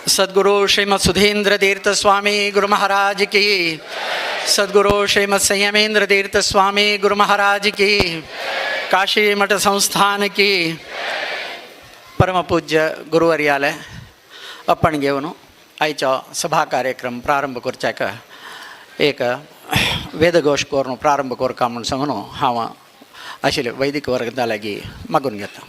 सद्गुरु श्रीमद सुधींद्र तीर्थ स्वामी गुरु महाराज की। सद्गुरु श्रीमद संयमेंद्र तीर्थ स्वामी गुरु महाराज की। काशी मठ संस्थान की। परमपूज्य गुरुवर्याले अप्पण घेवन आयचो सभा कार्यक्रम प्रारंभ करच्याक एक वेदघोश करून प्रारंभ करका म्हूण सांगून हांव आशिल्ले वैदिक वर्गा लागीं मागून घेता.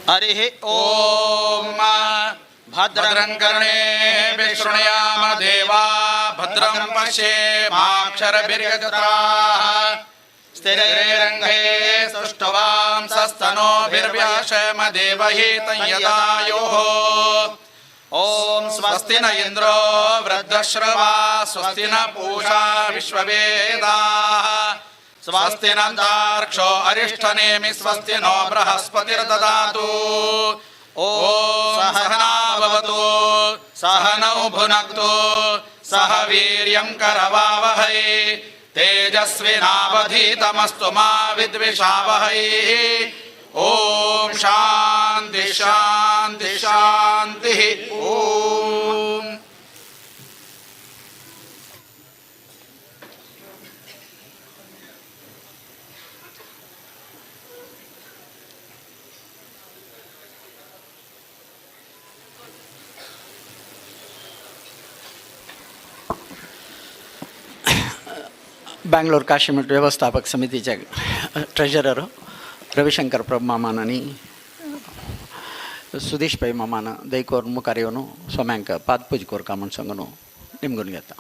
हरिः ॐ। भद्रं कर्णे शृणुयाम देवा, भद्रं पश्येमाक्षरभिर्यजत्राः, स्थिरैरङ्गैः सुष्ठुवांसस्तनूभिर्व्याशेम देवहितं यदायुः। ॐ स्वस्ति न इन्द्रो वृद्धश्रवा, स्वस्ति न पूषा विश्ववेदाः, स्वस्ति न तार्क्षो अरिष्टनेमि, स्वस्ति नो बृहस्पतिर्ददातु। ॐ सहना भवतु, सहनौ भुनक्तु, सह वीर्यं करवावहै, तेजस्विनावधीतमस्तु मा विद्विषावहै। ॐ शान्ति शान्ति शान्तिः। ॐ। बँगलोर काशीमठ व्यवस्थापक समितीचे ट्रेजरर रविशंकर प्रभू मामान आनी सुधीश पै मामान दयकोर मुखार येवन स्वाम्यांक पादपूज कोरका म्हूण सांगून निमगून घेता.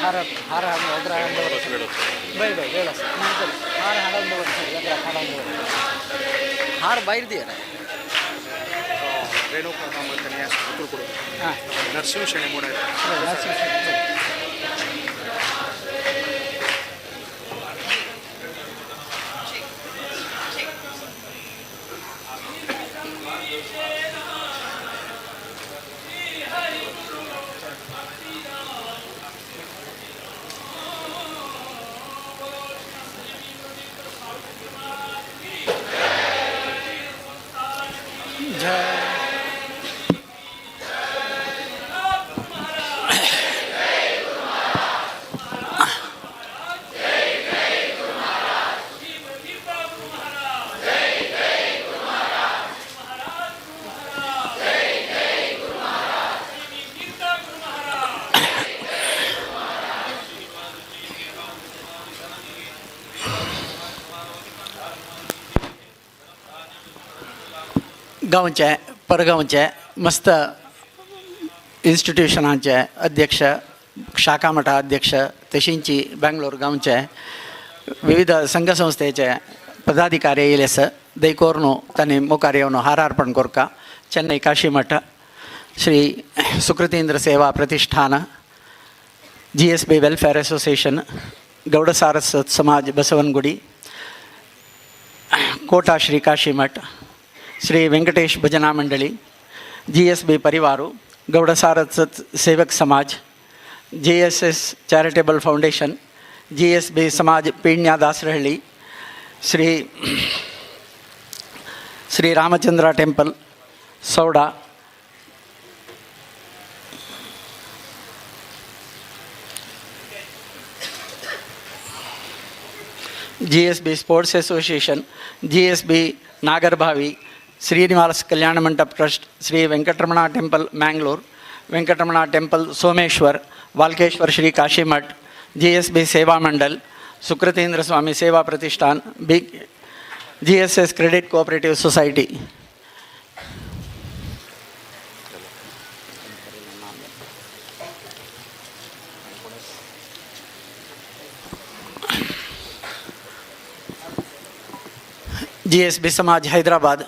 हार हार बाय बाय वेळ आसा हार हाडून दवर हार भायर दिया नरसिंह शेणे म्हणून. गांवचे परगांवचे मस्त इन्स्टिट्युशनाचे अध्यक्ष, शाखा मठा अध्यक्ष, तशींची बेंगलोर गांवचे विविध संघसंस्थेचे पदाधिकारी येयले आसा. दैकोरनो तांणी मुखार येवन हारार्पण कोरका. Chennai Kashimath, Shri Sukritindra Seva Pratishthan, GSB welfare association, Gowda Saraswat Samaj Basavanagudi, Kota Shri Kashimath, Shri Venkatesh Bhajana Mandali, GSB Parivar, Gowda Saraswat Sevak Samaj, GSS charitable foundation, GSB Samaj Peenya Dasarahalli, Shri Shri Ramachandra temple Sauda, GSB sports association, GSB Nagarbhavi, Srinivas Kalyana Mantapa trust, Shri Venkataramana temple Mangalore, Venkataramana temple Someshwar, Walkeshwar Shri Kashimath, GSB Seva Mandal, Sukritindra Swami Seva Pratishthan, B GSS credit cooperative society. GSB Samaj Hyderabad.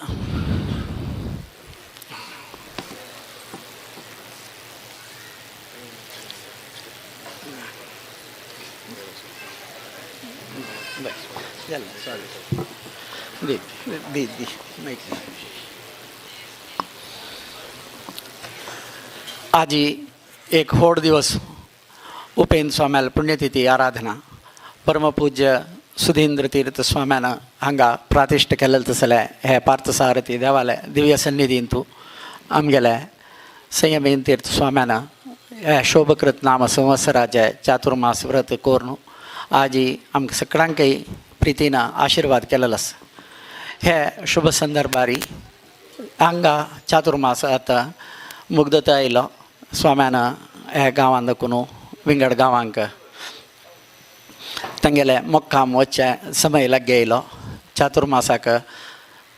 आजी एक होड दिवस उपेंद्र स्वाम्याल पुण्यतिथी आराधना परमपूज्य सुधींद्र तीर्थ स्वाम्यान हांगा प्रातिष्ठ केल्लें तसलें हे पार्थसारथी देवालय दिव्य सन्निधींतू आमगेले संयमेन तीर्थ स्वाम्यान हे शोभकृत नाम संवत्सराचे चातुर्मास व्रत कोरून आजी आमकां सगळ्यांकय प्रितीन आशिर्वाद केलेलो आसा. हे शुभ संदर्भारी हांगा चातुर्मास आतां मुग्धता आयलो स्वाम्यान ह्या गांवांत दाखून विंगड गांवांक तांगेले मुक्काम वचचे समय लागीं येयलो. चातुर्मासाक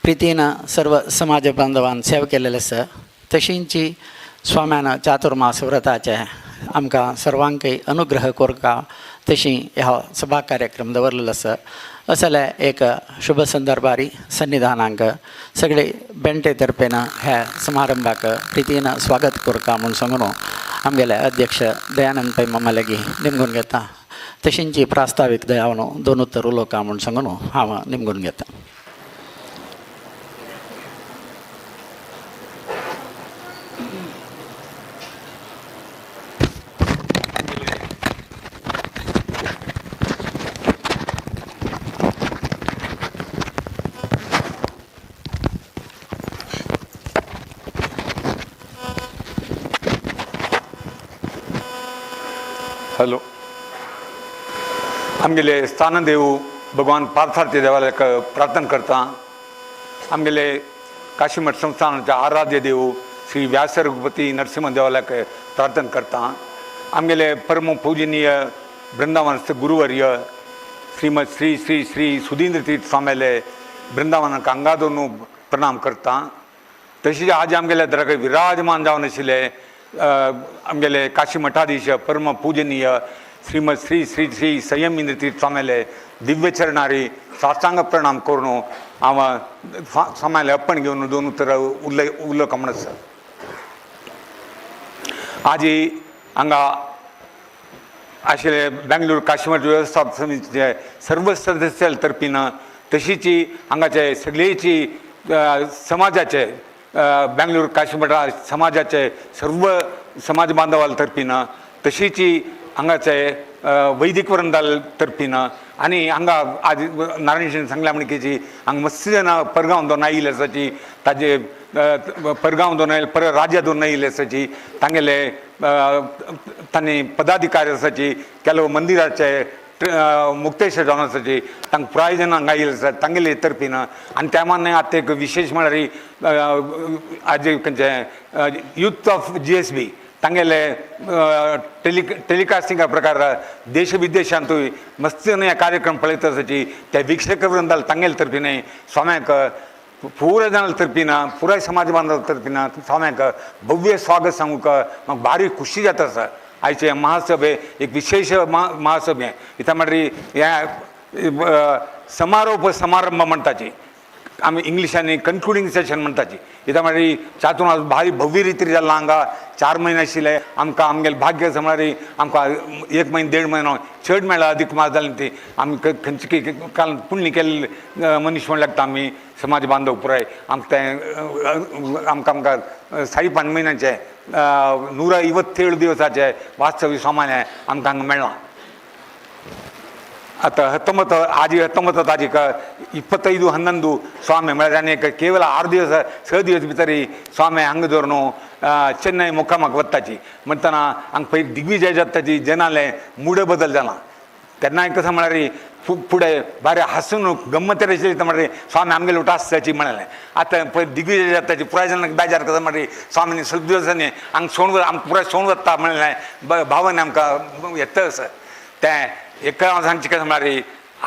प्रितीन सर्व समाज बांधवान सेवा केलेले आसा. तशींची स्वाम्यान चातुर्मास व्रताचे आमकां सर्वांकय अनुग्रह कोरका तशी ह्या सभा कार्यक्रम दवरलेलो आसा. असले एक शुभ संदर्भारी सन्निधानांक सगळे बेंटे तर्फेन ह्या समारंभाक प्रितीन स्वागत कोरका म्हूण सांगून आमगेले अध्यक्ष दयानंद पै मामा लागीं निमगून घेता. तशींची प्रास्तावीक दयावन दोन उत्तर उलोवका म्हूण सांगून हांव निमगून घेता. हॅलो, आमगेले स्थानदेव भगवान पार्थार्थी देवालयाक प्रार्थना करता. आमगेले काशीमठ संस्थानाचे आराध्य देव श्री व्यास रघुपती नरसिंह देवालयाक प्रार्थना करता. आमगेले परम पूजनीय वृंदावनस्थ गुरुवर्य श्रीमद श्री श्री श्री सुधींद्र तीर्थ स्वाम्याले वृंदावनाक अंगादोन प्रणाम करता. तशीच आज आमगेले दरगाह विराजमान जावन आशिल्ले आमगेले काशी मठाधीश परम पूजनीय श्रीमद श्री श्री श्री संयम तीर्थ स्वाम्याले दिव्य चरणारी साष्टांग प्रणाम करून हांव स्वाम्याले अर्पण घेवन दोन उतरां उलय उलोवंक म्हण आसा. आजी हांगा आशिल्ले बेंगलोर काशीमठ वेवस्थापन समितीचे सर्व सदस्य तर्फीन तशीच हांगाचे सगळेची समाजाचे बेंगलोर काशीमठ समाजाचे सर्व समाज बांधवाल तर्फीन तशीच हांगाचे वैदिक वृंदाल तर्फीन आनी हांगा आज नारायण सांगल्या म्हणकीची हांगा मस्त जाणां परगांव दोन आयिल्ले आसाची ताजे परगांव दोन आयल पर राज्या दोन आयिल्ले आसाची तांगेले तांणी पदाधिकारी आसाची ಕೆಲವು मंदिराचे मुक्तेश्वर जावन आसाची तांकां पुराय जाणां हांगा आयिल्ले आसा तांगेले तर्फीन. आनी त्या मानान आतां एक विशेश म्हळ्यार आज खंयचें यूथ ऑफ GSB तांगेले टेलिकास्टिंगा प्रकार देश विदेशांतूय मस्त हे कार्यक्रम पळयत आसाची त्या वीक्षक वृंदाल तांगेले तर्फीन स्वाम्याक पुराय जाणां तर्फीन पुराय समाज बांधव तर्फीन स्वाम्याक भव्य स्वागत सांगूंक म्हाका भारी खुशी जाता आसा. आयचे महासभे एक विशेष महासभे इथं म्हळ्यार ह्या समारोप समारंभ म्हणटाची आमी इंग्लिशांनी कन्क्लुडींग सेशन म्हणटाची. इथं म्हळ्यार चातुर्मास भारी भव्य रितीर जाल्लो हांगा 4 म्हयने आशिल्ले आमकां आमगेलें भाग्य आसा म्हळ्यार आमकां 1 म्हयनो 1.5 म्हयनो चड मेळ्ळा अधिक मास जालें ती आमी खंयची काल पुण्य केल्ले मनीस म्हण लागता आमी समाज बांधव पुराय आमकां तें आमकां आमकां 5.5 म्हयन्याचें 157 दिवसाचे वास्तव्य सामान्य आमकां हांगा मेळ्ळां. आतां 19 आजी 19 तारीख 25-11 स्वामी म्हळ्यार आनी केवल 6 दिवस 6 दिवस भितर स्वामी हांगा धरून चेन्नय मुक्कामाक वताची म्हणटना हांगा पयलीं दिग्विजय जाताची जनाले मूड बदल जाला तेन्ना कसं म्हळ्यार फुडें बरें हांसून गम्मत आशिल्ली म्हळ्यार स्वामी आमगेले उठ आसताची म्हणलें. आतां पळय दिग्विजय जाताची पुराय जाणांक बेजार कसं म्हळ्यार स्वामीनी ಸ್ವಲ್ಪ दिवसांनी हांगा सोण आमकां पुराय सोण वता म्हणलें भावान आमकां येता आसा तें एक हांव सांगचें कशें म्हळ्यार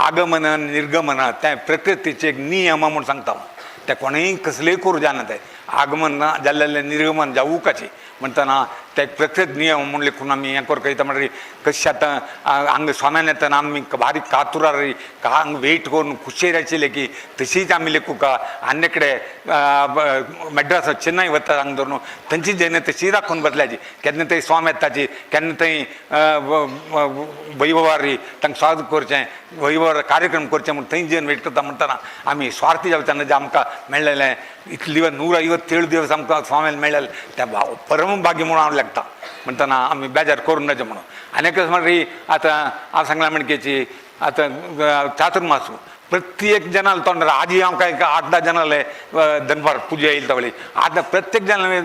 आगमन निर्गमन तें प्रकृतीचे एक नियम म्हूण सांगता हांव तें कोणूय कसलेय करूं जायना तें आगमन जाल्लें निर्गमन जावुकाचें म्हणटना ते प्रकृत नियम म्हूण लेखून आमी हें करता येता म्हळ्यार कशें आतां हांगा स्वाम्यान येतना आमी बारीक कातुरार हांगा वेट करून खुशेर आशिल्ले की तशीच आमी लेखूका आनी कडेन मड्रास चेन्नय वता हांगा धरून थंयची जेन्ना तशी राखून बदल्याची केन्ना थंय स्वाम येताची केन्ना थंय वैभवारी तांकां स्वागत करचें वैभवार कार्यक्रम करचें म्हूण थंय जेवन वेट करता म्हणटना आमी स्वार्थी जावचे जे आमकां मेळ्ळेलें इतले दिवस 157 दिवस आमकां स्वाम्यान मेळ्ळेलें तें परम भाग्य म्हणून हांव लागता म्हणटना आमी बेजार करूं नजो म्हणून. आनी एक म्हळ्यार आतां हांव सांगलां म्हणकेची आतां चातुर्मास प्रत्येक जनाल तोंडार आजी हांव काय 8-10 जनाले दनपार पुजा येईल तवळी आतां प्रत्येक जनाले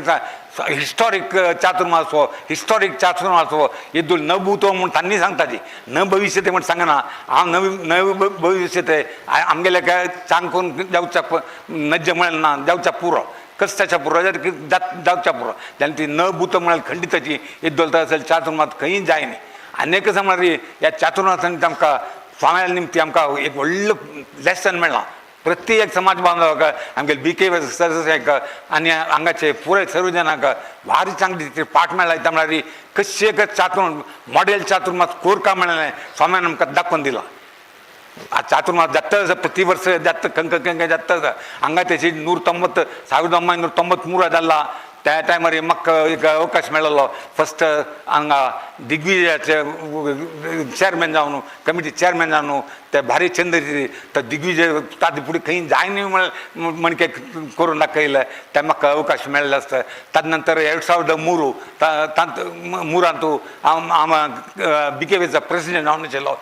हिस्टॉरीक चातुर्मास हो हिस्टॉरीक चातुर्मास हो येदूल न भूतो म्हूण तांणी सांगताची न भविष्य ते म्हण सांगना हांव नवी भविष्य ते आमगेले काय चांग करून जावच्या नज्ज म्हळ्यार ना जावच्या पुरो कस्ताच्या पुरो जावच्या पुरो जाल्यार ती न भूत म्हळ्यार खंडिताची येदोल असेल चातुर्मास खंय जायना. आनी एक म्हळ्यार ह्या चातुर्मासान आमकां स्वाम्या निमती आमकां एक व्हडलो लेसन मेळ्ळां प्रत्येक समाज बांधवाक आमगेले बी के सदस्यांक आनी हांगाचे पुराय सर्व जणांक भारी चांगली ती पाठ मेळ्ळा येता म्हळ्यार कशें एक चातुर्मास मॉडेल चातुर्मास कोरका मेळ्ळें स्वाम्यान आमकां दाखोवन दिलां. चातुर्मास जाता प्रति वर्ष जाता कंक कंक जाता हांगा तेची 190 1993 जाल्ला त्या टायमार म्हाका एक अवकाश मेळ्ळो फस्ट हांगा दिग्विजयाचे चेअरमॅन जावन कमिटी चेअरमॅन जावन ते भारी चंद तो दिग्विजय ताजे फुडें खंय जायना म्हणके करून दाखयलें ते म्हाका अवकाश मेळ्ळो आसता. ताजे नंतर 2003 तांत मुरांतू हांव हांव बी के वीचा प्रेसिडेंट जावन आशिल्लो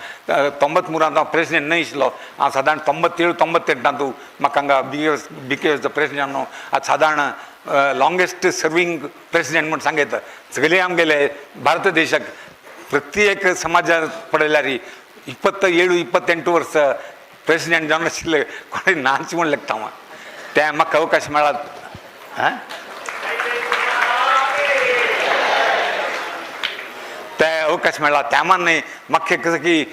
93 हांव प्रेसिडेंट न्हय आशिल्लो हांव सादारण 97 98 म्हाका हांगा बी के वीचो प्रेसिडेंट जावन आतां सादारण लॉंगेस्ट सर्विंग प्रेसिडेंट म्हूण सांगयता. सगळे आमगेले भारत देशाक प्रत्येक समाजात पळयल्यार 27 28 वर्स प्रेसिडेंट जावन आशिल्ले कोणी नाच म्हूण लेखता हांव तें म्हाका अवकाश मेळ्ळा. हां ते अवकाश मेळ्ळा त्या मानान म्हाका कसं की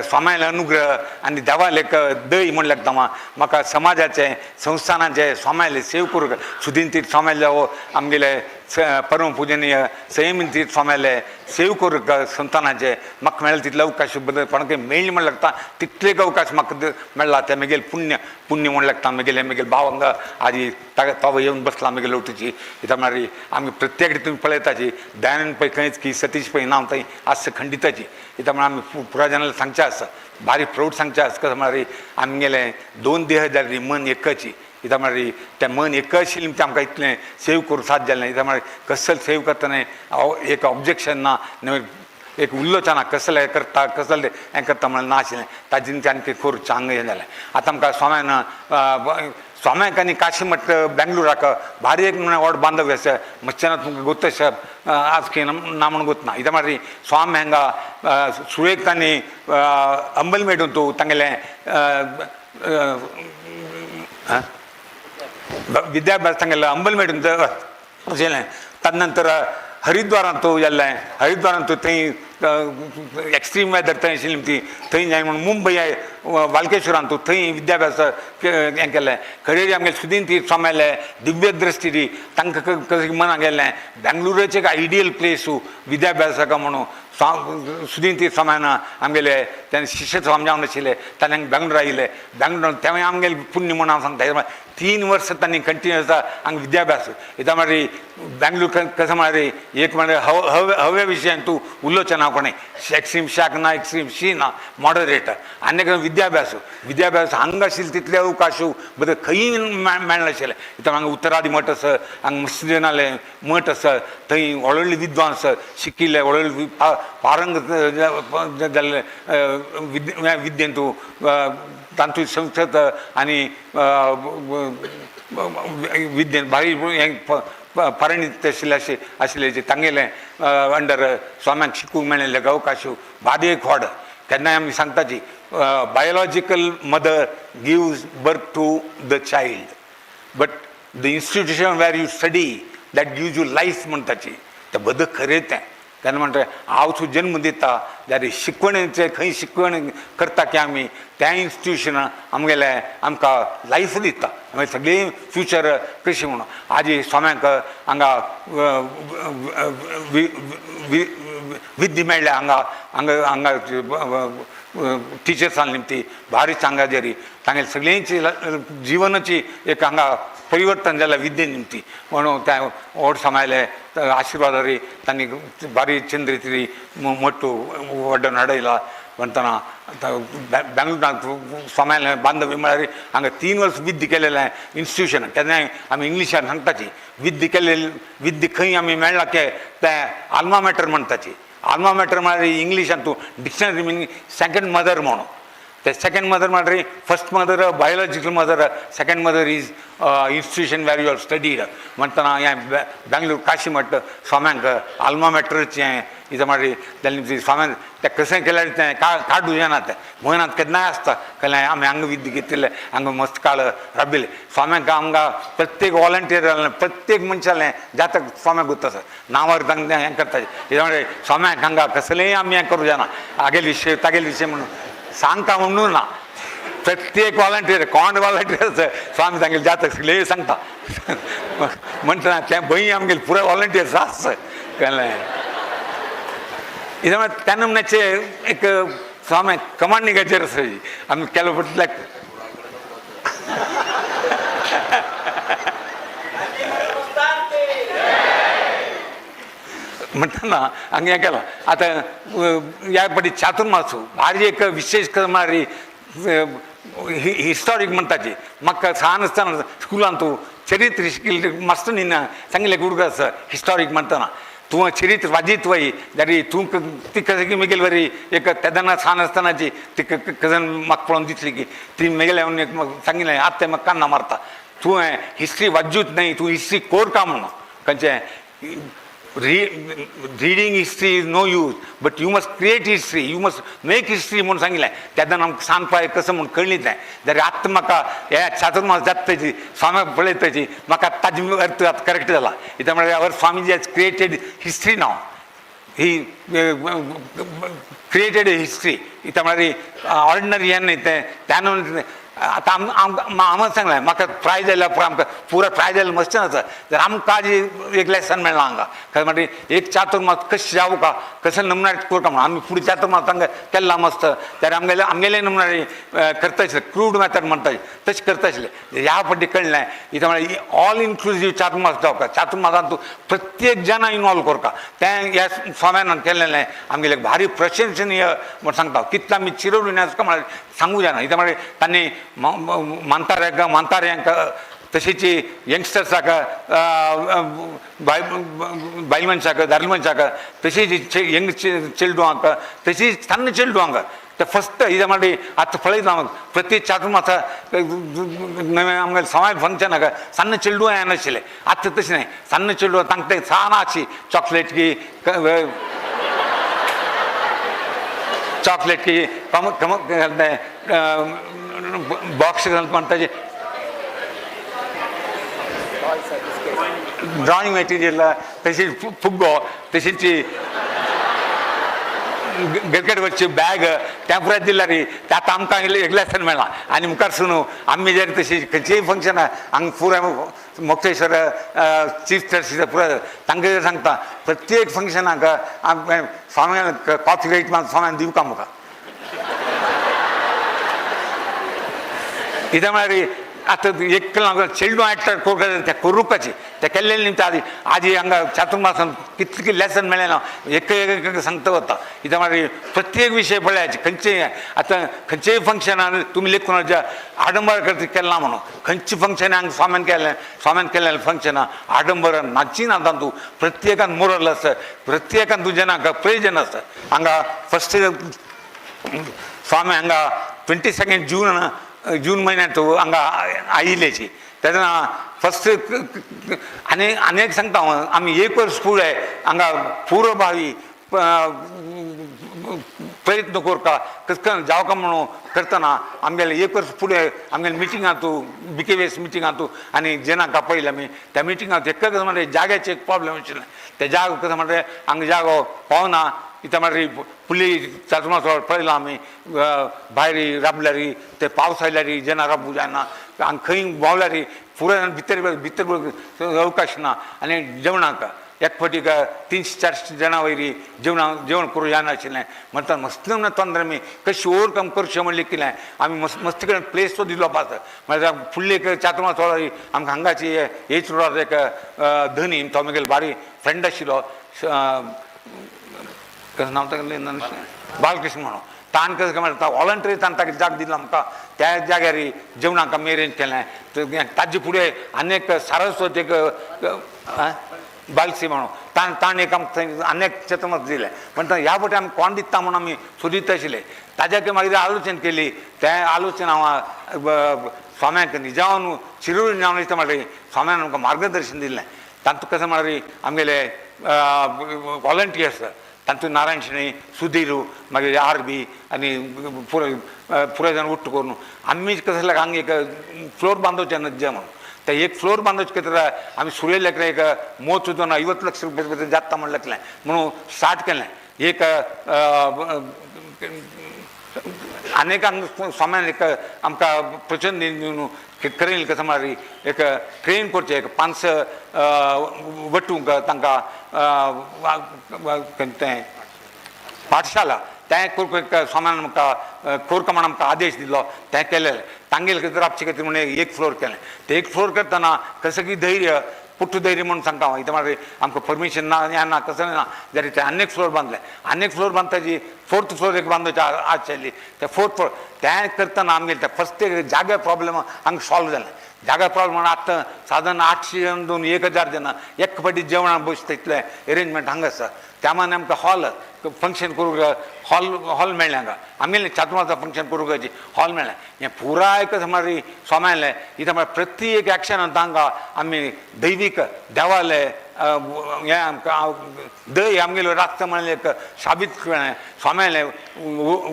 स्वाम्याले अनुग्रह आनी देवाले एक दय म्हूण लागता म्हाका समाजाचे संस्थानाचे स्वाम्याले सेव करूंक सुदीन तीर्थ स्वाम्याले जावो आमगेले परम पूजनीय संयमी स्वाम्याले सेव करूंक संतानाचे म्हाका मेळ्ळें तितले अवकाश बदल कोणाकय मेळ्ळें म्हण लागता तितले अवकाश म्हाका मेळ्ळा तें म्हगेलें पुण्य पुण्य म्हण लागता. म्हगेलें म्हगेलें भाव हांगा आजी ताका तो येवन बसला म्हगेले वटेची. कित्याक म्हळ्यार आमी प्रत्येक तुमी पळयताची दयानंद पै खंयच की सतीश पै नांव थंय आसता खंडिताची. कित्याक म्हळ्यार आमी पुराजनाला सांगचें आसा बारीक प्रौढ सांगचें आसा कसं म्हळ्यार आमगेलें दोन देह जाली मन एकची. कित्याक म्हळ्यार तें मन एक आशिल्लें तें आमकां इतलें सेव करूंक साध्य जालें. कित्याक म्हळ्यार कसल सेव करतना एक ऑब्जेक्शन ना, एक उल्लोचना ना, कसलें करता कसलें हें करता म्हणल्यार ना आशिल्लें. ताजे आनी खोर चांग हें जालें. आतां आमकां स्वाम्यान स्वाम्याक आनी काशी मठ बेंगलोराक भारी एक म्हणून व्हड बांधव्य आसा मच्छान तुमकां गोत आसा आज खंय ना म्हूण गोत ना. कित्याक म्हळ्यार स्वामी हांगा सुवेक तांणी अंबलमेडून तूं तांगेलें विद्याभ्यास तांगेलें अंबलमेडून जालें. तदनंतर हरिद्वारांत जाल्लें. हरिद्वारांत थंय एक्स्ट्रीम वेदर थंय आशिल्ली ती थंय जाय म्हणून मुंबय वालकेश्वरांत थंय विद्याभ्यास हें केलें. खरें आमगे सुदीन तीर्थ स्वाम्याले दिव्य दृश्टी तांकां कशें मनां गेल्लें बेंगलोराचें एक आयडियल प्लेस विद्याभ्यासाक म्हणून सुदीन तीर्थ स्वाम्यान आमगेले तेन्ना शिष्य स्वामी जावन आशिल्ले तांणी हांगा बेंगलोर आयिल्ले. बेंगलोर तेंवूय आमगेलें पुण्य म्हणून हांव सांगता. 3 वर्सां तांणी कंटिन्यूस हांगा विद्याभ्यास. कित्याक म्हळ्यार बेंगलोर कसं म्हळ्यार एक म्हळ्यार हव हव्या विशयान तूं उलोवचें ना कोणें एक्स्ट्रीम शाक ना एक्स्ट्रीम शी ना मॉडरेट. आनी एक विद्याभ्यास विद्याभ्यास हांगा आशिल्ले तितले अवकाश बरें खंयी मेळनाशिल्लें. कित्याक हांगा उत्तरादी मठ आसा, हांगा मस्जिदनाले मठ आसा, थंय व्हडले विद्वांस शिकिल्ले व्हडले पारंग जाल्ले विद्येंतू तांतूत संस्कृत आनी विद्येन भारी हें परिणीत आशिल्ले अशें आशिल्ले जे तांगेलें अंडर स्वाम्याक शिकूंक मेळिल्ले अवकाश भारी एक व्हड. केन्नाय आमी सांगताची biological mother gives birth to the child but the institution where you study that gives you life म्हणटाची. तें बद खरें तें. तेन्ना म्हणटा हांव तूं जन्म दिता जाल्यार शिकवणेचें खंय शिकवण करता की आमी त्या इन्स्टिट्युशनां आमगेलें आमकां लायफ दिता मागीर सगळीं फ्युचर कशी म्हणून आजी स्वाम्याक हांगा विद्या मेळ्ळ्या हांगा हांगा हांगा टिचर्सां निमती भारी चांगा जरी तांगेले सगळ्यांची जिवनाची एक हांगा परिवर्तन जालें विद्ये निमती म्हणून त्या व्हड समायले आशिर्वादारी तांणी भारी चंद्रित्री मोट्टू वड्डन हाडयला म्हणटना आतां बेंगलोरांत स्वाम्यालें बांधव्य म्हळ्यार हांगा 3 वर्स विद्या केलेलें इन्स्टिट्युशन. केन्नाय आमी इंग्लिशान सांगताची विद्या केलेली विद्या खंय आमी मेळ्ळा के तें आल्मा मॅटर म्हणटाची. आल्मा मॅटर म्हळ्यार इंग्लिशान तूं डिक्शनरी मिनींग सेकंड मदर म्हणून. ते सेकंड मदर म्हळ्यार first mother biological mother, second mother is institution where you are studied म्हणटना हें बेंगलोर काशी मठ स्वाम्यांक आल्मा मॅटरचें कितें म्हळ्यार तेन्ना स्वाम्यान तें कशें केल्यार तें काडूं येना तें मनांत केन्नाय आसता केन्नाय आमी हांगा विद्या घेतिल्लें हांगा मस्त काळ राबिल्लें स्वाम्यांक आमकां प्रत्येक वॉलंटियर प्रत्येक मनशालें जातक स्वाम्याक गोत आसा नांवार तांकां हें करता. कितें म्हळ्यार स्वाम्यांक हांगा कसलेंय आमी हें करूं जायना हागेले विशय तागेले विशय म्हणून सांगता म्हणून ना. प्रत्येक वॉलंटियर कोण वॉलंटियर आसा स्वामी तांगेले जातक सगळें सांगता म्हणटना तें भंय आमगेले पुराय वॉलंटियर्स आसा कळ्ळें. कितें म्हळ्यार तेन्ना म्हणचे एक स्वामी कमांडिंगाचेर आसा आमी केलो म्हटल्यार म्हणटना हांगा हें केलां. आतां ह्या फावटी चातुर्मास भारी एक विशेश म्हळ्यार हिस्टॉरीक म्हणटाची. म्हाका सान आसतना स्कुलांत चरित्र शिकिल्ले मास्टर न्ही सांगिल्लें हुडग आसा हिस्टॉरीक म्हणटना तूं चरित्र वाजीत वय जाल्यार तूं ती कशें की मेगेले बरी एक तेदना सान आसतनाची ती कजन म्हाका पळोवन दिसली की ती मेगेले एक सांगिल्लें आतां तें म्हाका कान्ना मारता तुवें हिस्ट्री वाजूच न्हय तूं हिस्ट्री कोर का म्हणून खंयचें reading history is no use but you must create history, you must make history म्हणून सांगिल्लें. तेन्ना आमकां सांगपाक कसं म्हूण कळ्ळी तें जाल्यार आतां म्हाका हे चातुर्मास जाता तेजी स्वाम्याक पळयताची म्हाका ताजी अर्थ आतां करेक्ट जाला. कित्याक म्हळ्यार our Swamiji has created history now, he created history. कित्याक म्हळ्यार ऑर्डिनरी हें न्हय तें त्यान आतां आम सांगलें म्हाका ट्राय जाल्यार पुरो आमकां पुरो ट्राय जाल्यार मस्त आसा तर आमकां एक लेसन मेळ्ळां हांगा खरें म्हणल्यार एक चातुर्मास कशें जावं का कसं नमुना करता म्हणून आमी फुडें चातुर्मास हांगा केल्ला मस्त तर आमगेले आमगेले नमुना करता आशिल्ले क्रूड मेथड म्हणटा तशें करता आशिल्ले ह्या फावटी कळ्ळें इथं म्हळ्यार ऑल इन्क्लुजीव चातुर्मास जावका चातुर्मासान तूं प्रत्येक जाणां इनवॉल्व करता तें ह्या स्वाम्यान केल्लें आमगेले भारी प्रशंसनीय म्हण सांगता कितलो आमी चिरवली आसता म्हळ्यार सांगू जायना इथं म्हळ्यार तांणी मानताऱ्यांक मानताऱ्यांक तशीच यंगस्टर्साक बायल मनशाक दादले मनशाक तशीच यंग चेडवांक तशीच सन्न चेडवांक ते फस्ट इदें म्हणल्यार आतां पळयता हांव प्रति चातुर्मासा नवें आमगेलें सवाय फंक्शनाक सन्न चेडवां येनाशिल्लें आतां तशें न्हय सन्न चेडवां तांकां तें सान आशी चॉकलेट की चॉकलेट की कम कम बॉक्स म्हणटा ड्रॉइंग मटेरियल तशीच फुगो तशीच क्रिकेट वच्ची बॅग त्या पुराय दिला रे ते आतां आमकां एक लेसन मेळ्ळां आनी मुखार सून आमी जर तशी खंयचीय फंक्शन हांगा पुराय मोक्षेश्वर चीफ ट्रस्टी पुराय तांकां सांगता प्रत्येक फंक्शनाक स्वाम्यान कॉफी रेट मात स्वाम्यान दिवका मुखार कितें म्हळ्यार आतां एक चेडूं एक्टर कोरका ते करुपाची ते केल्लेले निमता आदी आजी हांगा चातुर्मासान कितले लेसन मेळ्ळें ना एक एक सांगता वता कितें म्हळ्यार प्रत्येक विशय पळयाचे खंयचेय आतां खंयचेय फंक्शनान तुमी लेखून आडंबर करता केन्ना म्हणून खंयचे फंक्शन हांगा स्वाम्यान केलें स्वाम्यान केल्लें फंक्शनां आडंबर नाची ना तातूंत प्रत्येकान मोरल आसा प्रत्येकान तुजें नाका प्रयोजन आसा हांगा फस्ट स्वामी हांगा 22 जून जून म्हयन्यांत हांगा आयिल्ल्याची तेन्ना फस्ट आनी आनी एक सांगता हांव आमी एक वर्स फुडें हांगा पुर्वभावी प्रयत्न करता कस जावका म्हणून करतना आमगेले एक वर्स फुडें आमगेले मिटिंगांतू BKVS मिटिंगांतू आनी जेनाक आपयले आमी त्या मिटिंगांत एक कसं म्हणल्यार जाग्याचे एक प्रॉब्लेम आशिल्लें त्या जागो कसं म्हणल्यार हांगा जागो पावना इथं म्हळ्यार पुली चातुर्मास पळयलां आमी भायर राबल्यार ते पावस आयल्यार जेन्ना राबू जायना हांगा खंय भोंवल्यार पुराय भितर भितर अवकाश ना आनी जेवणाक एक फावटी 300-400 जाणां वयर जेवणा जेवण करूं जायनाशिल्लें म्हणटा मस्त तंत्र आमी कशी ओवरकम करचें म्हणलें कितें आमी मस्त मस्त कडेन प्लेस तो दिलो पास म्हळ्यार फुडले एक चातुर्मास आमकां हांगाची एच रोडार एक धनी तो आमगेलो बारी फ्रेंड आशिल्लो कसं नांव तागेलें बालकृष्ण म्हणून तान कसं काय म्हणटा वॉलंटरी तान ताका जाग दिलो आमकां त्या जाग्यार जेवणाक आमी अरेंज केलें ताजे फुडें आनी एक सारस्वत एक बालसी म्हणून ताण ताण एक आमकां थंय आनी एक चतुर्मास दिलें म्हणटा ह्या फावटी आमी कोण दिता म्हणून आमी सोदीत आशिल्ले ताज्या मागीर आलोचन केली तें आलोचन हांव स्वाम्याक निजावन शिरोळ जावन दिसता म्हणल्यार स्वाम्यान आमकां मार्गदर्शन दिलें तातूंत कसं म्हळ्यार आमगेले वॉलंटियर्स तातूंत नारायण शेणी सुधीर मागीर आर बी आनी पुराय पुराय जाण उट्ट करून आमी कसं हांगा एक फ्लोर बांदोवचें नज्जे म्हणून ते एक फ्लोर बांदोवचे खातीर आमी सुरय लेखलें एक मोत सुद्दां 50 लाख रुपये जाता म्हण लेखलें म्हणून स्टार्ट केलें एक अनेकांक स्वाम्यान एक आमकां प्रचंड दिवन क्रेन कसं म्हळ्यार एक क्रेन करचें एक 500 वटूंक तांकां तें पाठशाला तें करूंक स्वाम्यान आमकां कोरका म्हण आमकां आदेश दिलो तें केलें तांगेले खातीर राबचे खातीर म्हणून एक फ्लोर केलें तें एक फ्लोर करतना कसं की धैर्य पुट्टू धैर्य म्हणून सांगता हांव इथं म्हळ्यार आमकां परमिशन ना हें ना कसलें ना जाल्यार तें आनी एक फ्लोर बांदलें आनी एक फ्लोर बांदताची फोर्थ फ्लोर एक बांदोवची आज आशिल्ली ते फोर्थ फ्लोर तें करतना आमगेले ते फस्ट एक जाग्या प्रॉब्लेम हांगा सॉल्व जालें जाग्या प्रॉब्लेम म्हणून आतां सादारण 800 जण दोन 1000 जाणां एक फावटी जेवणाक बसता इतलें एरेंजमेंट हांगा आसा त्या मानान आमकां हॉल फंक्शन करूंक हॉल हॉल मेळ्ळें हांगा आमगेलें चातुर्मासा फंक्शन करूंक हॉल मेळ्ळें हें पुराय कसं म्हळ्यार स्वाम्यालें इथं म्हळ्यार प्रत्येक एक्शनान तांकां आमी दैवीक देवालें हें आमकां दय आमगेलो राखता म्हणलें एक साबीत मेळ्ळें स्वाम्यालें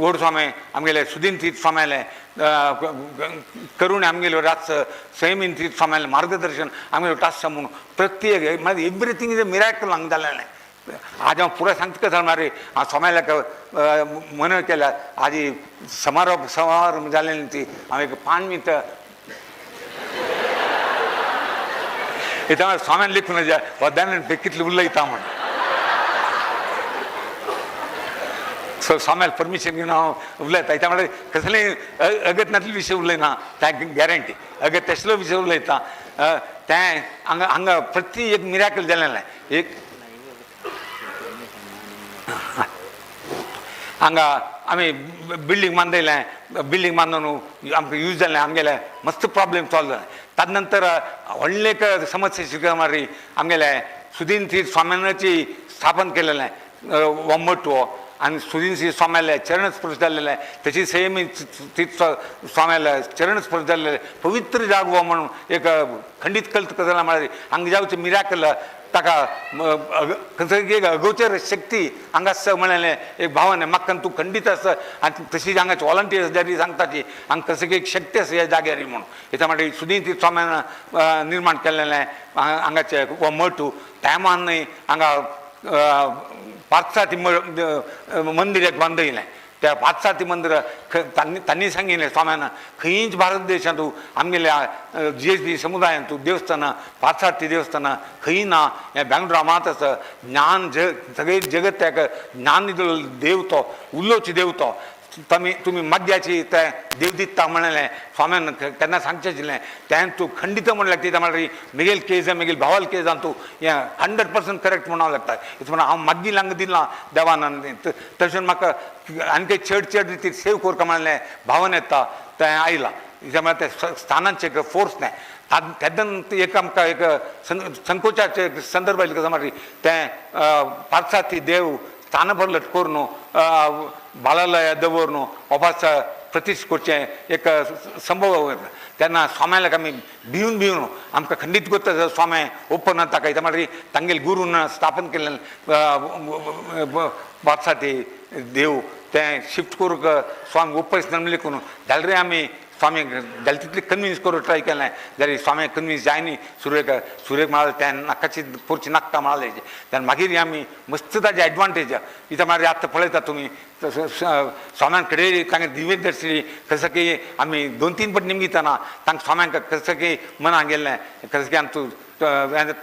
व्हड स्वामी आमगेले सुदीन तीर्थ स्वाम्यालें करुण आमगेलो रातचो संयमीन तीर्थ स्वाम्यालें मार्गदर्शन आमगेलो टास्सा म्हणून प्रत्येक म्हळ्यार एवरीथींग is a miracle हांगा जालें. आज हांव पुराय सांगता कसो मारे हांव सोमायल्याक मन केल्या आजी समारोप समारंभ जालें ती हांव एक 5 मिनटां इथं स्वाम्यान लेखून वदान कितलें उलयता म्हण. सो स्वाम्याल परमिशन घेवन हांव उलयता. इथं म्हळ्यार कसलेय अगत नासले विशय उलयना, त्या गॅरंटी अगत तसलो विशय उलयता. तें हांगा हांगा प्रति एक मिराकल जालें. एक हांगा आमी बिल्डींग बांदयलें, बिल्डींग बांदून आमकां यूज जालें, आमगेलें मस्त प्रॉब्लेम सॉल्व जालें. ताजे नंतर व्हडलें एक समस्या शिकमारी मारी आमगेलें सुदीन तीर्थ स्वाम्याची स्थापन केलेलें वमठ हो आनी सुदीन तीर्थ स्वाम्याले चरण स्पर्श जाल्लेलें, तेची सेम तीर्थ स्वाम्याले चरण स्पर्श जाल्लेलें पवित्र जागो म्हणून एक खंडीत कल्त कसला म्हळ्यार हांगा जावचें मिराकल ताका खंयसर एक अगोचर शक्ती हांगा आसा म्हणलें एक भावना म्हाका तूं खंडीत आसा. आनी तशीच हांगाचे वॉलंटियर्स जारी सांगता की हांगा कसं एक शक्ती आसा ह्या जाग्यार म्हणून. हेच्या मागीर सुदीन तीर्थ स्वाम्यान निर्माण केलेलें हांगाचें हो मठ टायमान न्हय हांगा पार्थसारथी मंदीर एक बांदयलें. त्या पार्थसारथी मंदिर तांणी सांगिल्लें स्वाम्यान खंयच भारत देशांत आमगेल्या जी एस बी समुदायांत देवस्थान पार्थसारथी देवस्थान खंय ना. हें बेंगलोरा मात आसा ज्ञान सगळे जगत एक ज्ञान देव तो उलोवचो देव तो तुमी मद्याची तें देव दिता म्हणलें स्वाम्यान केन्ना सांगचें आशिल्लें. तें तूं खंडीत म्हणूं लागता म्हळ्यार मिगेल केज मिगेल भावाल केजान तूं हें 100% करेक्ट म्हणूंक लागता. म्हणून हांव मागील हांगा दिलां देवान तशें म्हाका आनी चड चड रितीर सेव करता म्हणलें भावन येता तें आयलां. म्हळ्यार तें स्थानांचें एक फोर्स न्हय. तेन्ना एक आमकां एक संकोचाचे संदर्भ आयलो कसो म्हळ्यार तें पार्थसारथी देव स्थानभर लटकोवन बालालय दवरून वापस प्रतिश्ठ करचें एक संभव. तेन्ना स्वाम्याक आमी भिवन भिवन आमकां खंडीत करता स्वामे ओपन ताका इतें म्हळ्यार तांगेले गुरून स्थापन केल्लें पार्थसारथी देव तें शिफ्ट करूंक स्वामी ओपन लेखून जाल्यार आमी स्वामी जाल्यार तितलें कन्विन्स करूंक ट्राय केलें जाल्यार स्वामी कन्विन्स जायनी. सुरवेक सुरवेक म्हळ्यार तें नाकाची पोरची नाका म्हळ्यार तेन्ना मागीर आमी मस्त ताजी एडवांटेज इथं म्हळ्यार आतां पळयता तुमी स्वाम्यां कडेन तांकां दिव्य दर्शनी कसं की आमी 2-3 पट निमगितना तांकां स्वाम्यांक कसं की मनां गेल्लें कसं की आमचो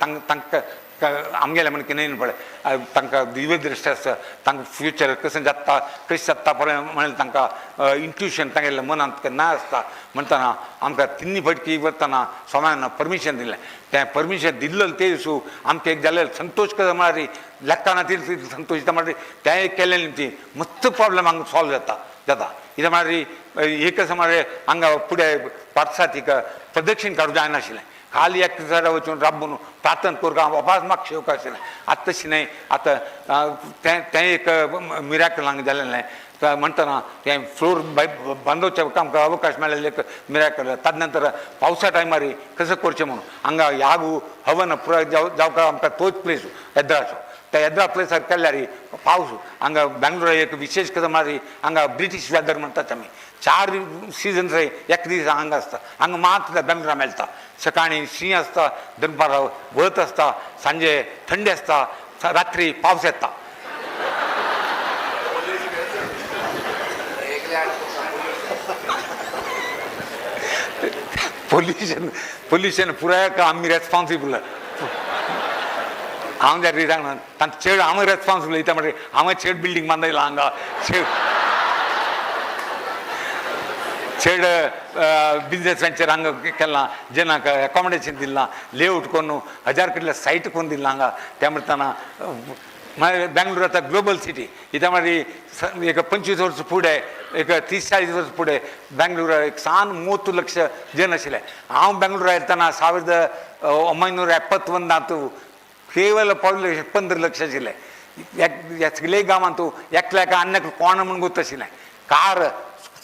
तांकां आमगेलें म्हण कितें न्हय पळय तांकां दिव्य दृश्टी आसा तांकां फ्युचर कशें जाता कशें जाता पळय म्हणलें तांकां इंट्युशन तांगेलें मनांत ना आसता. म्हणटना आमकां तिन्ही फटकी वतना स्वाम्यान परमिशन दिलें. तें परमिशन दिल्लें ते दिसूं आमकां एक जालें संतोश कसो म्हळ्यार लेखकाना तितलो संतोश म्हळ्यार तें एक केलें ती मस्त प्रॉब्लेम हांगा सॉल्व जाता जाता. कितें म्हळ्यार एक कसो म्हळ्यार हांगा फुडें पार्थसारथीक प्रदक्षिण काडूंक जायनाशिल्लें. खाली एक सायडा वचून राबून प्रार्थना करूंक हांव वापास मागशें येवंक आशिल्लें. आतां तशें न्हय आतां तें तें एक मिराकल हांगा जालेलें. म्हणटना तें फ्लोर बांदोवचें आमकां अवकाश मेळ्ळें एक मिराकल. ताजे नंतर पावसा टायमार कसो करचें म्हणून हांगा यागू हवन पुराय जावपाक आमकां तोच प्लेस येद्राचो त्या येद्रा प्लेसार केल्यार पावस हांगा बेंगलोरा एक विशेश कसो म्हळ्यार हांगा ब्रिटीश वेदर म्हणटात आमी 4 सिजन्स एक दीस हांगा आसता. हांगा मात बेंगलोरा मेळटा. सकाळीं शीं आसता, दनपारां वत आसता, सांजे थंडी आसता, रात्री पावस येता. पोल्युशन पोल्युशन पुराय आमी रेस्पॉन्सिबल. हांव जाल्यार सांगना तांकां चड हांव रेस्पॉन्सिबल इतें म्हणल्यार हांवें चड बिल्डींग बांदयला हांगा चड चड बिजनेस वेंचर हांगा केलां जेन्ना एकोमोडेशन दिलां लेआउट करून 1000 कडले सायट करून दिलां हांगा. त्या म्हणटना मागीर बेंगलोर आतां ग्लोबल सिटी इतें म्हळ्यार एक 25 वर्सां फुडें एक 30-40 वर्सां फुडें बेंगलोर एक सान 30 लक्ष जन आशिल्ले. हांव बेंगलोर येतना 1971 केवल पॉप्युलेशन 15 लक्ष आशिल्लें. सगळे गांवांत एकल्याक आन्याक कोण म्हूण गोत आशिल्लें. कार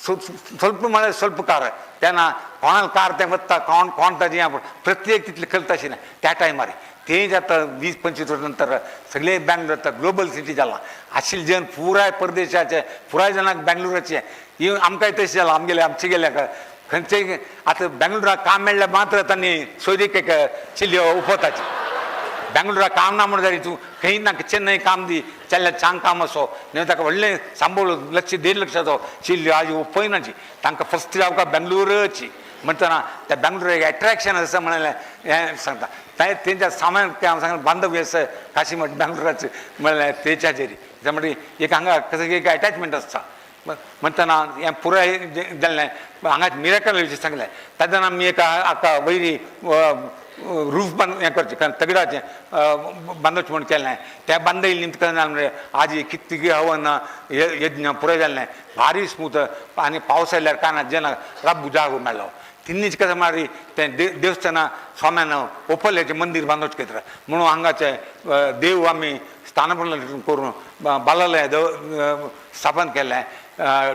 ಸ್ವಲ್ಪ म्हळ्यार ಸ್ವಲ್ಪ कार तेन्ना कोणाक कार तें वता कोण कोण ताजें प्रत्येक तितलें कळटा आशिल्लें त्या टायमार. तें जाता 20-25 वर्सां नंतर सगळे बेंगलोर आतां ग्लोबल सिटी जालां. आशिल्ले जन पुराय परदेशाचे पुराय जाणांक बेंगलोराचे आमकांय तशें जालां. आमगेले आमचे गेले खंयचेय आतां बेंगलोराक काम मेळ्ळें मात्र तांणी सोयरीक एक चिल्यो उपताची. बेंगलोराक काम ना म्हण जाल्यार तूं खंय ना चेन्नय काम दी चल्ल्या चांग काम असो न्हय ताका व्हडलें सांबोळ लक्ष 1.5 लक्षाचो चिल्ल्यो आज पळयनाची तांकां फस्ट जावका बेंगलोरची म्हणटना त्या बेंगलोर एक एट्रॅक्शन आसा म्हणलें हें सांगता तें तेंच्या सामान तें हांव सांगलें बांधव्य आसा काशी मठ बेंगलोराचें म्हणलें तेच्याचेर म्हणटकीर एक हांगा कसं एक एटॅचमेंट आसता म्हणटना हें पुराय जाल्लें हांगा मिराकल विशीं सांगलें तेन्ना आमी एक आतां वयरी रूफ बांद हें करचें कारण तगडाचें बांदोवचें म्हूण केलें तें बांदयलें निमतां कशें जालें म्हणजे आज कितकी हवन यज्ञ पुराय जालें भारी स्मूथ आनी पावस आयल्यार कांय ना जेन्ना राब्बू जागो मेळ्ळो तिन्नीच कशें म्हळ्यार तें देवस्थाना स्वाम्यान ओपल्याचें मंदीर बांदोवचें खातीर म्हणून हांगाचें देव आमी स्थान करून बालालय स्थापन केलें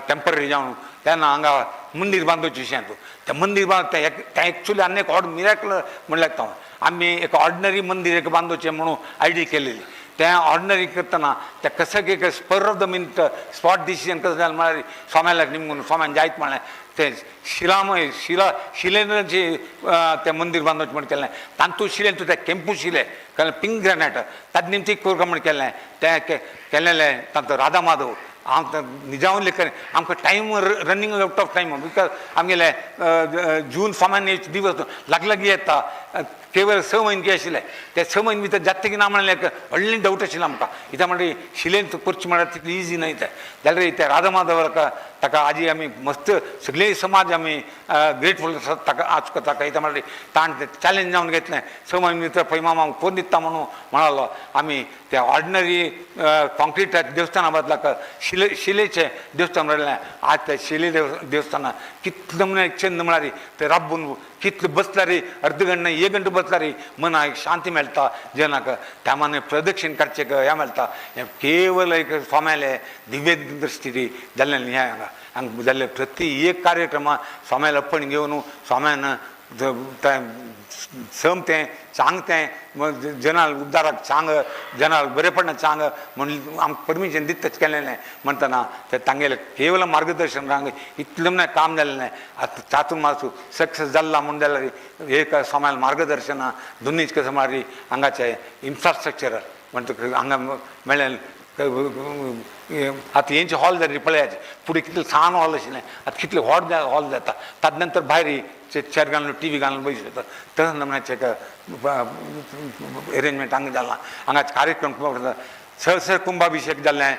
टेंपररी जावन तेन्ना हांगा मंदीर बांदोवचें विशयान तें मंदीर बांद तें एक्चुली आनी एक ऑड मिराकल म्हणल्यार हांव आमी एक ऑर्डिनरी मंदीर एक बांदोवचें म्हणून आयडी केलेली तें ऑर्डिनरी करतना तें कसं एक spur of the minute spot decision कसं जालें म्हळ्यार स्वाम्याला निमगून स्वाम्यान जायत म्हळें तें शिलामय शिला शिलेंद्राचें तें मंदीर बांदोवचें म्हण केलें तांतू शिलें तूं तें केंपू शिलें कारण पिंक ग्रॅनायट ताजे निमतीक करूंक म्हण केलें तें केलेलें तांचो राधा माधव हांव निजावन लेखन आमकां time running out of time because आमगेले जून सामान्य दिवस लागलागी येता केवळ 6 म्हयने आशिल्ले ते 6 म्हयने भितर जाता की ना म्हणलें एक व्हडलें डावट आशिल्लें आमकां कित्याक म्हणल्यार शिलेन करचें म्हळ्यार तितलें इजी न्हय तें जाल्यार ते राधा माधवाक ताका आजी आमी मस्त सगळे समाज आमी ग्रेटफूल आसा ताका आज ताका कित्याक म्हणल्यार ताण चॅलेंज जावन घेतलें 6 म्हयने भितर पळय मामा करून दिता म्हणून म्हणालो आमी ते ऑर्डिनरी कॉन्क्रिट देवस्थाना बदलाक शिलेचें देवस्थान म्हणलें आज ते शिले देवस्थाना कितलें म्हळ्यार चंद म्हळ्यार ते राबून कितलें बसल्यार अर्द घंटा 1 घंटो बसल्यार मनाक एक शांती मेळटा जनाक त्या माने प्रदक्षिण करचें हें मेळटा हें केवल एक स्वाम्यालें दिव्य दृश्टी जाल्लें हें हांगा हांगा जाल्लें प्रति एक कार्यक्रमा स्वाम्याले अर्पण घेवन स्वाम्यान तें सम तें चांग तें जनाल उद्दाराक चांग जनाल बरेपणा चांग म्हण आमकां परमिशन दितच केलेलें म्हणटना तें तांगेलें केवल मार्गदर्शन हांगा इतलें म्हळ्यार काम जालें आतां चातुर्मास सक्सेस जाल्ला म्हूण जाल्यार एक स्वाम्याले मार्गदर्शना दोनूच कसं म्हळ्यार हांगाचें इन्फ्रास्ट्रक्चर म्हणटकच हांगा मेळ्ळें आतां हेंचे हॉल जाली पळयात फुडें कितलें सान हॉल आशिल्लें आतां कितलें व्हड हॉल जाता ताजे नंतर भायर चेर घालून टी व्ही घालून बसता तशें नमुन्याचें एक एरेंजमेंट हांगा जालां हांगा कार्यक्रम सहस्र कुंभाभिशेक जाल्लें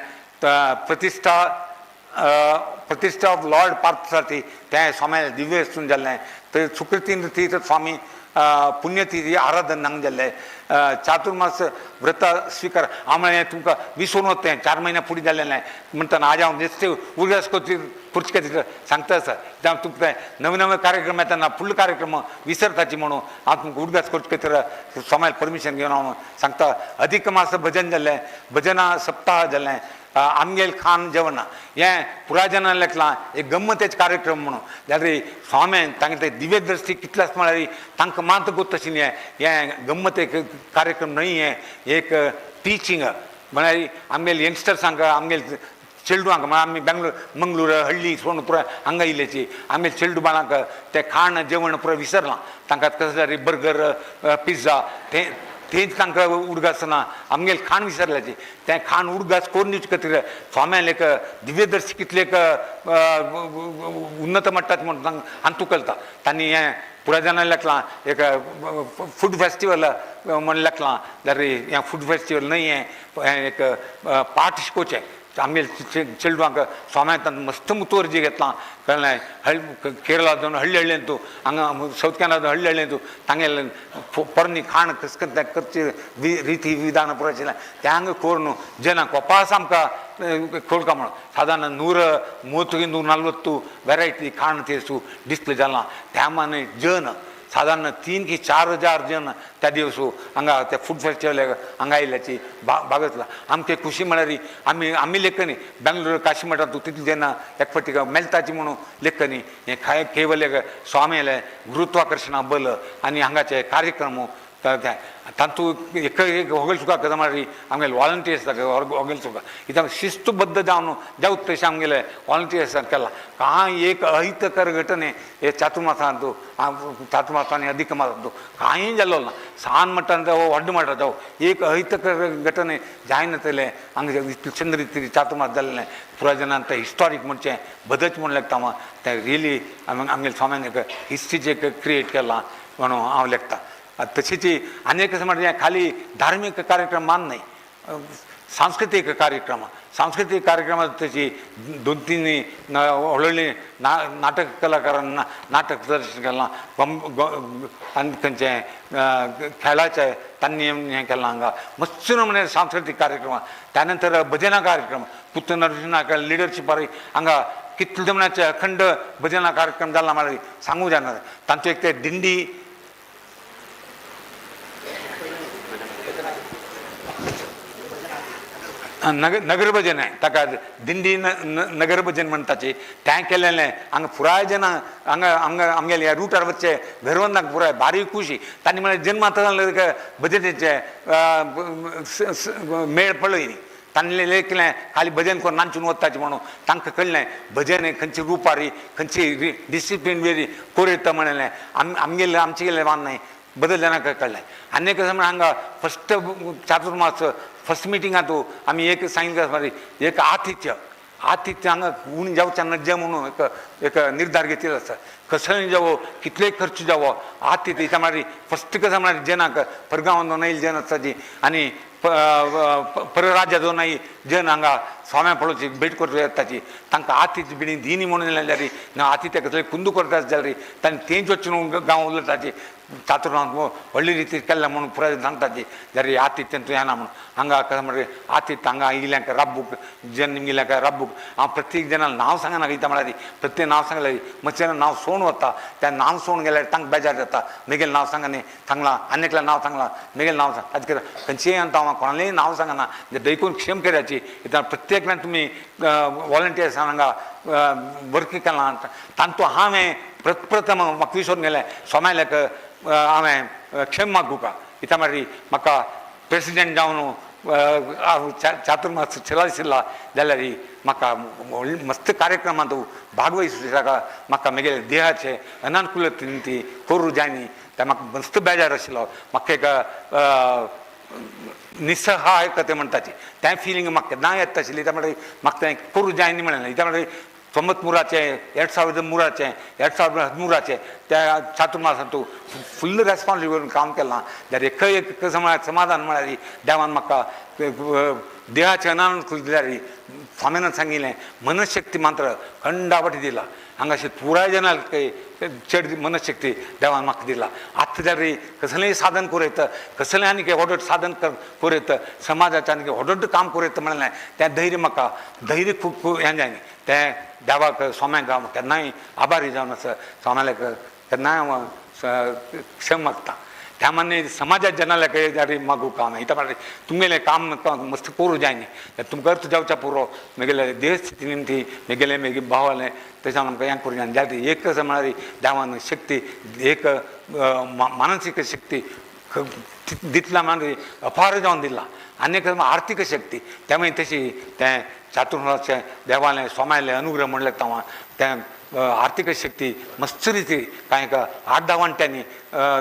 प्रतिश्ठा प्रतिश्ठा ऑफ लॉर्ड पार्थसारथी तें स्वामी दिव्य वस्तून जाल्लें थंय सुकृतीन तीर्थ स्वामी पुण्यतिथी आराधन हांगा जाल्लें चातुर्मास व्रत स्विकार हांव म्हळें तुमकां विसरून वता तें 4 म्हयन्या फुडें जाल्लें म्हणटना आज हांव बेश्टें उगडास करचे खातीर सांगता आसा जावं तुमकां नवे नवे कार्यक्रम येतना फुडलो कार्यक्रम विसरताची म्हणून हांव तुमकां उडगास करचे खातीर स्वाम्याल परमिशन घेवन हांव सांगता. अधिक मास भजन जाल्लें, भजना सप्ताह जाल्लें, आमगेल खान जेवण हें पुराय लेखलां एक गम्मतेच कार्यक्रम म्हणून जाल्यार स्वाम्यान तांगे ते दिव्य दृश्टी कितले आसा म्हळ्यार तांकां मात गोत आशिल्लें हें गम्मत एक कार्यक्रम न्हय, हें एक टिचींग म्हळ्यार आमगेले यंगस्टर्सांक आमगेले चेडवांक म्हळ्यार आमी बेंगलोर मंगळूर हळ्ळी सोडून पुराय हांगा येयल्याची आमगेले चेडू बाळांक तें खाण जेवण पुराय विसरलां. तांकां कशें जाल्यार बर्गर पिझ्झा तें तेंच तांकां उडगास ना, आमगेलें खाण विसरल्याची तें खाण उडगास करून दिवचे खातीर स्वाम्यान एक दिव्यदर्शी कितले एक उन्नत मट्टात म्हणून तांकां अंतू कळटा. तांणी हें पुराय जाणां लेखलां एक फूड फेस्टिवल म्हण लेखलां जाल्यार हें फूड फेस्टिवल न्हय, हें एक पाठ शिकोवचें आमगेले चेडवांक स्वाम्यान तांकां मस्त मुतवर्जी घेतलां कळ्ळें. हळ्ळी केरळा जावन हळ्ळी हळ्ळेंतू हांगा सावथ कॅनरा जावन हळ्ळी हळ्ळेंतू तांगेले पोरणी खाण कशें करता करचे रिती विधान पुराय आशिल्लें तें हांगा करून जनांक उपास आमकां कोळका म्हणून सादारण 130 140 वेरायटी खाण तेसू डिस्प्ले जालां. त्या माने जन सादारण 3 की 4 हजार जन त्या दिवस हांगा त्या फूड फेस्टिवल हांगा आयिल्ल्याची भागतला. आमचे खुशी म्हळ्यार आमी आमी लेखनी बेंगलोर काशी मठांत तितले जेन्ना एक फावटी मेळटाची म्हणून लेखनी हें खाय केवल एक स्वाम्यालें गुरुत्वाकर्शणा बल आनी हांगाचे कार्यक्रम तातूंत एक एक होगल सुखा कशें म्हळ्यार आमगेले वॉलंटियर्स होगल सुखा इथं शिस्तबद्ध जावन जावत तशें आमगेले वॉलंटियर्सान केलां. कांय एक अहितकर घटने हे चातुर्मासांत, चातुर्मासांनी अधिक मासांत कांय जालो ना. सान मट्टान जावं व्हड मट्टान जावं एक अहितकर घटने जायनातलें हांगा इतले चंद रिती चातुर्मास जाल्लें पुराय जणान तें हिस्टॉरीक म्हणचें बदच म्हूण लेखता हांव तें रियली आमगेले स्वाम्यान एक हिस्ट्रीचें क्रिएट केलां म्हणून हांव लेखता. तशीच आनी एक म्हणजे खाली धार्मीक कार्यक्रम मान न्हय, सांस्कृतीक कार्यक्रम, सांस्कृतीक कार्यक्रमात तशी दोन तीन व्हडली नाटक कलाकारांना नाटक प्रदर्शन केलां, आनी खंयचें खेळाचें तांणी हें केलां हांगा मस्त म्हणजे सांस्कृतीक कार्यक्रम. त्यानंतर भजना कार्यक्रम पुत्त नरसिंह लिडरशिपार हांगा कितले म्हण्याचे अखंड भजना कार्यक्रम जाला म्हळ्यार सांगूंक जायना. तांचो एक ते दिंडी नगर भजन आहे ताका दिंडी नगर भजन म्हणटाची तें केलेलें हांगा पुराय जनां हांगा हांगा आमगेले ह्या रुटार वचचे घरवंदांक पुराय बारीक खुशी तांणी म्हळ्यार जन्मांत भजनेचे मेळ पळयनी तांणी लेखलें खाली भजन करून नांचून वताचे म्हणून तांकां कळ्ळें भजन खंयची रुपारी खंयची डिसिप्लीन वेरी कोरयता म्हणलें. आमगेलें आमचे गेल्लें मान न्हय बदल जाणांक कळ्ळें. आनी एक म्हणल्यार हांगा फस्ट चातुर्मास फस्ट मिटिंगांत आमी एक सांगितलें एक आतिथ्य, आतिथ्य हांगा उणें जावचें नज्जे म्हणून एक एक निर्धार घेतिल्लो आसा. कसोय जावो कितलेय खर्च जावो आतिथ्य इतना म्हळ्यार फस्ट कसं म्हळ्यार जनाक परगांवांत नयल जन आसताची आनी परराज्याचो नाही जन हांगा स्वाम्या पळोवची भेट करचो येताची तांकां आतिथ्य बिणी दिनी म्हणून जाल्यार ना आतिथ्य कसले कुंदू करता जाल्यार तांणी तेंच वचून गांव उलयताची चातुर्मास व्हडली रिती केल्ल्या म्हणून पुराय सांगताची जाल्यार आतिथ्य तूं येना म्हणून हांगा कसं म्हळ्यार आतिथ्य हांगा इल्यांक राब्बूक जन इल्यांक राब्बूक हांव प्रत्येक जणांक नांव सांगना कितें म्हळ्यार प्रत्येक नांव सांगल्यार मातशें नांव सोडून वता त्या नांव सोडून गेल्यार तांकां बेजार जाता. मेगेलें नांव सांगना सांगलां आनी एकल्या नांव सांगलां मेगेलें नांव सांग ताजे खंयचेय आतां हांव कोणालेंय नांव सांगना देखून क्षेम करायची इतना प्रत्येक तुमी वॉलंटियर्स हांगा वर्क केलां तांतू हांवें प्रथम म्हाका विसरून गेलें सोमायल्याक हांवें क्षेम मागूका इतना म्हळ्यार म्हाका प्रेसिडेंट जावन चातुर्मास चलाशिल्ला जाल्यार म्हाका मस्त कार्यक्रमांत भागवहिसूं म्हाका म्हगेले देहाचे अनानुकूलतेन ती करूं जायनी ते म्हाका मस्त बेजार आशिल्लो. म्हाका एक निसहायकते म्हणटाची तें फिलींग म्हाका केन्ना येता आशिल्ली. त्या म्हळ्यार म्हाका तें करूं जायनी म्हणलें. त्या म्हळ्यार 93, 2003, 2013 त्या चातुर्मासांत फुल्ल रेस्पॉन्सिबल करून काम केलां जाल्यार एक एक समाधान म्हळ्यार देवान म्हाका देहाचे अनानुकूल दिल्यार स्वामीन सांगिल्लें मनशक्ती मात्र खंडावटी दिला. हांगाशी पुराय जनाक चड मनशक्ती देवान म्हाका दिला. आतां जाल्यार कसलेंय साधन करूं येता, कसलें आनी व्हड साधन करूं येता, समाजाचें आनी व्हड काम करूं येता म्हणलें तें धैर्य म्हाका धैर्य खूब हें जायना. तें देवाक स्वाम्याक हांव केन्नाय आभारी जावन आसा. स्वाम्याक केन्नाय हांव क्षम मागता. त्या मान्य समाजात जनाला जारी मागू काम इतना म्हळ्यार तुमगेलें काम मस्त करूं जायनी तुमकां अर्थ जावच्या पुरो म्हगेले देहस्थिती निमती म्हगेलें मागीर भावालें तशें आमकां हें करूं जायना. जाल्यार एक कसं म्हळ्यार देवान शक्ती एक मानसीक शक्ती दितला म्हळ्यार अपार जावन दिला आनी एक आर्थीक शक्ती त्यामुळे तशी तें चातुर्मासाचें देवालें स्वाम्यालें अनुग्रह म्हणलें हांव तें आर्थीक शक्ती मस्त रिती कांय 8-10 वांट्यांनी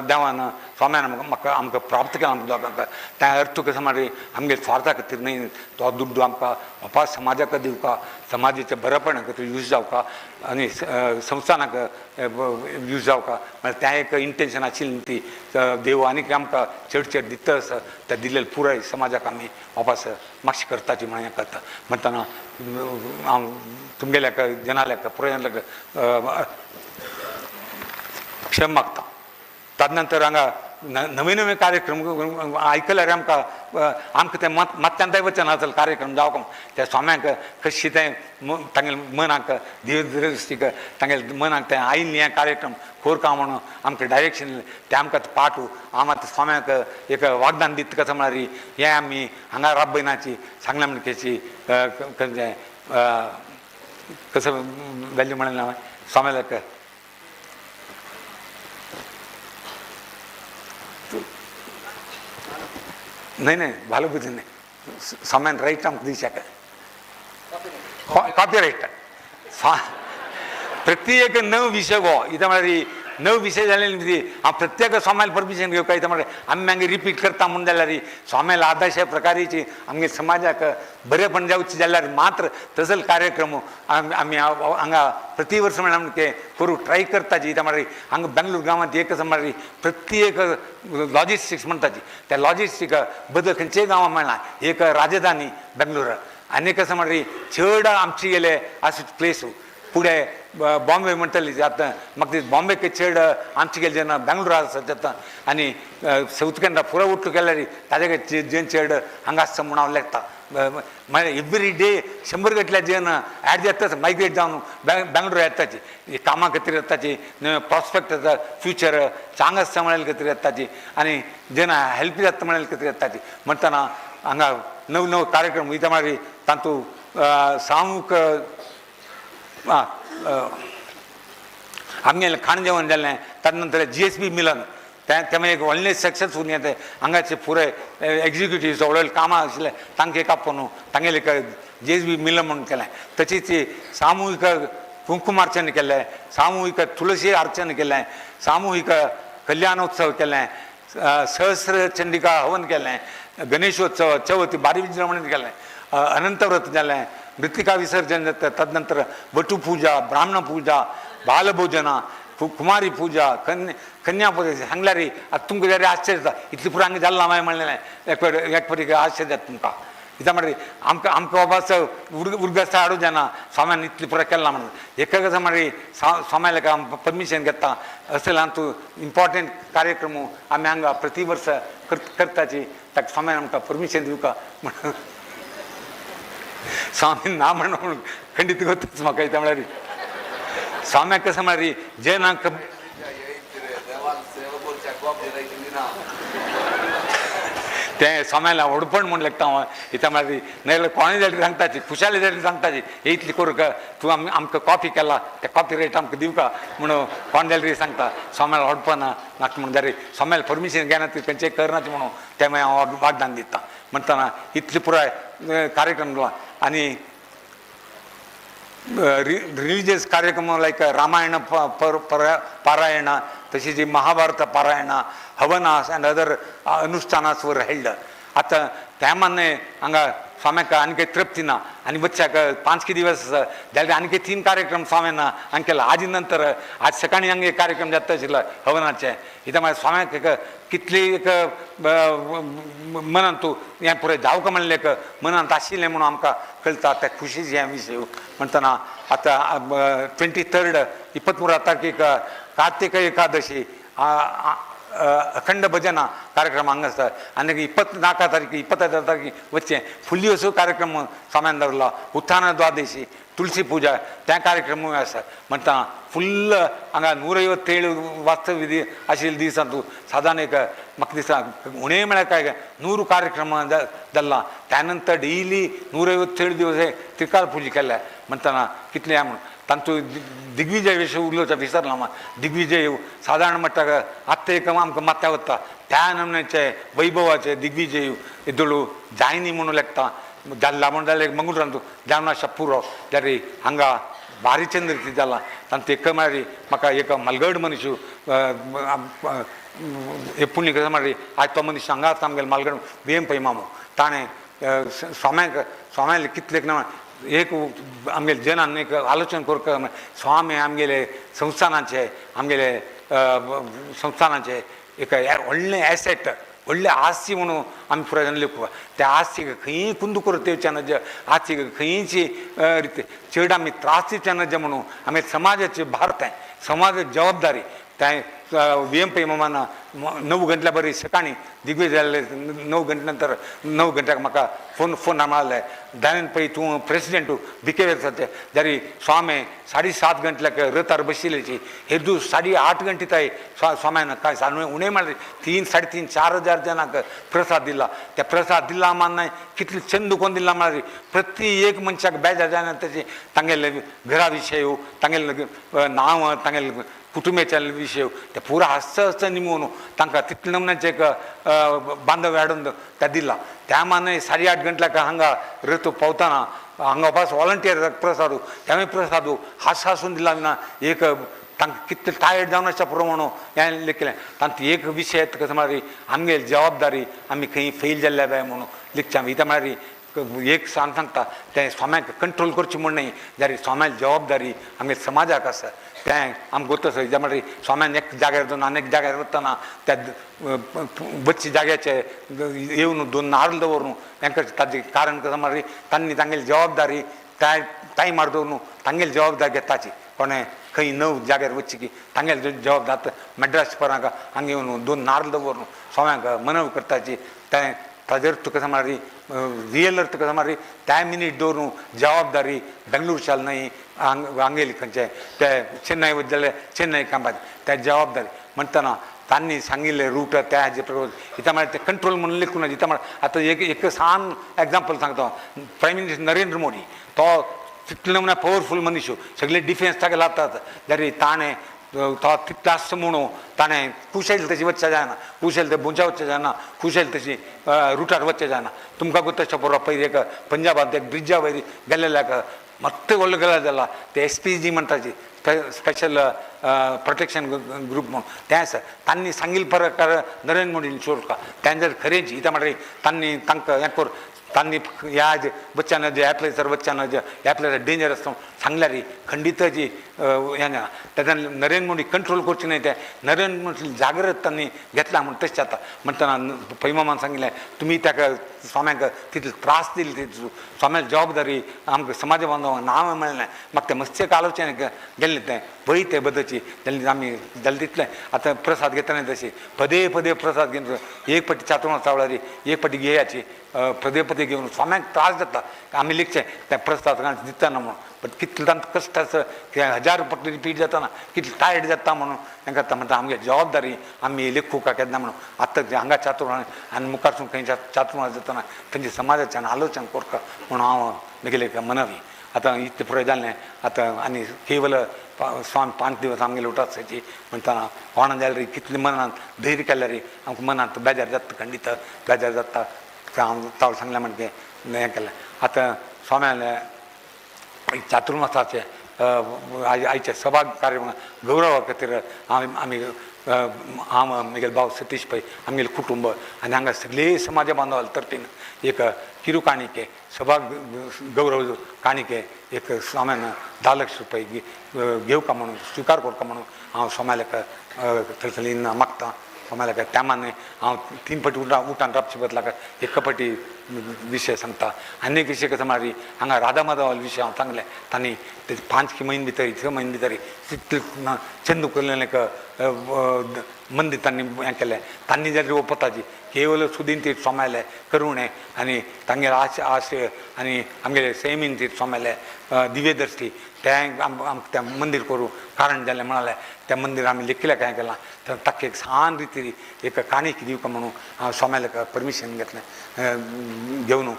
देवान स्वाम्यान म्हाका आमकां प्राप्त केला आमकां दोगांक. त्या अर्थ कसो म्हळ्यार आमगे स्वार्था खातीर न्हय तो दुड्डू आमकां अपार समाजाक दिवका, समाजाच्या बरेपणा खातीर यूज जावका आनी संस्थानाक यूज जावका म्हळ्यार तें एक इंटेन्शन आशिल्ली ती देव आनीक आमकां चड चड दिता आसा त्या दिल्लें पुराय समाजाक आमी वापस मातशें करताची म्हणून हें करता म्हणटना हांव तुमगेल्याक जनाल्याक पुराय क्षम मागता. तदनंतर हांगा नवे नवे कार्यक्रम आयकल्यार आमकां आमकां तें मात्यांतय वचना आसल कार्यक्रम जावं त्या स्वाम्यांक कशी तें तांगेले मनाक देवदृश्टीक तांगेले मनाक तें आयिल्लें हें कार्यक्रम कोर का म्हणून आमकां डायरेक्शन तें आमकां पाठ हांव आतां स्वाम्याक एक वागदान दिता कसं म्हळ्यार हें आमी हांगा राबयनाची सांगलें म्हणकेची खंयचें कसं व्हॅल्यू म्हणलें हांवें स्वाम्याक न्हय न्हय भालबुद्दी न्हय स्वाम्यान रायट आमकां दिवच्याक कॉपी रायट प्रत्येक नव विशय गो इतें म्हळ्यार नव विशय जाले हांव प्रत्येक स्वाम्याल परमिशन घेवंक काय म्हळ्यार आमी मागीर रिपीट करता म्हूण जाल्यार स्वाम्याल आदर्श प्रकारेची आमगे समाजाक बरेपण जावचें जाल्यार मात्र तसले कार्यक्रम आमी हांगा प्रति वर्स म्हळ्यार आमचे करूं ट्राय करताची. कितें म्हळ्यार हांगा बेंगलोर गांवांत एक म्हळ्यार प्रत्येक लॉजिस्टिक्स म्हणटाची त्या लॉजिस्टीक बदल खंयच्याय गांवांत मेळना. एक राजधानी बेंगलोर आनी कसं म्हळ्यार चड आमची गेले अशें प्लेस फुडें बॉम्बे म्हणटली आतां म्हाका दिसता बॉम्बेक चड आमचे गेले जेन्ना बेंगलोर आसा आतां आनी सावथ कॅनरा पुरो उठलो केल्यार ताजे जेन चड हांगा आसता म्हूण हांव लेखता. म्हळ्यार एवरी डे 100 गटल्या जेन ऍड जाताच मायग्रेट जावन बेंगलोर येताची कामां खातीर येताची प्रॉस्पेक्ट येता फ्युचर चांग आसता म्हळ्यार खातीर येताची आनी जेन्ना हेल्प जाता म्हळ्यार खातीर येताची. म्हणटना हांगा नव नव कार्यक्रम वयता म्हळ्यार तातूंत सामूक आमगेलें खाण जेवण जालें ताजे नंतर GSB मिलन तें एक व्हडलें सक्सेसफूल येता. हांगाचे पुराय एक्जिक्युटीव व्हडले कामां आशिल्ले तांकां एक आपोवन तांगेलें एक GSB मिलन म्हणून केलें. तशीच सामुहीक कुंकुमार्चन केलें, सामुहीक तुळशी अर्चन केलें, सामुहीक कल्याणोत्सव केलें, सहस्र चंडिका हवन केलें, गणेशोत्सव चवथ बारी विजृंभणेन केलें, अनंतव्रत जालें, मृत्तिका विसर्जन जाता, तदनंतर वटू पूजा, ब्राह्मण पूजा, बालभोजना, कुमारी पूजा, कन्या पूजा सांगल्यार आतां तुमकां जाल्यार आश्चर्य जाता इतलें पुरो हांगा जालें हांवें म्हणलें एक फावटी आश्चर्य जाता तुमकां. कित्याक म्हळ्यार आमकां आमकां बाबा उर्ग हाडूं जायना स्वाम्यान इतलें पुरो केलां म्हणून एक कसं म्हळ्यार स्वाम्याक आमी परमिशन घेता असले आमचो इम्पॉर्टंट कार्यक्रम आमी हांगा प्रति वर्स करताची ताका स्वाम्यान आमकां परमिशन दिवका म्हणून स्वामी ना म्हणून खंडीत गोतच म्हाका कितें म्हळ्यार स्वाम्याक कसं म्हळ्यार जे ना तें स्वाम्याला व्हडपण म्हूण लेखता हांव. कित्याक म्हळ्यार नाजाल्यार कोणूय जाल्यार सांगताची खुशाली जाल्यार सांगताची हे इतली करूं तूं आमी आमकां कॉपी केला ते कॉपी रेट आमकां दिवका म्हणून कोण जाल्यार सांगता स्वाम्याला व्हडपण नाका म्हणून जाल्यार स्वाम्याला परमिशन घेना ती खंयचें करनाची म्हणून तें मागीर हांव वागदान दिता. म्हणटना इतली पुराय कार्यक्रम आनी रिलिजियस कार्यक्रम लायक रामायण पारायण तशीच महाभारत पारायण हवनास अँड अदर अनुष्ठानास वर हेल्ड. आतां त्या मान्य हांगा स्वाम्याक आनी काही तृप्ती ना आनी बच्चाक 5 दिवस जाल्यार आनी 3 कार्यक्रम स्वाम्यान हांगा केला. आजी नंतर आज सकाळी हांगा एक कार्यक्रम जाता आशिल्लो हवनाचे. इथं मागीर स्वाम्याक एक कितली एक मनान तूं हें पुराय जावका म्हणलें एक मनांत आशिल्लें म्हणून आमकां कळटा त्या खुशीचे हें विशय. म्हणटना आतां 23 23 तारखेक कार्तिक एकादशी अखंड भजन कार्यक्रम हांगा आसता आनी 24 तारखे 25 तारखे वचचें फुल्ली असो कार्यक्रम स्वाम्यान दवरला. उत्थान द्वादशी तुळशी पूजा त्या कार्यक्रमूय आसा. म्हणटा फुल्ल हांगा 157 वास्तव्य आशिल्ले दिसांत सादारण एक म्हाका दिसता उणें म्हळ्यार काय 100 कार्यक्रम जाल्ला. त्या नंतर डेली 157 दिवस हे त्रिकाल पूजा केल्या. म्हणटना कितले म्हणून तांचो दिग्विजय विशय उलोवचो विसरला हांव. दिग्विजय सादारण म्हणटा आत्तां एक आमकां माथ्या वता त्या नमन्याचे वैभवाचे दिग्विजय येदोळू जायनी म्हणून लेखता जाल्ला म्हणून जाल्यार मंगळूरांत जावन आसा पुरो जाल्यार हांगा भारीचंद्र ती जाला. तांचो एक म्हळ्यार म्हाका एक मालगड मनीस हे पुण्य कसं म्हळ्यार आज तो मनीस हांगा आसा आमगेलो मालगड बी एम पै मामो ताणें स्वाम्याक स्वाम्याले कितले ना एक आमगेले जनान एक आलोचन करूंक स्वामी आमगेले संस्थानाचे आमगेले संस्थानाचे एक व्हडलें एसेट व्हडलें आस्ती म्हणून आमी पुराय जाण लेखू. त्या आस्तीक खंयी कुंदू करूं तेवच्या नज आस्तीक खंयची रिते चड आमी त्रास दिवचे नज म्हणून आमी समाजाचे भार तें समाजाची जबाबदारी त्या वी एम पै मामान 9 घंट्या बरी सकाळी दिग्विजय जाल्ले 9 घंटे नंतर 9 घंट्याक म्हाका फोन मेळ्ळे दयानंद पै तूं प्रेसिडेंट बी के जाल्यार स्वामी 7:30 घंट्याक रथार बशिल्ल्याची हेदू 8:30 घंटे ताई स्वाम्यान काय उणें म्हळ्यार 3, 3.5, 4 हजार जणांक प्रसाद दिला. त्या प्रसाद दिला मान कितले चंद कोण दिला म्हळ्यार प्रति एक मनशाक बेजार जायना तेची तांगेले घरा विशय तांगेले नांव तांगेले कुटुंबाच्या विशय ते पुरा हस्त हस्त निमून तांकां तितले नमुन्याचे एक बांधव हाडून त्या दिला. त्या माने 8:30 गंटल्याक हांगा ऋतू पावतना हांगा पास वॉलंटियर प्रसाद त्यामुळे प्रसाद हास हासून दिला विना एक तांकां कितले टायर्ड जावन आसच्या पुरो म्हणून हें लेखलें. तांतूं एक विशय कसो म्हळ्यार आमगेली जबाबदारी आमी खंय फेल जाल्ल्या बाय म्हणून लिखचें. आमी इतें म्हळ्यार एक सांग सांगता तें स्वाम्याक कंट्रोल करचें म्हूण न्हय, जाल्यार स्वाम्याली जबाबदारी आमगे समाजाक आसा तें आमकां गोत आसा. कित्याक म्हळ्यार स्वाम्यान एक जाग्यार दोन आनी एक जाग्यार वतना त्या बच्चे जाग्याचे येवन दोन नारळ दवरून हें करचें. ताजें कारण कसो म्हळ्यार तांणी तांगेली जबाबदारी त्या टायमार दवरून तांगेली जबाबदारी घेताची. कोणें खंय नव जाग्यार वचची की तांगेली जबाबदार मड्रास परांक हांगा येवन दोन नारळ दवरून स्वाम्याक मनव करताची. तें ताजेर तुका कसो म्हळ्यार रियल अर्थ कसो म्हळ्यार त्या मिनीट दवरून जबाबदारी बेंगलोरच्यान न्हय हांगेली खंयचे ते चेन्नय वच जाल्यार चेन्नय कामाचे त्या जबाबदारी म्हणटना तांणी सांगिल्ले रूट त्या हाजे प्रकार इत्या म्हळ्यार ते कंट्रोल म्हणून लेखून इत्या म्हळ्यार आतां एक एक सान एग्जाम्पल सांगता. प्रायम मिनिस्टर नरेंद्र मोदी तो तितलो नमुना पवरफूल मनीस, सगळे डिफेन्स ताका लातात, जाल्यार ताणें तो तितलो आसता म्हणून ताणें कुशेल तशी वचचें जायना, कुशेल ते बुंच्या वचचें जायना, कुशेल तशी रुटार वचचें जायना. तुमकां गोत आसच्या पुरो पयर एक पंजाबांत एक ब्रिजा वयर गेल्ल्याक मत्त व्हडलो गेला जाला ते S P G म्हणटाची special protection group म्हणून तें आसा. तांणी सांगिल्ले प्रकार नरेंद्र मोदीन सोडका तें जर खरेंच इत्याक म्हळ्यार तांणी तांकां हें कर तांणी ह्या जे बच्चान जे ह्या प्लेसार बच्चान जे ह्या प्लेसार डेंजर आसता सांगल्यार खंडीत जी हें जायना. तेन्ना नरेंद्र मोदी कंट्रोल करचें न्हय, तें नरेंद्र मोदी जागृत तांणी घेतला म्हूण तशें जाता. म्हणटना पैमामान सांगिल्लें तुमी ताका स्वाम्याक तितले त्रास दिले, ते स्वाम्याक जबाबदारी आमकां समाज बांधवांक नांव मेळ्ळें. म्हाका तें मस्ती आलोचने गेल्लें तें पळय तें बदलची जाल्यार आमी जालें तितलें. आतां प्रसाद घेतना तशी पदे पदे प्रसाद घेवन एक पटी चातुर्मास चावळारी एक पटी घेयाची पदे पदे घेवन स्वाम्याक त्रास जाता. आमी लिखचें तें प्रसाद दितना म्हणून बट कितलें तांकां कश्ट आसा 1000 पट रिपीट जातना कितलें टायर्ड जाता म्हणून हें करता. म्हणटा आमगे जबाबदारी आमी लेखूका केन्ना म्हणून आतां हांगा चातुर्मास आनी मुखारसून खंय चातुर्मास जातना थंयचे समाजाच्यान आलोचन करता म्हणून हांव म्हगेलें एक मनवी. आतां इतलें पुरो जालें. आतां आनी केवल स्वामी 5 दिवस आमगेले उठासाची म्हणटना कोणा जाल्यार कितलें मनांत धैर्य केल्यार आमकां मनांत बेजार जाता, खंडीत बेजार जाता. हांव तावळ सांगलें म्हणगे हें केलें. आतां स्वाम्याले चातुर्मासाचे आयचे सभा कार्य गौरवा खातीर आमी हांव म्हगेले भाव सतीश पै आमगेलें कुटुंब आनी हांगा सगळे समाज बांधवा तर्फेन एक किरू काणिके सभा गौरव काणिके एक स्वाम्यान 10 लक्ष रुपये घेवका म्हणून स्विकार करका म्हणून हांव स्वाम्याक थळथळीन मागता. स्वाम्याक त्या माने हांव 3 पटी उठान राबचे बदलाक एक पटी विशय सांगता. आनी एक विशय कसो म्हळ्यार हांगा राधा माधव विशय हांव सांगलें तांणी ते 5 म्हयने भितर 6 म्हयने भितर तितले चंदू केल्लें एक मंदीर तांणी हें केलें. तांणी जाल्यार ओपताची केवल सुदीन तीर्थ स्वाम्याले करुणें आनी तांगेले आशय आनी आमगेले सैमीन तीर्थ स्वाम्याले दिव्यदृश्टी तें आमकां तें मंदीर करूं कारण जालें म्हणालें. तें मंदीर आमी लेखिल्लें कांय केलां तर ताका एक सान रितीन एक काणीक दिवका म्हणून हांव स्वाम्याले परमिशन घेतलें घेवन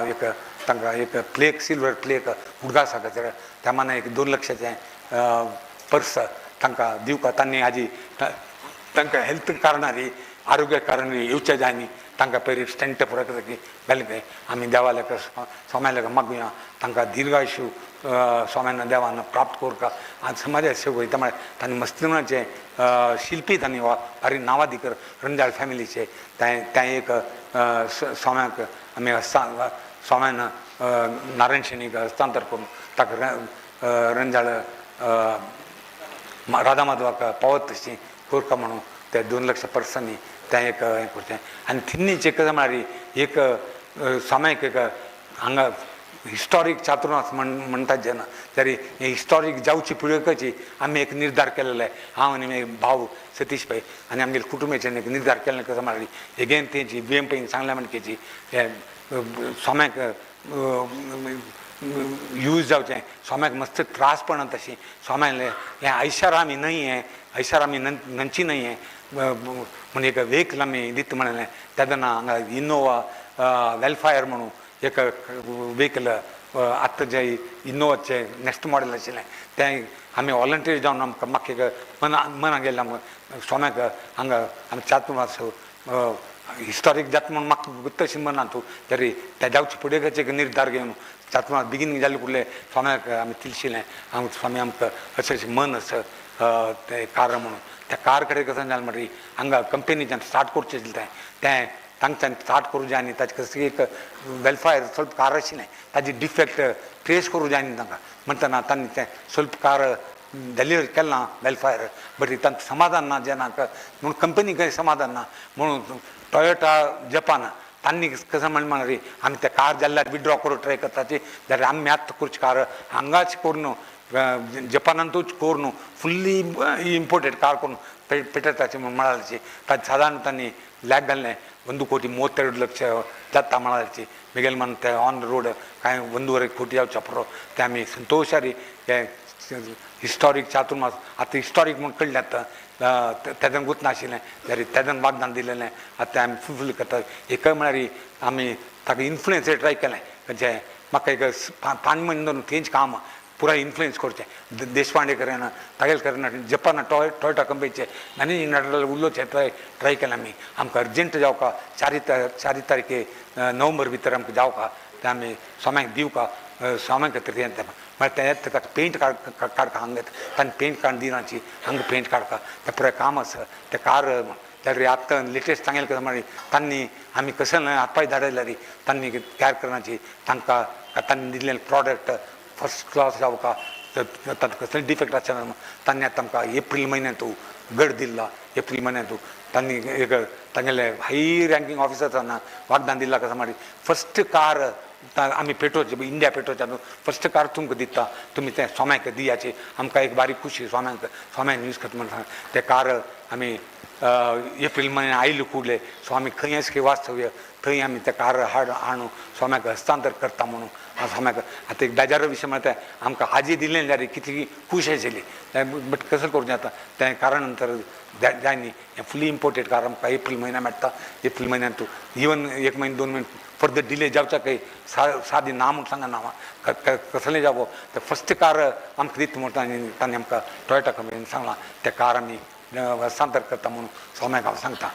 एक तांकां एक प्लेक सिल्वर प्लेक उडगासा खातीर त्या मानान एक 2 लक्षाचें पर्स तांकां दिवका. तांणी हाजी तांकां हेल्थ कारणारी आरोग्य कारणारी येवचें जाय न्ही तांकां पयलीं स्टंट पुरो की घालें तें आमी देवालेक स्वाम्यालेक मागुया तांकां दीर्घायुष्य स्वाम्यान देवान प्राप्त करका आनी समाजा सेवा वयता म्हळ्यार तांणी मस्तिनाचे शिल्पी तांणी भारी नांवादीक रंजाळ फॅमिलीचे तें एक स्वाम्याक आमी स्वाम्यान नारायण शेणीक हस्तांतर करून ताका रंजाळ राधा माधवाक पावत तशी करका म्हणून ते 2 लक्ष पर्सांनी तें एक हें करचें. आनी थिन्नीचें कशें म्हळ्यार एक स्वाम्याक एक हांगा हिस्टॉरीक चातुर्मास म्हणटात जेन्ना तरी हें हिस्टॉरीक जावची पिळवकाची आमी एक निर्धार केलेलो. हांव आनी म्हगे भाव सतीश पै आनी आमगेले कुटुंबाच्यान एक निर्धार केल्ले कसो म्हळ्यार एगेन तेंची बी एम पैन सांगलें म्हणकेची हे स्वाम्याक यूज जावचें स्वाम्याक मस्त त्रास पडना तशी स्वाम्याले हें ऐशारामी न्हय हें ऐशारामी नंची न्हय हें म्हण एक वेहिकल आमी दिता म्हणलें. तेन्ना हांगा इनोवा वेलफायर म्हणून एक वेहिकल आतां जें इनोवाचें नेक्स्ट मॉडेल आशिल्लें तें आमी वॉलंटियर जावन आमकां म्हाका एक मना गेल्लें आमकां स्वाम्याक हांगा आमी चातुर्मास हिस्टॉरीक जाता म्हूण म्हाका तशें मना तूं तरी त्या जावचे फुडें एक निर्धार घेवन चातुर्मास बिगिनींग जालें कुडलें स्वाम्याक आमी तिलशिलें हांगा स्वामी आमकां अशें अशें मन आसा तें कार म्हणून त्या कार कडेन कसं जालें म्हणटकीर हांगा कंपनीच्यान स्टार्ट करचें आशिल्लें तें तें तांच्यान स्टार्ट करूं जाय आनी ताचे कसली एक वेलफायर स्वल्प कार आशिल्लें ताजी डिफेक्ट ट्रेस करूं जाय न्ही तांकां म्हणटना तांणी तें स्वल्प कार डिलिव्हरी केलें ना वेलफायर बट तांकां समाधान ना जेन्ना म्हणून कंपनी काही समाधान ना म्हणून टोयोटा जपान तांणी कसं म्हण म्हणरी आमी ते कार जाल्यार विड्रॉ करूं ट्राय करताची जाल्यार आमी आतां करची कार हांगाच करून जपानांतूच करून फुल्ली इंपोर्टेड कार करून पेटयताची म्हूण म्हळाची ताचे सादारण तांणी लॅक घाललें 1,32,00,000 जाता म्हळाची मिगेल मन ते ऑन रोड कांय 1.25 कोटी जावचे पुरो ते आमी संतोशारी हे हिस्टॉरीक चातुर्मास आतां हिस्टॉरीक म्हूण कळ्ळें आतां तेदन गुत नाशिल्लें जाल्यार तेदन वागदान दिलेलें आतां तें आमी फुलफील करता. एक म्हळ्यार आमी ताका इन्फ्लुयन्स ट्राय केलें खंयचें म्हाका एक 5 म्हयने धरून तेंच काम पुराय इन्फ्लुयन्स करचें देशपांडे करेन तागेल करेन जपान टॉयटा कंपनीचे मॅनेजींग डायरेक्टर उलोवचें ट्राय केलें आमी आमकां अर्जंट जावका 4 तारखे नोव्हेंबर भितर आमकां जावका तें आमी स्वाम्याक दिवका स्वाम्या खातीर तें म्हळ्यार तें येता ताका पेंट काडका हांगा येता तांणी पेंट काडून दिनाची हांगा पेंट काडका तें पुराय काम आसा तें कार जाल्यार आतां लेटेस्ट सांगेल कसं म्हळ्यार तांणी आमी कसं हातपाय धाडयल्यार तांणी तयार करण्याची तांकां तांणी दिल्लें प्रॉडक्ट फर्स्ट क्लास जावका तातूंत कसलें डिफेक्ट आसना तांणी आतां आमकां एप्रील म्हयन्यांत गड दिल्ला एप्रील म्हयन्यांत तांणी एक तांगेले हाय रँकींग ऑफिसर्सांना वागदान दिल्ला कसं म्हळ्यार फर्स्ट कार आमी पेटोवचे इंडिया पेटोवचे फर्स्ट कार तुमकां दिता तुमी तें स्वाम्याक दियाचे आमकां एक बारीक खुशी स्वाम्याक स्वाम्यान यूज करता म्हणून तें कार आमी एप्रील म्हयन्यान आयले कुडले सो आमी खंय आसा वास्तव्य थंय आमी तें कार हाडून स्वाम्याक हस्तांतर करता म्हणून स्वाम्याक आतां एक बेजारो विशय म्हळ्यार तें आमकां आजी दिलें जाल्यार कितली खूश आशिल्ली बट कसं करूं आतां तें कारण नंतर जाय न्ही हें फुली इम्पोर्टेड कार आमकां एप्रील म्हयन्या मेळटा एप्रील म्हयन्यान तूं इवन 1 म्हयनो 2 म्हयने फर्दर डिले जावच्या काही सादी ना म्हूण सांगना हांव कसलें जावो तें फर्स्ट कार आमकां दिता म्हूण तांणी आमकां टॉयटा कंपनीन सांगलां तें कार आमी हस्तांतर करता म्हणून स्वाम्याक हांव सांगता.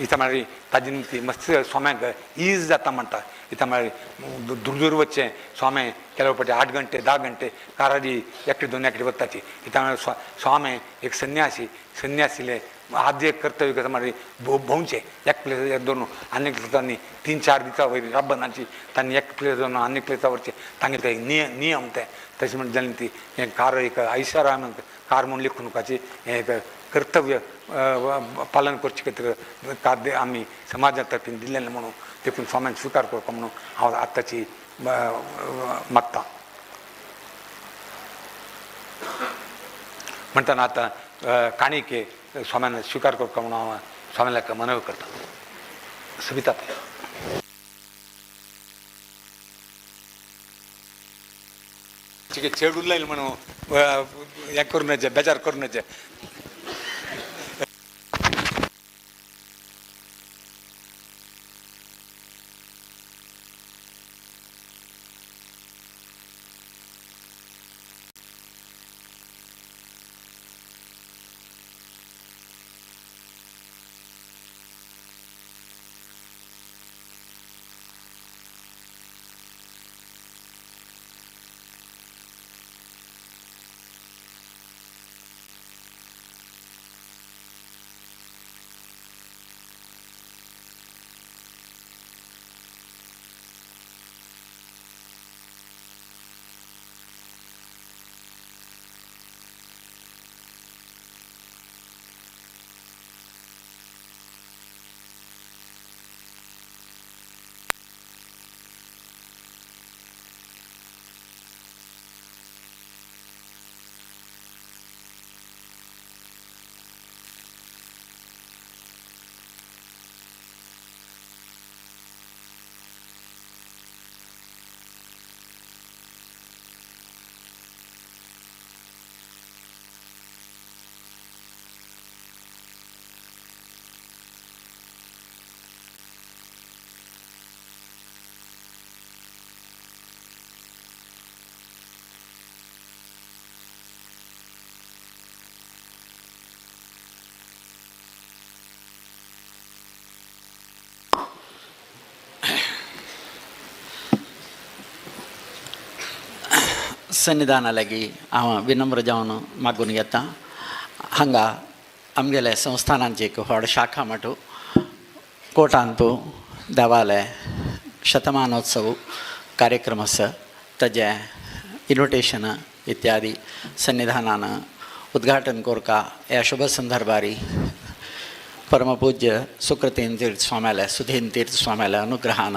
इथं म्हळ्यार ताजी निमती मस्त स्वाम्याक is जाता म्हणटा इथं म्हळ्यार दूर दूर वचचें स्वामे ಕೆಲವು ಪಟ್ಟಿ 8 ಗಂಟೆ 10 ಗಂಟೆ कारारी एकटे 2 एकटे वताची इथं म्हळ्यार स्वामे एक संन्यासी संन्यासीले आद्य कर्तव्य कसं म्हळ्यार भोंवचें एक प्लेस एक दोन आनी तांणी 3-4 दिसा वयर राबनाची तांणी एक प्लेस दोन आनी प्लेसा वरचें तांगेले ते नियम ते तशें म्हण जालें ती हें कार एक ऐशाराम कार म्हूण लेखूनकाची हें एक कर्तव्य पालन करचे खातीर कार आमी समाजा तर्फेन दिल्लें म्हणून देखून स्वाम्यान स्विकार करपा म्हणून हांव आतांची मागता. म्हणटना आतां काणिके स्वाम्यान स्विकार करपा म्हणून हांव स्वाम्याक मनवी करता. सविता चेड उरलें म्हणून हें करूं नजे बेजार करूं नजे. सन्निधाना लागीं हांव विनम्र जावन मागून घेता. हांगा आमगेले संस्थानांची एक व्हड शाखा मठू कोटांतू देवालय शतमानोत्सव कार्यक्रम आसा ताजें इन्विटेशन इत्यादी सन्निधानान उद्घाटन कोरका ह्या शुभ संदर्भारी परमपूज्य सुकृतीन तीर्थ स्वाम्याले सुधीन तीर्थ स्वाम्याले अनुग्रहान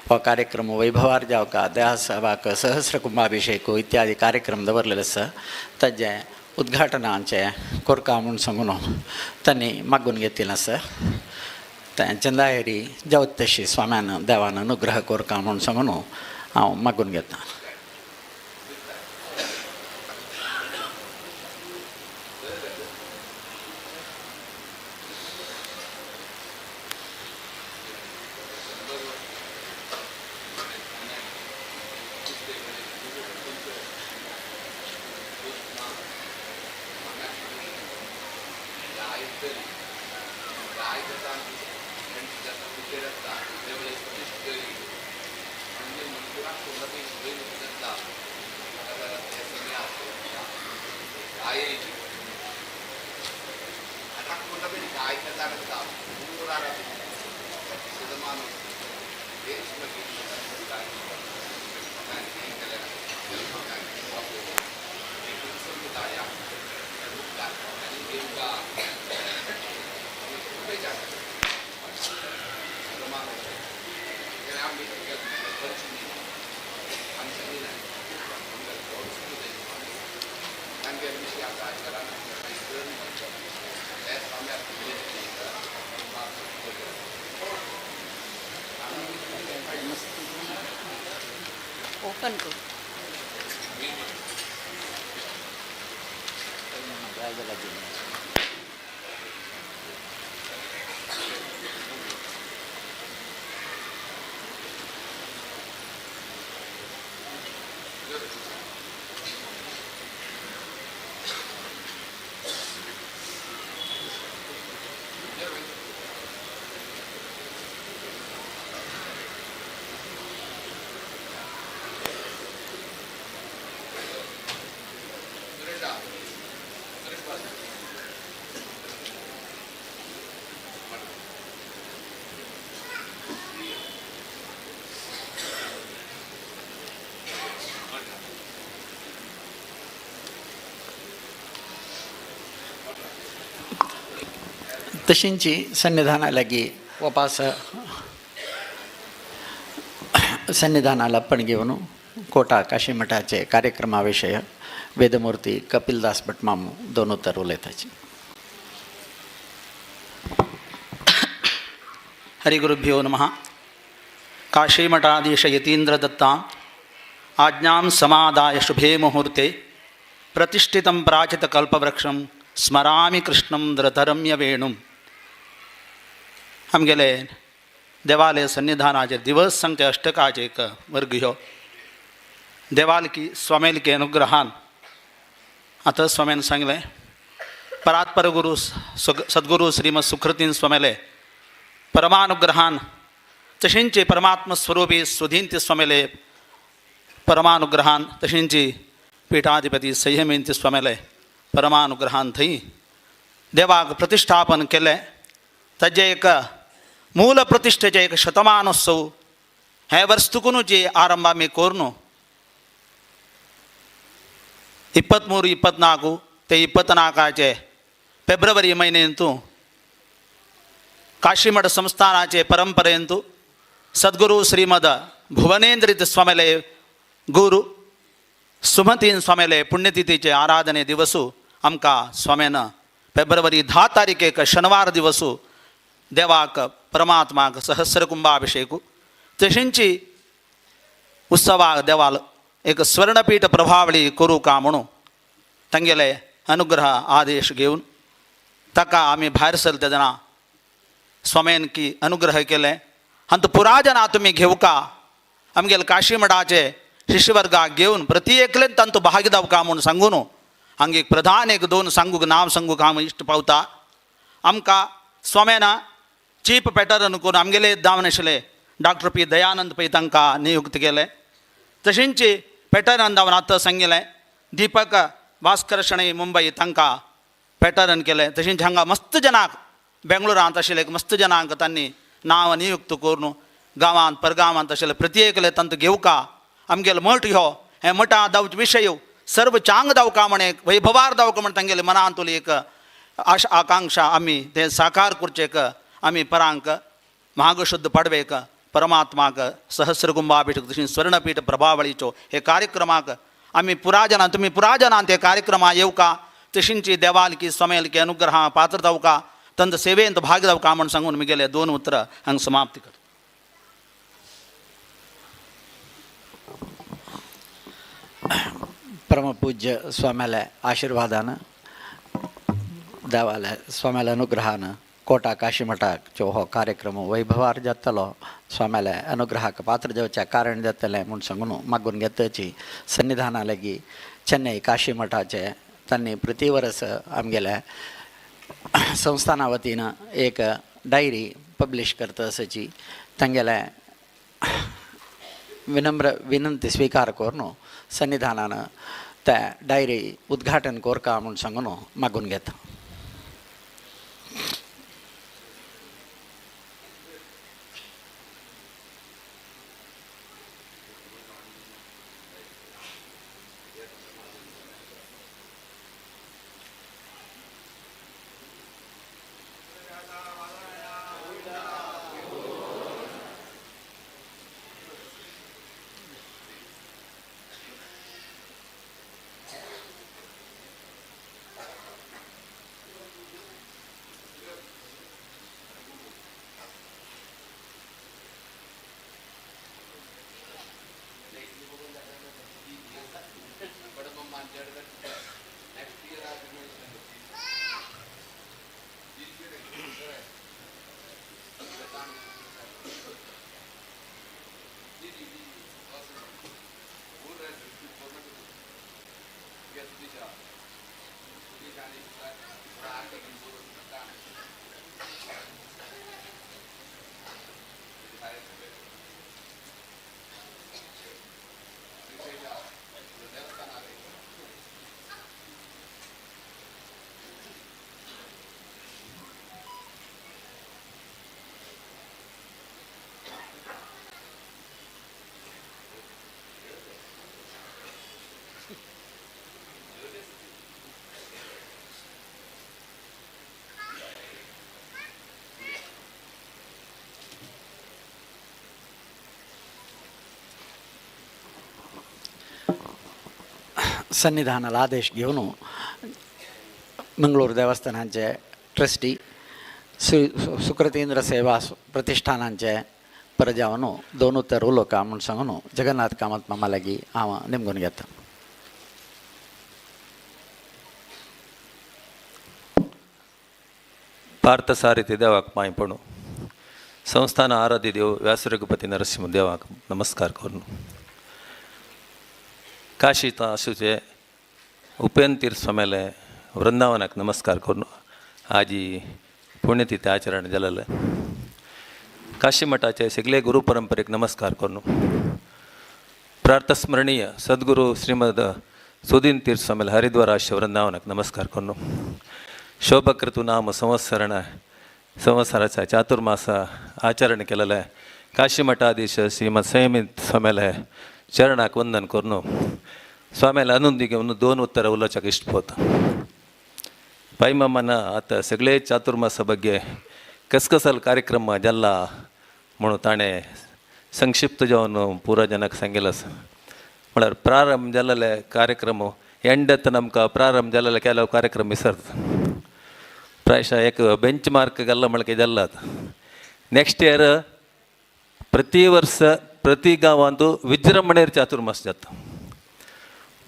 हो कार्यक्रम वैभवार जावका देहासभाक सहस्र कुंभाभिषेक इत्यादी कार्यक्रम दवरलेले आसा ताजें उद्घाटनाचें कोरका म्हूण सांगून तांणी मागून घेतिल्लें आसा. तें चंदायरी जावत तशी स्वाम्यान देवान अनुग्रह कोरका म्हूण सांगून हांव मागून घेतां. ओपन करो. तशींची सन्निधाना लागीं वपास सन्निधानाला पण घेवन कोटा काशी मठाचे कार्यक्रमा विशय वेदमूर्ती कपिलदास भटमामू दोन उतर उलयताची. हरिगुरुभ्यो नमः. काशीमठाधीश यतीन्द्र दत्ता आज्ञां समादाय शुभे मुहूर्ते प्रतिष्ठितं प्राचितकल्पवृक्षं स्मरामि कृष्णं धृतरम्य वेणुं. आमगेले देवालय सन्निधानाचेर दिवस सांगते अष्टकाचे एक वर्ग ह्यो देवालकी स्वामेलकी अनुग्रहान आतां स्वाम्यान सांगलें परात्पर गुरु सद्गुरू श्रीमद सुकृतीन स्वामेले परमानुग्रहान तशेंचे परमात्म स्वरूपी सुधींत स्वामेले परमानुग्रहान तशेंची पीठाधिपती संयमींत स्वामेले परमानुग्रहान थंय देवाक प्रतिष्ठापन केलें. ताजें एक मूल प्रतिष्ठेचें एक शतमानोत्सव हें वर्स तुकून जे आरंभ आमी करून 23 24 ते 24 फेब्रुवारी म्हयन्यांतू काशीमठ संस्थानाचे परंपरेंतू सद्गुरू श्रीमद भुवनेंद्रित स्वामेले गुरू सुमतीन स्वामेले पुण्यतिथीचे आराधने दिवसू आमकां स्वाम्यान फेब्रुवारी 10 तारखेक शनिवार दिवसू देवाक परमात्माक सहस्र कुंभाभिषेकू तशींची उत्सवाक देवाल एक स्वर्णपीठ प्रभावळी करूं का म्हणून तांगेले अनुग्रह आदेश घेवन ताका आमी भायर सरता तेन्ना स्वाम्यान की अनुग्रह केले आनी पुराजना तुमी घेवका आमगेले काशी मठाचे शिष्यवर्गाक घेवन प्रति एकलेन तांचो भाग जावका म्हूण सांगून हांगा एक प्रधान एक दोन सांगूक नांव सांगूक हांव इश्ट पावता. आमकां स्वाम्यान चीफ पॅटर्न करून आमगेले जावन आशिल्ले डॉक्टर पी दयानंद पै तांकां नियुक्त केले. तशेंच पॅटर्न जावन आतां सांगिल्लें दीपक भास्कर शणै मुंबय तांकां पॅटर्न केलें. तशेंच हांगा मस्त जनांक बेंगळुरांत आशिल्ले मस्त जनांक तांणी नांव नियुक्त करून गांवांत परगांवांत आशिल्ले प्रत्येकले तांतू घेवका आमगेलो मठ ह्यो हे मठा दावचे विशय सर्व चांग दावका म्हण एक वैभवार दावका म्हण तांगेले मनांतली एक आशा आकांक्षा आमी ते साकार करचेक आमी परांक माघशुद्ध पडवेक परमात्माक सहस्रकुंभाभिषेक तशें स्वर्णपीठ प्रभावळीचो हे कार्यक्रमाक आमी पुराजनां तुमी पुराजनां ते कार्यक्रमा येवका तशींची देवालकी स्वामेलकी अनुग्रहा पात्र जावका तंत सेवेंत भाग जावका म्हण सांगून मुगेले दोन उतरां हांगा समाप्ती करता. परमपूज्य स्वाम्याल्या आशीर्वादान देवाल्या स्वाम्याल्या अनुग्रहान कोटा काशीमठाचो हो कार्यक्रम वैभवार जातलो. स्वाम्याल्या अनुग्रहाक पात्र जावच्या कारण जातलें म्हूण सांगून मागून घेतची सन्निधाना लागीं चेन्नई काशीमठाचे तांणी प्रति वर्स आमगेल्या संस्थाना वतीन एक डायरी पब्लिश करता आसाची तांगेल्या विनम्र विनंती स्वीकार करून सन्निधानान त्या डायरी उद्घाटन कोरका म्हूण सांगून मागून घेता. सन्निधानाला आदेश घेवन मंगळूर देवस्थानाचे ट्रस्टी सुकृतींद्र सेवा प्रतिष्ठानांचे परजावन दोन उतर उलोवका म्हूण सांगून जगन्नाथ कामत मामा लागीं हांव निमगून घेता. पार्थसारथी देवाक माय पणू संस्थान आराध्य देव व्यासरघुपती नरसिंह देवाक नमस्कार करून काशी आसूचे उपेंद्र तीर्थ स्वाम्याले वृंदावनाक नमस्कार करून आजी पुण्यतिथी आचरण जालेलें. काशी मठाचे सगळे गुरु परंपरेक नमस्कार करून प्रार्थस्मरणीय सद्गुरू श्रीमद सुदीन तीर्थ स्वाम्याले हरिद्वार आश्य वृंदावनाक नमस्कार करून शोभकृतु नाम संवत्सरण संवत्सराचा चातुर्मास आचरण केलेलें काशी मठाधीश श्रीमद संयमित स्वाम्याले चरणाक वंदन करून स्वाम्याला आनंदी घेवन दोन उत्तर उलोवच्याक इश्ट पोता. पायमामान आतां सगळे चातुर्मासा ಬಗ್ಗೆ कसकसल कार्यक्रम जाल्ला म्हणून ताणें संक्षिप्त जावन पुरा जनाक सांगिल्लें आसा. म्हळ्यार प्रारंभ जाल्ले कार्यक्रम एंड आमकां प्रारंभ जाल्ले केलो कार्यक्रम विसरता. प्रायशः एक बेंच मार्क गेल्लो म्हळ्यार जाल्लो आतां. नेक्स्ट इयर प्रति वर्स प्रति गांवांत विजृंभणेर चातुर्मास जाता.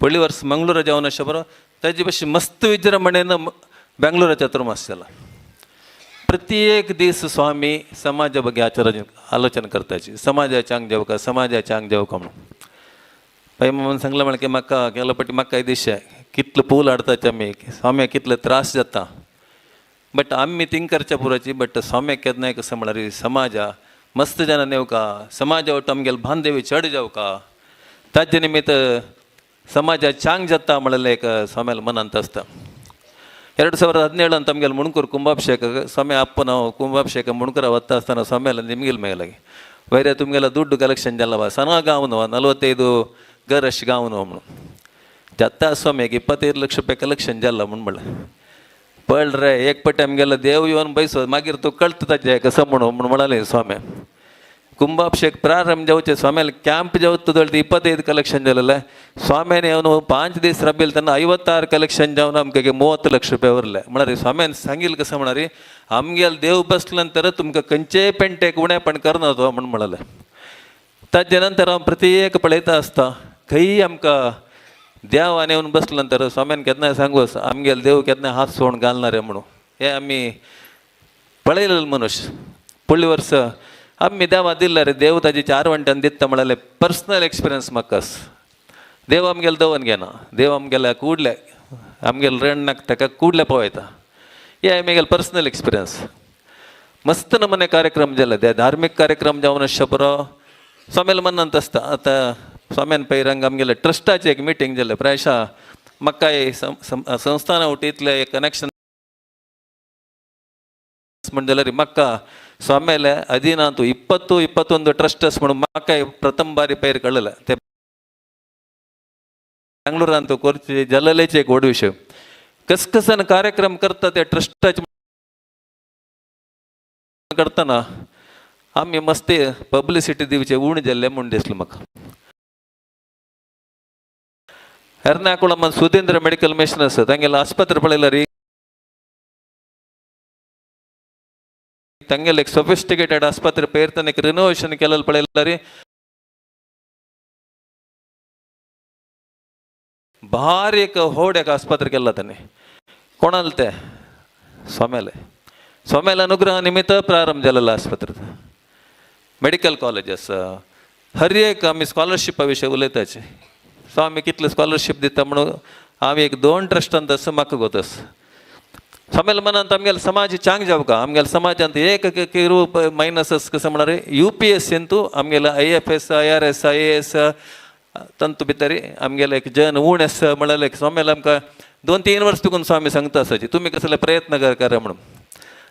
पयलीं वर्स मंगळूरा जावन अशें बरो ताजे भशेन मस्त विजृंभणेन बेंगलोरा चातुर्मास जाला. प्रत्येक दीस स्वामी समाजा ಬಗ್ಗೆ आलोचना करताची समाजाचे आंग जावका समाजाचे आंग जावका म्हणून. पायमामान सांगलें म्हळ्यार की म्हाका गेलो पटी म्हाका दिशे कितलो पूल हाडताचे आमी स्वाम्याक कितलो त्रास जाता बट आमी थिंग करच्या पुराची बट स्वाम्याक केन्नाय कसं म्हळ्यार समाजा मस्त जाणां नेवका समाजा वट आमगेले बांधवी चड जावका ताजे निमित्त समाजात चांग जाता म्हणलें एक स्वाम्याला मनांत आसता. 2017 ಅಂತ ತಮಗೆಲ್ಲ ಮುಣಕೂರು ಕುಂಭಾಭಿಷೇಕ ಸ್ವಾಮಿ ಅಪ್ಪ ನಾವು ಕುಂಭಾಭಿಷೇಕ ಮುಣಕರ ಒತ್ತ ಆಸ್ತಾನ ಸ್ವಾಮಿಯೆಲ್ಲ ನಿಮಗೆಲ್ಲ ಮೇಲಾಗಿ ವೈರ್ಯ ತುಮಗೆಲ್ಲ ದುಡ್ಡು ಕಲೆಕ್ಷನ್ ಜಲ್ಲವ ಸನ ಗಾವನವ 45 ಗರಶ್ ಗಾವನವ म्हणून ಜತ್ತ ಸ್ವಾಮಿಗೆ 25 ಲಕ್ಷ ರೂಪಾಯಿ ಕಲೆಕ್ಷನ್ ಜಲ್ಲ ಮುಣ್ಮಳ ಪಳ್ರೆ ಏಕ್ ಪಟ್ಟೆ ನಮಗೆಲ್ಲ ದೇವ್ ಇವನ್ ಬಯಸೋ ಮಾಗಿರ್ತು ಕಳ್ತ ತಜ್ಜೆ ಕಸ म्हणून ಸ್ವಾಮಿ ಕುಂಭಾಭಿಷೇಕ ಪ್ರಾರಂಭ जावचे स्वाम्याला ಕ್ಯಾಂಪ್ जावत 25 ಕಲೆಕ್ಷನ್ जालेले स्वाम्याने ಅವನು 5 दीस राबिल तेन्ना 56 कलेक्शन जावन आमकां 30 ಲಕ್ಷ रुपया उरले. म्हळ्यार स्वाम्यान सांगिल कसं म्हणारी आमगेल देव बसले नंतर तुमकां खंयचेय पेंटेक उणेपण करना तो म्हूण म्हणलें. ताजे नंतर हांव प्रत्येक पळयता आसता खंय आमकां देवान येवन बसले नंतर स्वाम्यान केन्नाय सांगू आमगेल देव केन्नाय हात सोडून घालणार म्हणून हे आमी पळयलेले मनुष्य. फुडले वर्स आमी देवा दिल्ला रे देव ताजी 4 वंट्यान दिता म्हळ्यार पर्सनल एक्सपिरियन्स म्हाका देव आमगेले दवन घेना देव आमगेल्या कुडले आमगेले रण नाका ताका कुडले पळयता हे आमगेले पर्सनल एक्सपिरियन्स. मस्त नमूने कार्यक्रम जाले ते धार्मीक कार्यक्रम जावन आसचे पुरो स्वाम्याला मनांत आसता. आतां स्वाम्यान पैरंग आमगेले ट्रस्टाचे एक मिटींग जालें प्रायशा म्हाका संस्थाना वटेंतलें एक कनेक्शन म्हण जाल्यार म्हाका स्वाम्याले अधीनांतु 20-21 ट्रस्टस म्हणून म्हाका प्रथम बारी पैर कळ्ळें ते बेंगळुरांतु करचे जल्लेचे एक व्हड विशय कसकसन कार्यक्रम करता ते ट्रस्टाचे करतना आमी मस्ती पब्लिसिटी दिवचे उण जाल्ले म्हूण दिसलें म्हाका. एर्नाकुळमान सुधींद्र मेडिकल मिशन आसा तांगेले आस्पत्रे पळयल्यार तांगेले एक सोफिस्टिकेटेड आस्पत्रे पेरतना एक रिनोवेशन केलें पळयल्यार भारी एक होड एक आस्पत्रे केला ताणें. कोणाले ते स्वाम्याले स्वाम्याले अनुग्रह निमित्त प्रारंभ जालेलो आस्पत्रे. मेडिकल कॉलेज आसा हर एक आमी स्कॉलरशिपा विशय उलयताचे स्वामी कितले स्कॉलरशीप दिता म्हणून आमी एक 2 ट्रस्टांत आसा म्हाका गोत आसा. स्वाम्याला मनांत आमगेले समाज चांग जावका आमगेले समाजांत एक रूप मायनस कसं म्हळ्यार UPSC अंतू आमगेले IFS IRS IAS तंतू भितर आमगेले एक जन उण आसा म्हळ्यार एक स्वाम्याला आमकां 2-3 वर्स तुकून स्वामी सांगता आसाची तुमी कसले प्रयत्न करा म्हणून.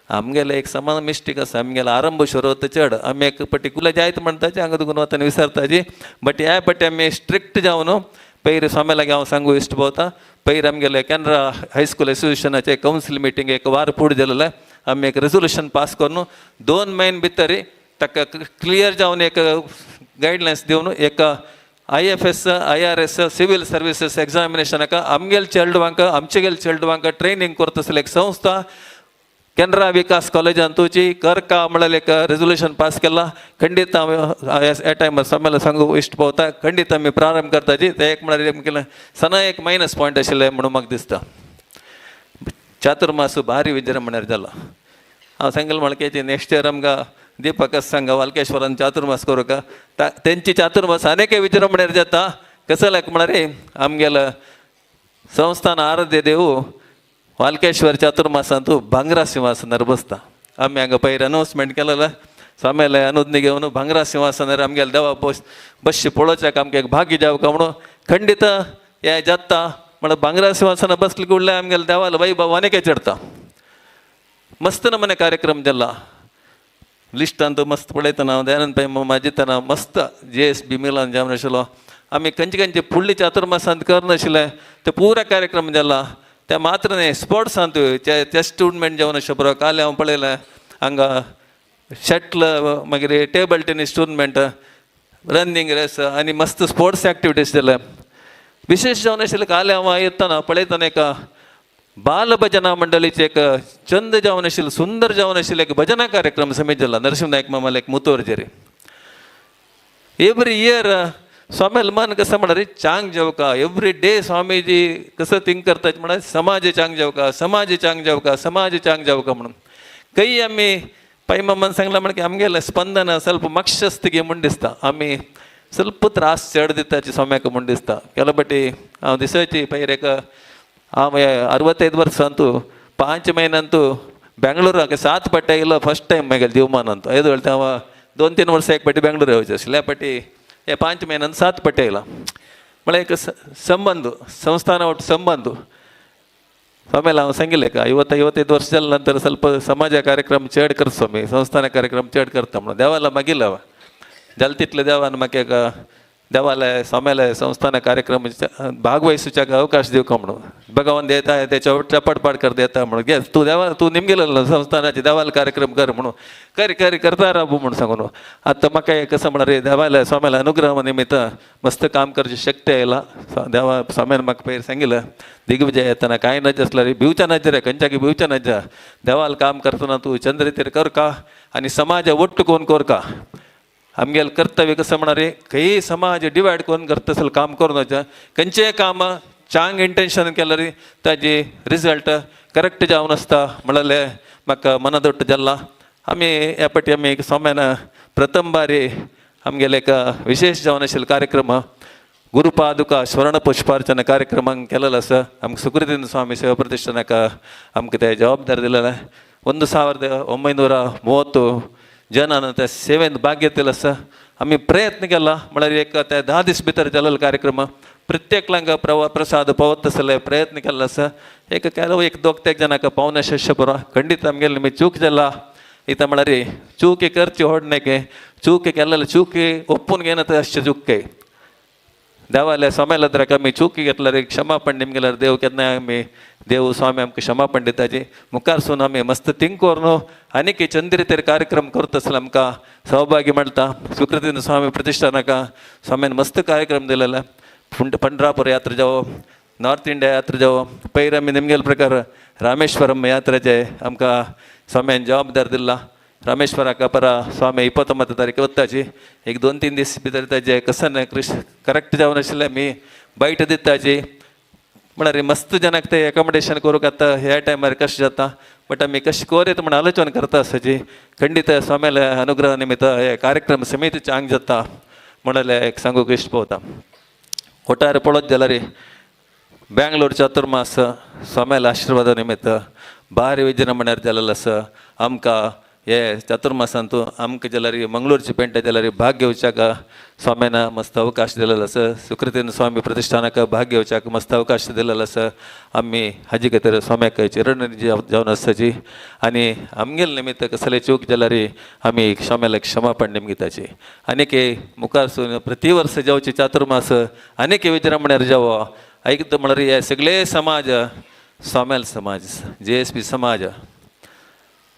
आमगेले एक समान मिस्टेक आसा आमगेले आरंभ सुरवात चड आमी एक पर्टिक्युलर जायत म्हणटाची हांगा तुकून वतान विसरताची बट ह्या पट्टी आमी स्ट्रिक्ट जावन पयर स्वाम्या लागीं हांव सांगू इश्ट भोवता. पयर आमगेले केनरा हायस्कूल एसोसिएशनाचे कावन्सील मिटींग एक वार फुडें जालेलें आमी एक रेजोल्युशन पास करून 2 म्हयने भितर ताका क्लियर जावन एक गायडलायन्स दिवन एक IFS IRS civil services एग्जामिनेशनाक आमगेले चेडवांक आमचे चेडवांक ट्रेनींग करता एक संस्था केनरा विकास कॉलेजान तुजी करका म्हळ्यार एक रेजोल्युशन पास केला. खंडीत हांव ह्या टायमार स्वाम्याला सांगू इश्ट पावता खंडीत आमी प्रारंभ करताची ते एक म्हळ्यार सना एक मायनस पॉयंट आशिल्लें म्हणून म्हाका दिसता. चातुर्मास भारी विजृंभणेर जाला हांव सांगल म्हणल्यार नेक्स्ट इयर आमकां दीपकच सांगा वालकेश्वरान चातुर्मास करूं का तेंची चातुर्मास अनेक विजृंभणेर जाता. कसो लायक म्हळ्यार आमगेलो संस्थान आराध्य देव वालकेश्वर चातुर्मासांतू भांगरा सिंहासनार बसता. आमी हांगा पयर अनावन्समेंट केलें स्वाम्याले अनुज्ञा घेवन भांगरा सिंहासनार आमगेले देवा बसचे पळोवच्याक आमकां एक भाग्य जावका म्हणून खंडीत हे जाता म्हळ्यार भांगरा सिंहासनार बसले कुडले आमगेले देवाला वैभव अनेक चडता. मस्त नमूने कार्यक्रम जाला लिस्टांत मस्त पळयतना हांव दयानंद पै माजितना मस्त JSB Milan जावन आशिल्लो आमी खंयचे खंयचे फुडले चातुर्मासांत करनाशिल्ले ते पुरा कार्यक्रम जाला. ते मात्र न्हय स्पोर्ट्सांत चॅस टुर्नामेंट जावन आशिल्लो पुरो काल हांव पळयलें हांगा शटल मागीर table tennis tournament running race आनी मस्त स्पोर्ट्स एक्टिविटीज जाले. विशेष जावन आशिल्लें काल हांव येतना पळयतना एक बाल भजना मंडळीचे एक चंद जावन आशिल्लें सुंदर जावन आशिल्लें एक भजना कार्यक्रम समीत जाला नरसिंह नायक मामाले एक मुतोरजेर. एवरी इयर स्वाम्याला मन कसं म्हळ्यार चांग जावका एवरी डे स्वामीजी कसं थिंक करतात म्हळ्यार समाज चांग जावका समाज चांग जावका समाज चांग जावका म्हणून. खंय आमी पै मामान सांगलां म्हण की आमगेलें स्पंदन ಸ್ವಲ್ಪ मक्षस्तिगे म्हूण दिसता आमी ಸ್ವಲ್ಪ त्रास चड दिताची स्वाम्याक म्हूण दिसता. केलो पटी हांव दिसाची पयर एक हांव 65 वर्सांतू 5 म्हयन्यांतू बेंगळुराक 7 पट्टे येयलो फर्स्ट टायम मागीर जीवमान अंतू येदो वेळ हांव 2-3 वर्सां एक पटी बेंगळूर येवचें आशिल्लें. ह्या पटी हे 5 म्हयन्यान 7 पटे येयला. म्हळ्यार एक संबंद, संस्थाನ ಒಟ್ಟು ಸಂಬಂಧ. ಆಮೇಲೆ हांव सांगिल्लें का 50-55 ವರ್ಷ जाल्या नंतर ಸ್ವಲ್ಪ समाज कार्यक्रम चड करता स्वामी, संस्थान कार्यक्रम चड करता म्हणून देवाला मागिल्लो हांवें. जालें तितलें देवान म्हाका एक देवालय स्वाम्यालय संस्थान कार्यक्रम भागवहिसूच्याक अवकाश दिवका म्हणून. भगवान देता ते चपटपाट कर देता म्हणून घे तूं देवा तूं निमगेलो संस्थानाचे देवाल कार्यक्रम कर म्हणून कर कर करता राबू म्हणून सांगून. आतां म्हाका एक कसं म्हणल्यार देवालय स्वाम्याला अनुग्रह निमित्त मस्त काम करची शक्ती आयला. देवा स्वाम्यान म्हाका पयर सांगिल्लें दिग्विजय येतना कांय नज आसल्यार भिवच्या नज रे, खंयच्याकी भिवच्या नज, देवाल काम करतना तूं चंद्र कर का आनी समाज ಒಟ್ಟು कोण कर का. आमगेलें कर्तव्य कसं म्हणल्यार खंय समाज डिवायड करून करता आसल्यार काम करून वचचें, खंयचेंय काम चांग इंटेन्शन केल्यार ताजी रिजल्ट करेक्ट जावन आसता म्हणलें म्हाका मनादोट्ट जाल्लां. आमी ह्या पाटी आमी स्वाम्यान प्रथम बारी आमगेले एक विशेष जावन आशिल्लो कार्यक्रम गुरुपादुका स्वर्ण पुष्पार्चन कार्यक्रमाक केलेलो आसा. आमकां सुकृतीन स्वामी सेवा प्रतिष्ठानाक आमकां ते जबाबदारी दिलेलें. 1930 जनान त्या सेवेन भाग घेतलेलो आसा. आमी प्रयत्न केला म्हळ्यार एक त्या 10 दीस भितर जाल्लो कार्यक्रम प्रत्येकलांक प्रसाद पावत आसले प्रयत्न केल्लो आसा. एक केलो एक दोग तेग जनाक पावना शिष्य पुरो खंडीत आमगेले मी चूक जाला इथं म्हळ्यार चूक करची व्हड चूक केल्ले चूक ओपून घेना अशें चूक देवाले स्वाम्याला तर आमी चूक घेतल्यार क्षमापण निमगेल्यार देव केन्नाय आमी देव स्वामी आमकां क्षमापण दिताची. मुखारसून आमी मस्त थिंक न्हू आनीक चंद्रितेर कार्यक्रम करता आसल्यार आमकां सहभागी मेळटा. सुकृतीन स्वामी प्रतिष्ठानाक स्वाम्यान मस्त कार्यक्रम दिलेले. पंढरापूर यात्रा जावो, नॉर्थ इंडिया यात्रा जावो, पयर आमी निमगेले प्रकार रामेश्वरम यात्रेचे आमकां स्वाम्यान जबाबदार दिल्ला. रामेश्वराक परा स्वामी 29 तारीख वताची एक 2-3 दीस भितर ताजे कसन करेक्ट जावन आशिल्लें आमी बायट दिताची. म्हळ्यार मस्त जनाक ते एकोमोडेशन करूंक आतां ह्या टायमार कशें जाता बट आमी कशें कोरेत म्हण आलोचन करता आसची. खंडीत स्वाम्याल्या अनुग्रह निमित्त हे कार्यक्रम समिती चांग जाता म्हणलें एक सांगूंक इश्ट पवता. वटार पळोवत जाल्यार बेंगलोर चातुर्मास स्वाम्याल्या आशिर्वादा निमित्त भारी विजृंभण्यार जालेलो आसा. आमकां हे चातुर्मासांतू आमकां जाल्यार मंगळूरची पेंटे जाल्यार भाग घेवच्याक स्वाम्यान मस्त अवकाश दिलेलो आसा. सुकृतीन स्वामी प्रतिष्ठानाक भाग घेवच्याक मस्त अवकाश दिलेलो आसा. आमी हाजे खातीर स्वाम्याक चिरण जावन आसची आनी आमगेले निमित्त कसले चूक जाल्यार आमी स्वाम्याक क्षमापण निमगिताची. आनीक मुखारसून प्रति वर्स जावचे चातुर्मास आनीक विजृंभण्यार जावो ऐकता म्हळ्यार हे सगळे समाज स्वाम्याल समाज JSP समाज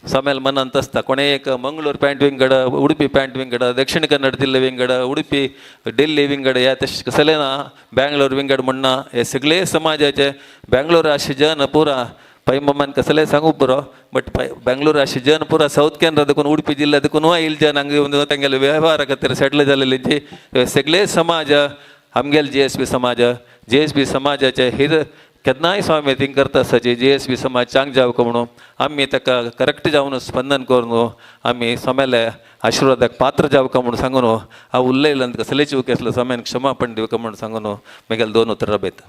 स्वाम्याल मनांत आसता. कोणें एक मंगळूर पॅन्ट विंगड, उडुपी पॅन्ट विंगड, दक्षिण कन्नड जिल्ले विंगड, उडुपी दिल्ली विंगड ह्या तशें कसलें ना बेंगलोर विंगड म्हणना. हे सगळे समाजाचे बेंगलोर अशे जन पुरा पैममान कसलें सांगू पुरो बट बेंगलोर अशे जन पुरा सावथ केनरा देखून उडुपी जिल्ल्या देखून आयल जन हांगा येवन तेंगेले वेव्हारा खातीर सेटल जालेले जे सगळे समाज आमगेले JSP समाज JSP समाजाचे हिर केन्नाय स्वामी थिंग करता आसची JSP समाज चांग जावंक म्हणून आमी ताका करेक्ट जावन स्पंदन करून आमी स्वाम्याल्या आशिर्वादाक पात्र जावंक म्हणून सांगून हांव उलयल्यान कसलें चूक आसलो स्वाम्यान क्षमापण दिवंक म्हणून सांगून म्हगेले 2 उतरां बेत.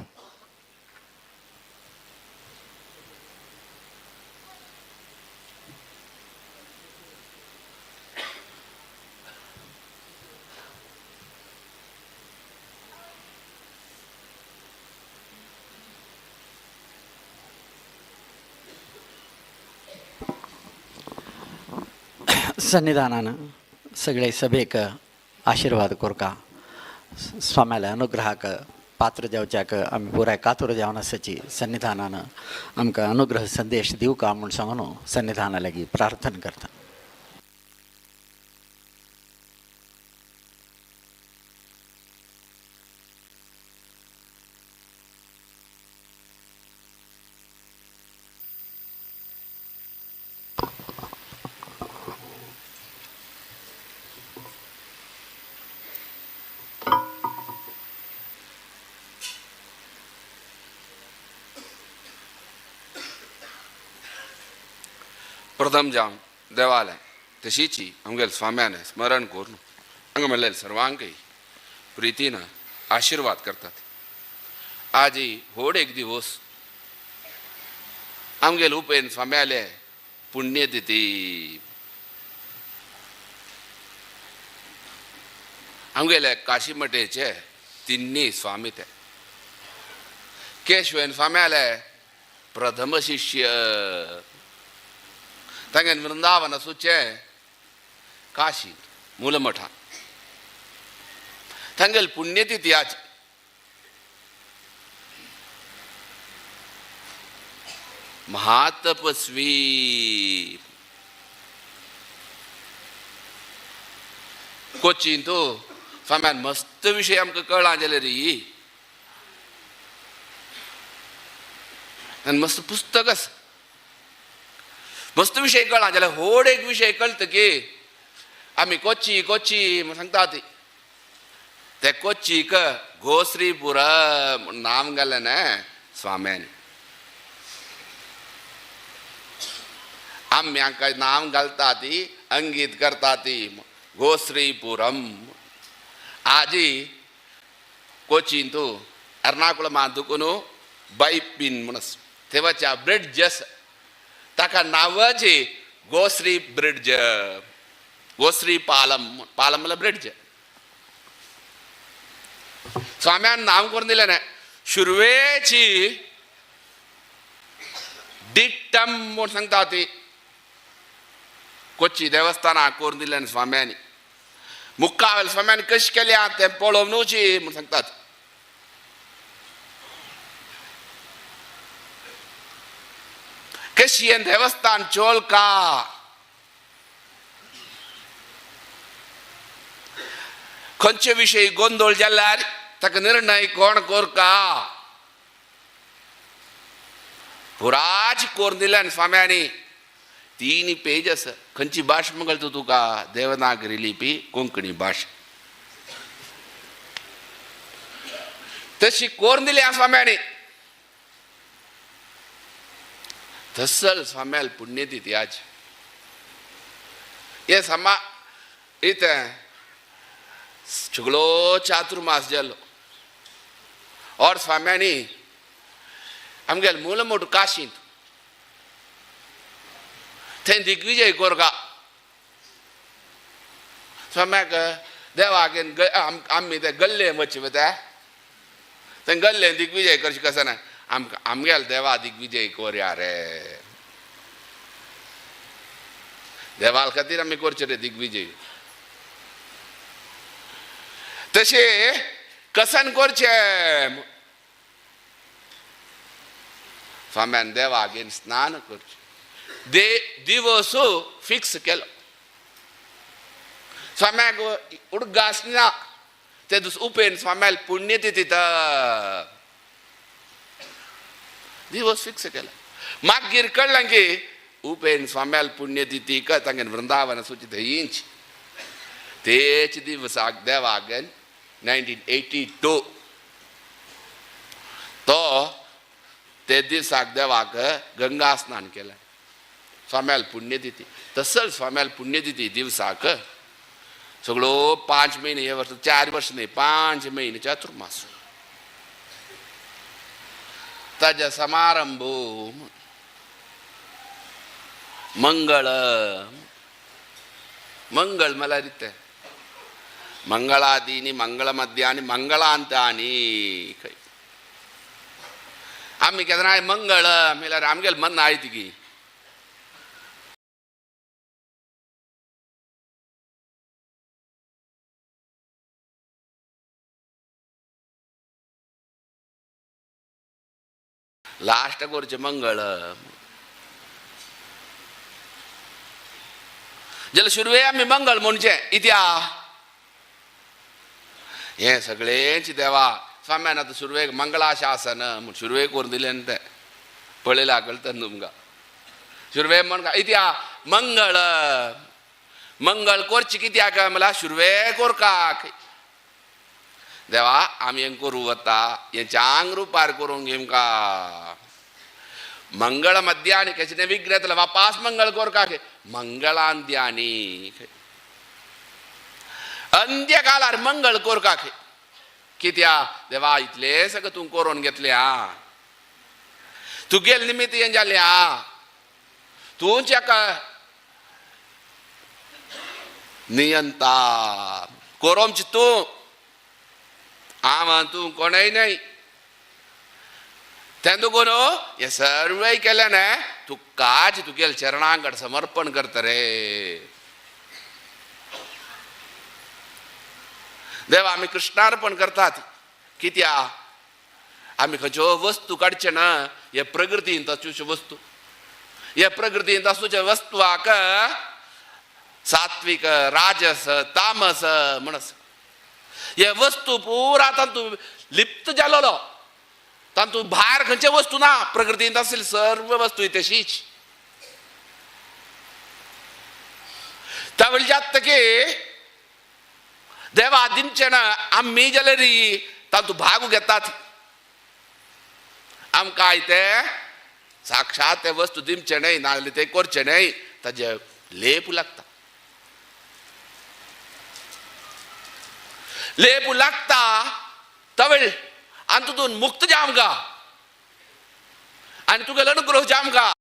सन्निधानान सगळे सभेक आशीर्वाद कोरका स्वाम्याल्या अनुग्रहाक पात्र जावच्याक आमी पुराय कातूर जावन आसाची सन्निधानान आमकां अनुग्रह संदेश दिवका म्हूण सांगून सन्निधाना लागीं प्रार्थना करता. प्रथम जावन देवालय तशीची आमगेले स्वाम्यान स्मरण करून हांगा म्हणलेले सर्वांकय प्रितीन आशिर्वाद करतात. आजी व्हड एक दिवस आमगेले उपेन स्वाम्याले पुण्यतिथी. आमगेले काशीमठेचे तिन्नी स्वामी ते केशवेन स्वाम्याले प्रथम शिष्य तांगेन वृंदावन आसूचें काशी मूलमठा तांगेल पुण्यतिथी आज महातपस्वी कोचीन तो स्वाम्यान मस्त विशय आमकां कळ्ळा जाल्यार आनी मस्त पुस्तक आसा मस्त विशय कळ्ळा जाल्यार व्हड एक विशय कळटा की आमी कोची कोची म्हूण सांगता ती ते कोचीक गोश्रीपुरम म्हूण नाम घालें न्हय स्वाम्यान आमी हांकां नाम घालता ती अंगीत करता ती गोश्रीपुरम. आजी कोचीन तूं एर्नाकुळमा दुकून बायपीन म्हूण तेवाच्या ब्रिडजस ताका नांवाची गोश्री ब्रिडज गोश्री पालम पालम म्हणल्यार ब्रिडज. स्वाम्यान नांव करून दिलें न्हय सुरवेची डिट्टम म्हूण सांगता ती कोची देवस्थानां करून दिलें स्वाम्यांनी मुखावेल स्वाम्यांनी कशें केल्या तें पळोवनूची म्हूण सांगतात. कशी हें देवस्थान चोलका खंयचे विशयी गोंदोळ जाल्यार ताका निर्णय कोण कोरका पुराच कोरून दिल्यान स्वाम्यांनी 3 पेज आसा. खंयची भाश मगळ तुका देवनागरी लिपी कोंकणी भाश तशी कोरून दिल्या स्वाम्यांनी. तसल स्वाम्याल पुण्यतिथी आज हे समा इतें सगळो चातुर्मास जालो और स्वाम्यांनी आमगेल मूलमोट काशींत थंय दिग्विजय कोरगा स्वाम्याक देवाक आमी ते गल्ले वचचे ते थंय गल्ले दिग्विजय करचे कसं ना आमकां आमगेल देवा दिग्विजय कोरया रे देवाल खातीर आमी करचे रे दिग्विजय. तशें कसन करचें स्वाम्यान देवाक स्नान करचें दे दिवस फिक्स केलो स्वाम्याक उडगास ना ते दीस उपेन स्वाम्याल पुण्यतिथी दिवस फिक्स केला. मागीर कळ्ळें की उपेन स्वाम्याल पुण्यतिथी तांगेन वृंदावन सुची थंयच तेच दिवसाक देवाक 1982 तो ते दिसाक देवाक गंगा स्नान केलें स्वाम्याल पुण्यतिथी. तसंच स्वाम्याल पुण्यतिथी दिवसाक सगळो 5 महिने हे वर्ष 4 वर्ष न्हय 5 महिने चातुर्मास ताज्या समारंभ मंगळ मंगळ मला रिते मंगळादीनी मंगळमध्यानी मंगळांतानी आमी केन्नाय मंगळ म्हणल्यार आमगेल मन आयत की लास्ट करचें मंगळ जाल्यार सुरवे आमी मंगळ म्हणचें इत्या हें सगळेंच देवा स्वाम्यान आतां सुरवेक मंगळाशासन म्हूण सुरवेक करून दिलें न्हू तें पळयलां कळटा न्हू तुमकां सुरवे म्हण इत्या मंगळ मंगळ करचें कित्याक म्हणल्यार सुरवे कोरकाक देवा आमी हें करूं वता हें चांग रुपार करूंक घेमका मंगळ मध्यानी कशें विघ्न येतलें वापास मंगळ कोरकाक मंगळांत्यानी अंत्यकालार मंगळ कोरकाक कित्या देवा इतलें सगळें तूं करून घेतलें आं तुगेल निमित्त हें जालें आं तूंच एका नियंता कोरोमची तूं आम तूं कोणय न्हय तें कोण हे सर्वय केलें ना तुकाच तुगेल चरणांकड समर्पण करता रे देवा. आमी कृष्णार्पण करतात कित्या आमी खंयच्यो वस्तू काडचे ना हे प्रकृतींत आसूच्यो वस्तू हे प्रकृतींत आसूच्या वस्तवाक सात्विक राजस तामस म्हणस हे वस्तू पुरा तातूंत लिप्त जालोलो तातूंत भायर खंयचे वस्तू ना प्रकृतींत आशिल्ली सर्व वस्तू तशीच. त्या वेळी जातकी देवा दिमचे ना आमी जाल्यार तातूंत भाग घेतात आमकां आयते साक्षात ते वस्तू दिमचे न्हय नाजाल्यार ते करचे न्हय ताजे लेप लागता लेप लागता तवेळ आनी तुतून मुक्त जावंका आनी तुगेलो अनुग्रह जावंका.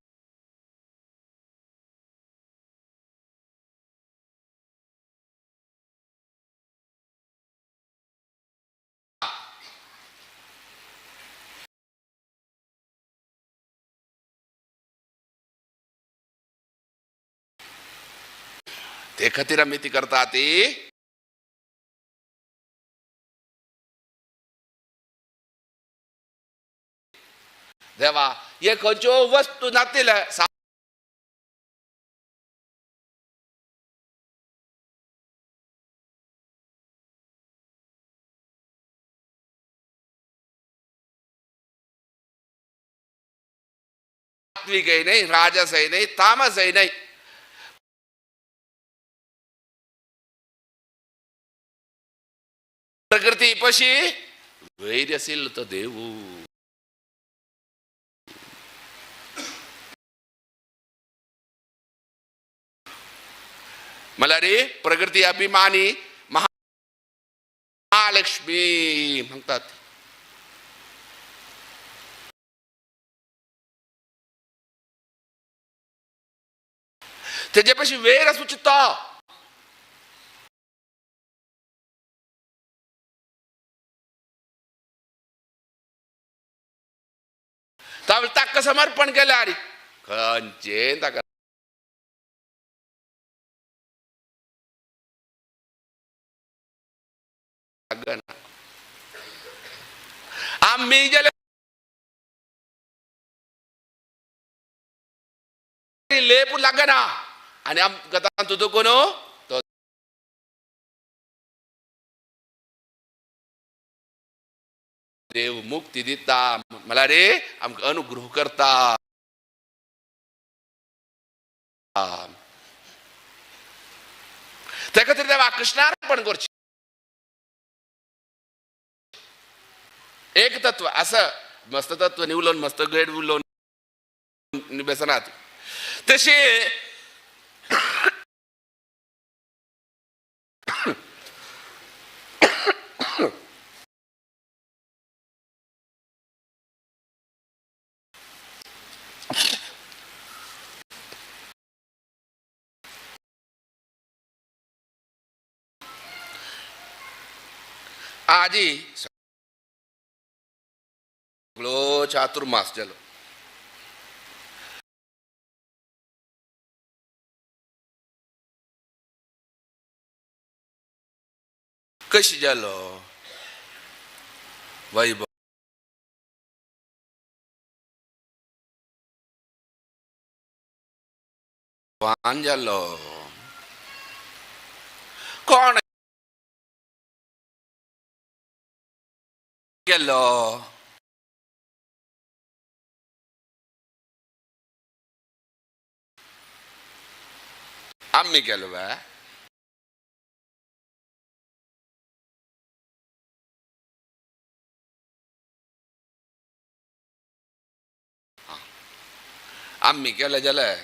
ते खातीर आमी ती करता ती देवा हे खंयच्यो वस्तू नातिले सात्विकय न्हय राजसय न्हय तामसय न्हय प्रकृती पशी वैर आशिल्लो तो देवू. मला रे प्रकृती अभिमानी महालक्ष्मी म्हणतात. त्याच्या पशी वेर आसूची तो ताका समर्पण केलें आरी खंयचें ताका लागना. आमी जाल्यार लेप लागना आनी आमकां तातूंत कोण तो देव मुक्ती दिता मला रे आमकां अनुग्रह करता. त्या खातीर देवा कृष्णार्पण करचें एक तत्व असं मस्त तत्व निवलोन मस्त ग्रेड उलोवन बेसनात तशें आजी सगळो चातुर्मास जालो. कशी जालो वैभवान जालो. कोण केलो आमी केलो बा. आमी केलें जाल्यार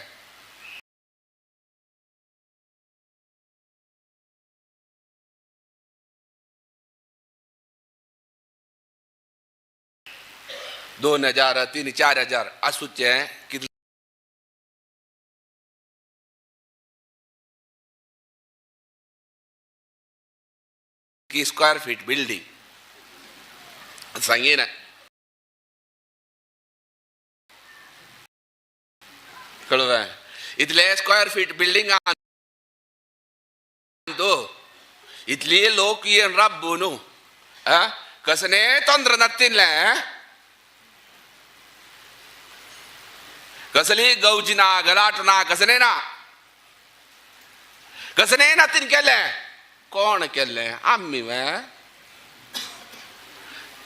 2000 3 4000 आसूचें कितले कितली स्क्वेअर फीट बिल्डींग सांगिना. कळ्ळें? इतले स्क्वेअर फीट बिल्डींग इतली लोक येवन राब्बू न्हू कसने तंत्र नातिल्लें कसली गवजी ना गलाट ना कसने ना कसने नातीन केलें. कोण केल्लें? आमी वे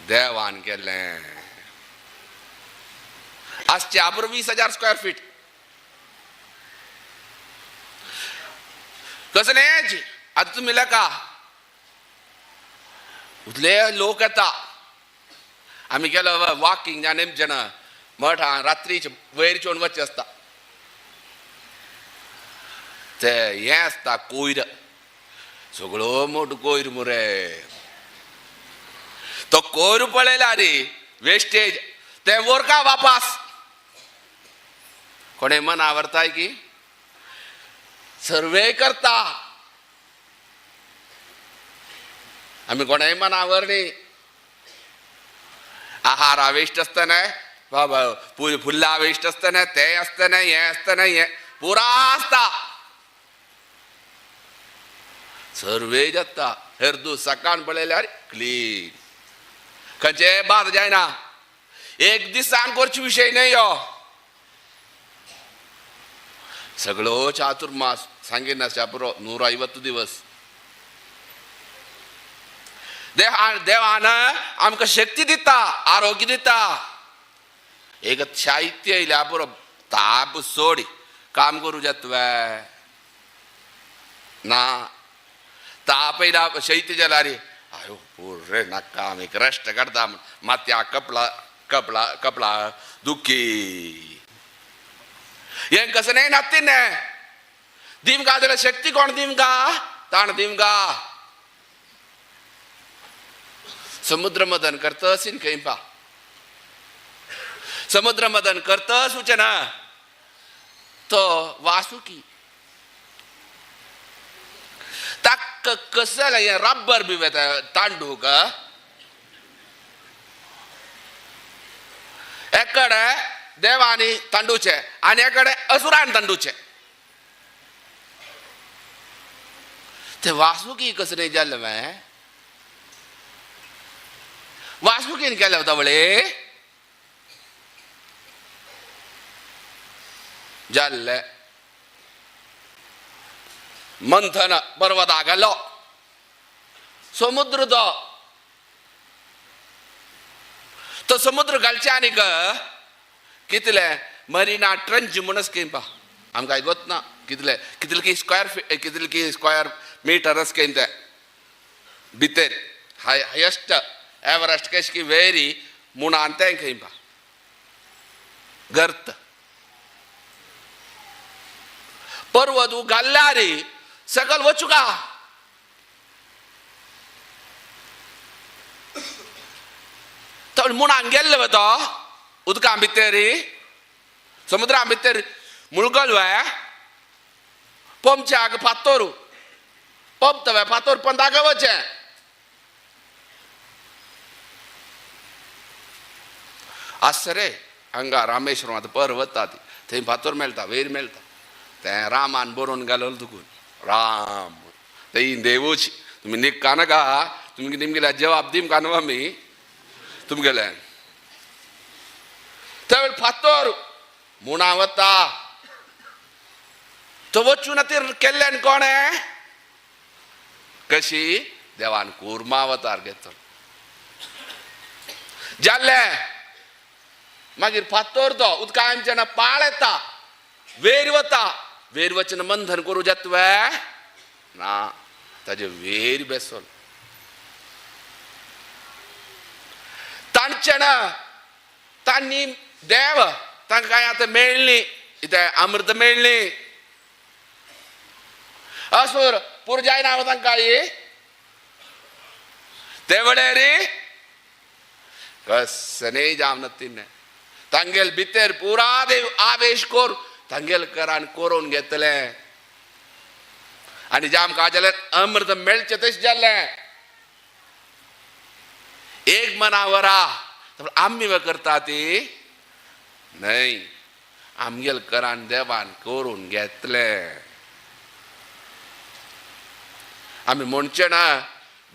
देवान केल्लें. आजचे आपुरो 20,000 स्क्वेअर फीट कसने आतां तुमी लेका उतले लोक येता. आमी गेलो वॉकिंग जाण नेमचें मठ रात्रीचे वयर चोवन वचचें आसता. ते हें आसता कोयर सगळो मोटो कोयर मुरे. तो कोयर पळयला रे वेस्टेज ते वोरका वापास. कोणे मन आवरताय की सर्वे करता. आमी कोणाय मन आवरणी आहार वेस्ट आसतना बाबा फुल्ला वेस्ट आसतना तें आसतना हें आसतना हें पुरा आसता सर्वे जाता. हेरदू सकाळ पळयल्यार क्लीन खंयचे बाद जायना. एक दिसान करचे विशय न्हय यो. सगळो चातुर्मास सांगिना पुरो 150 दिवस. देवान आमकां शक्ती दिता आरोग्य दिता. एक साहित्य येयल्या पुरो ताप सोड काम करूं जाता ना. ताप येयला शैत्य जाल्यार आयो पुरे नाका आमी रेस्ट काडटा मात्या कपला कपला कपला दुखी हें कसं न्हय नातीन दिमका जाल्यार शक्ती कोण दिमका ताण दिमका. समुद्र मदन करतस खंय पा समुद्र मदन करतस ना तो वासुकी ताक कसं हें रब्बर बी वेता तांडूक एकडे देवानी तांडूचे आनी एकडे असुरान तांडूचे. ते वासुकी कसं नाही जाल्लें मॅ वासुकीन केलें तवळे जाल्ले मंथन पर्वता गेलो समुद्र तो तो समुद्र घालचे आनीक कितले मरिना ट्रंच म्हणून स्कीम पा आमकां आयकोत ना कितले कितले की स्क्वेअर कितले की स्क्वेअर मिटर स्कीम ते भितर हायेस्ट एवरेस्ट कशी की वेरी मुणान तें खंय पा गर्त पर्वत घाल्ल्या रे सकल वचू का. तो मुणान गेल्ले तो उदकां भितर समुद्रा भितर मुळगल वे पंपच्याक फातोर पंप वे फातोर पंदाक वचें. आसा रे हांगा रामेश्वरांत आतां पर्वत ती थंय फातोर मेळटा वयर मेळटा. तें रामान बरोवन घालवलें तुकून राम थंय देवूच तुमी निक्का नाका तुमी निमगेल्या जवाब दिमका न्हू आमी तुमगेले त्या वेळ फातोर मुणा वता तो वचून आतां केल्ल्यान कोण कशी देवान कुर्मा अवतार घेतलो जाल्लें. मागीर फातोर तो उदका आमच्या पाळ येता वेर वता वेर वचन मंथन करूं जाता वे ना ताजे वेर बेसल तांचे ना तांणी देव तांकां आतां मेळ्ळी इतें अमृत मेळ्ळी असुर पूर जायना तांकां ते वडे रे कसने जावन तिने तांगेल भितर पुरा देव आवेश कर तांगेल करान करून घेतले आनी जाम का जाल्यार अमृत मेळचें तशें जालें. मनावरा आमी करता ती न्हय, आमगेल करान देवान करून घेतले. आमी म्हणचे ना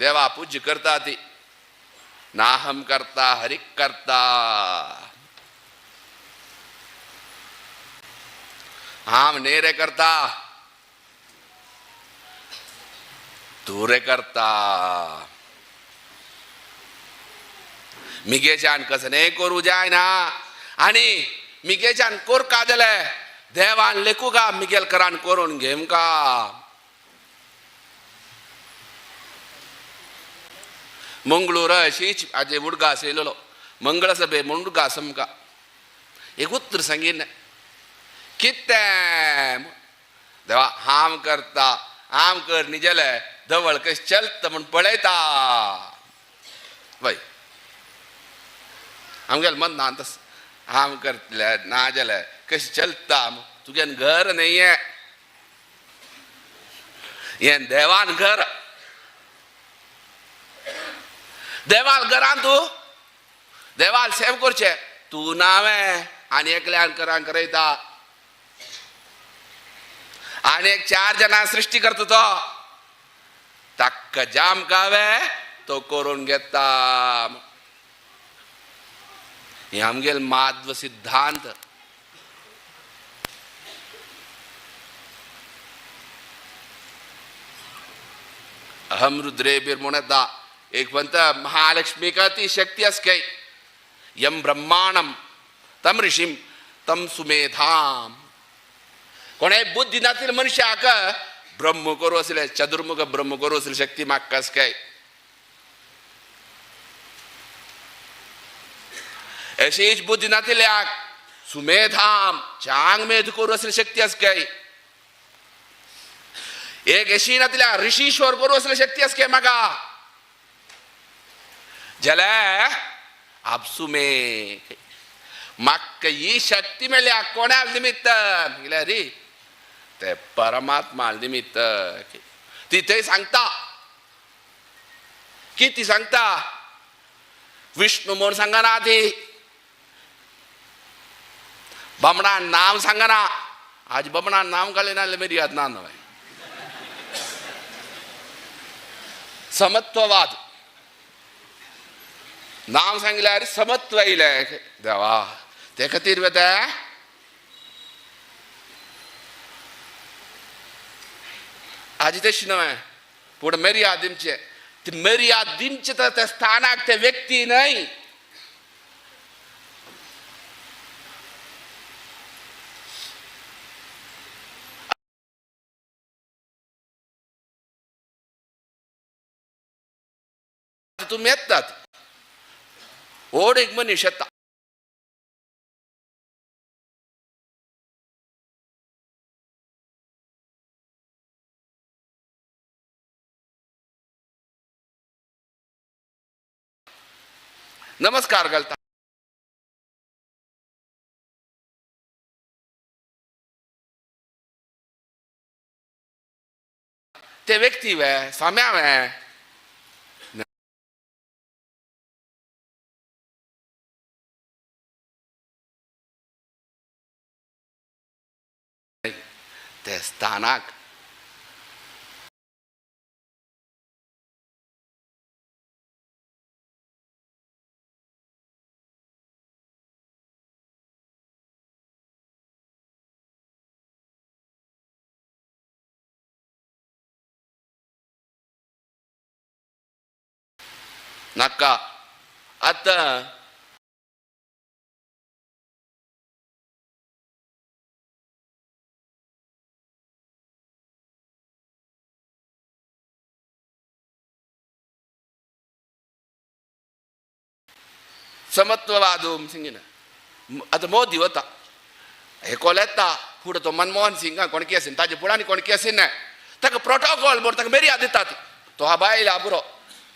देवा पूजा करता ती, नाहम करता हरिक करता. हांव न्ही रे करता, तूं रे करता. मिगेच्यान कसं न्ही करूं जायना आनी मिगेच्यान कोरका जाले देवान लेखू का मिगेल करान करून घेम का. मंगळूर अशीच आजे उडगास येयलेलो मंगळ सभे मुंडगास आमकां एक उतर सांगिल्लें कितें देवा हांव करता, हांव कर न्ही जाल्यार धवळ कशें चलता म्हूण पळयता. वय आमगेलें मन ना तस हांव करतले ना जाल्यार कशें चलता, तुगेलें घर न्ही हें, हें देवान घर. देवाल घरान तूं देवाल सेव करचें तूं नावें आनी एकल्यान करान करयता आनी एक चार जाणां सृश्टी करता तो ताका जाम कावे तो करून घेता. हे आमगेल माध्व सिद्धांत. अहम रुद्रे बीर म्हूण येता एक म्हणटा महालक्ष्मी का ती शक्ती आस काय यम ब्रह्माणम तम ऋषीम तम सुमेधाम. कोणाय बुद्धी नातील मनशाक ब्रह्म करू असले चतुर्मुख ब्रह्म करू असले शक्ती म्हाका आस काय. अशीच बुद्धी नातिल्याक सुमेधाम चांग मेध करू असले शक्ती आस काय. एक अशी नातिल्या ऋषीश्वर करू असले शक्ती आस काय म्हाका जाल्यार आपसुमे म्हाका ही शक्ती मेळ्ळ्या कोणा निमित्त म्हळ्यार री ते परमात्मा निमित्त. ती थंय सांगता किती सांगता विष्णू म्हूण सांगना ती, बामणान नांव सांगना. आज बामणान नांव काडलें ना जाल्यार मेरी याद ना न्हय. समत्ववाद नांव सांगल्यार समत्व येयलें देवा ते खातीर वता. आजी तशी न्हय पूण मर्याद दिमचे ती मर्याद दिमचे तर त्या स्थानाक ते व्यक्ती न्हय. तुमी येतात ओड एक मनीस येता नमस्कार घालता ते व्यक्ती वे स्वाम्या वे ते स्थानाक नाका. आतां समत्ववाद सिंगीन आतां मोदी वता हेकोल येता फुडें तो मनमोहन सिंगा कोणकी आसीन ताजे फुडें आनी कोणकी आसीन ना ताका प्रोटोकॉल म्हूण ताका मेरयाद दिता ती तो हा बायला पुरो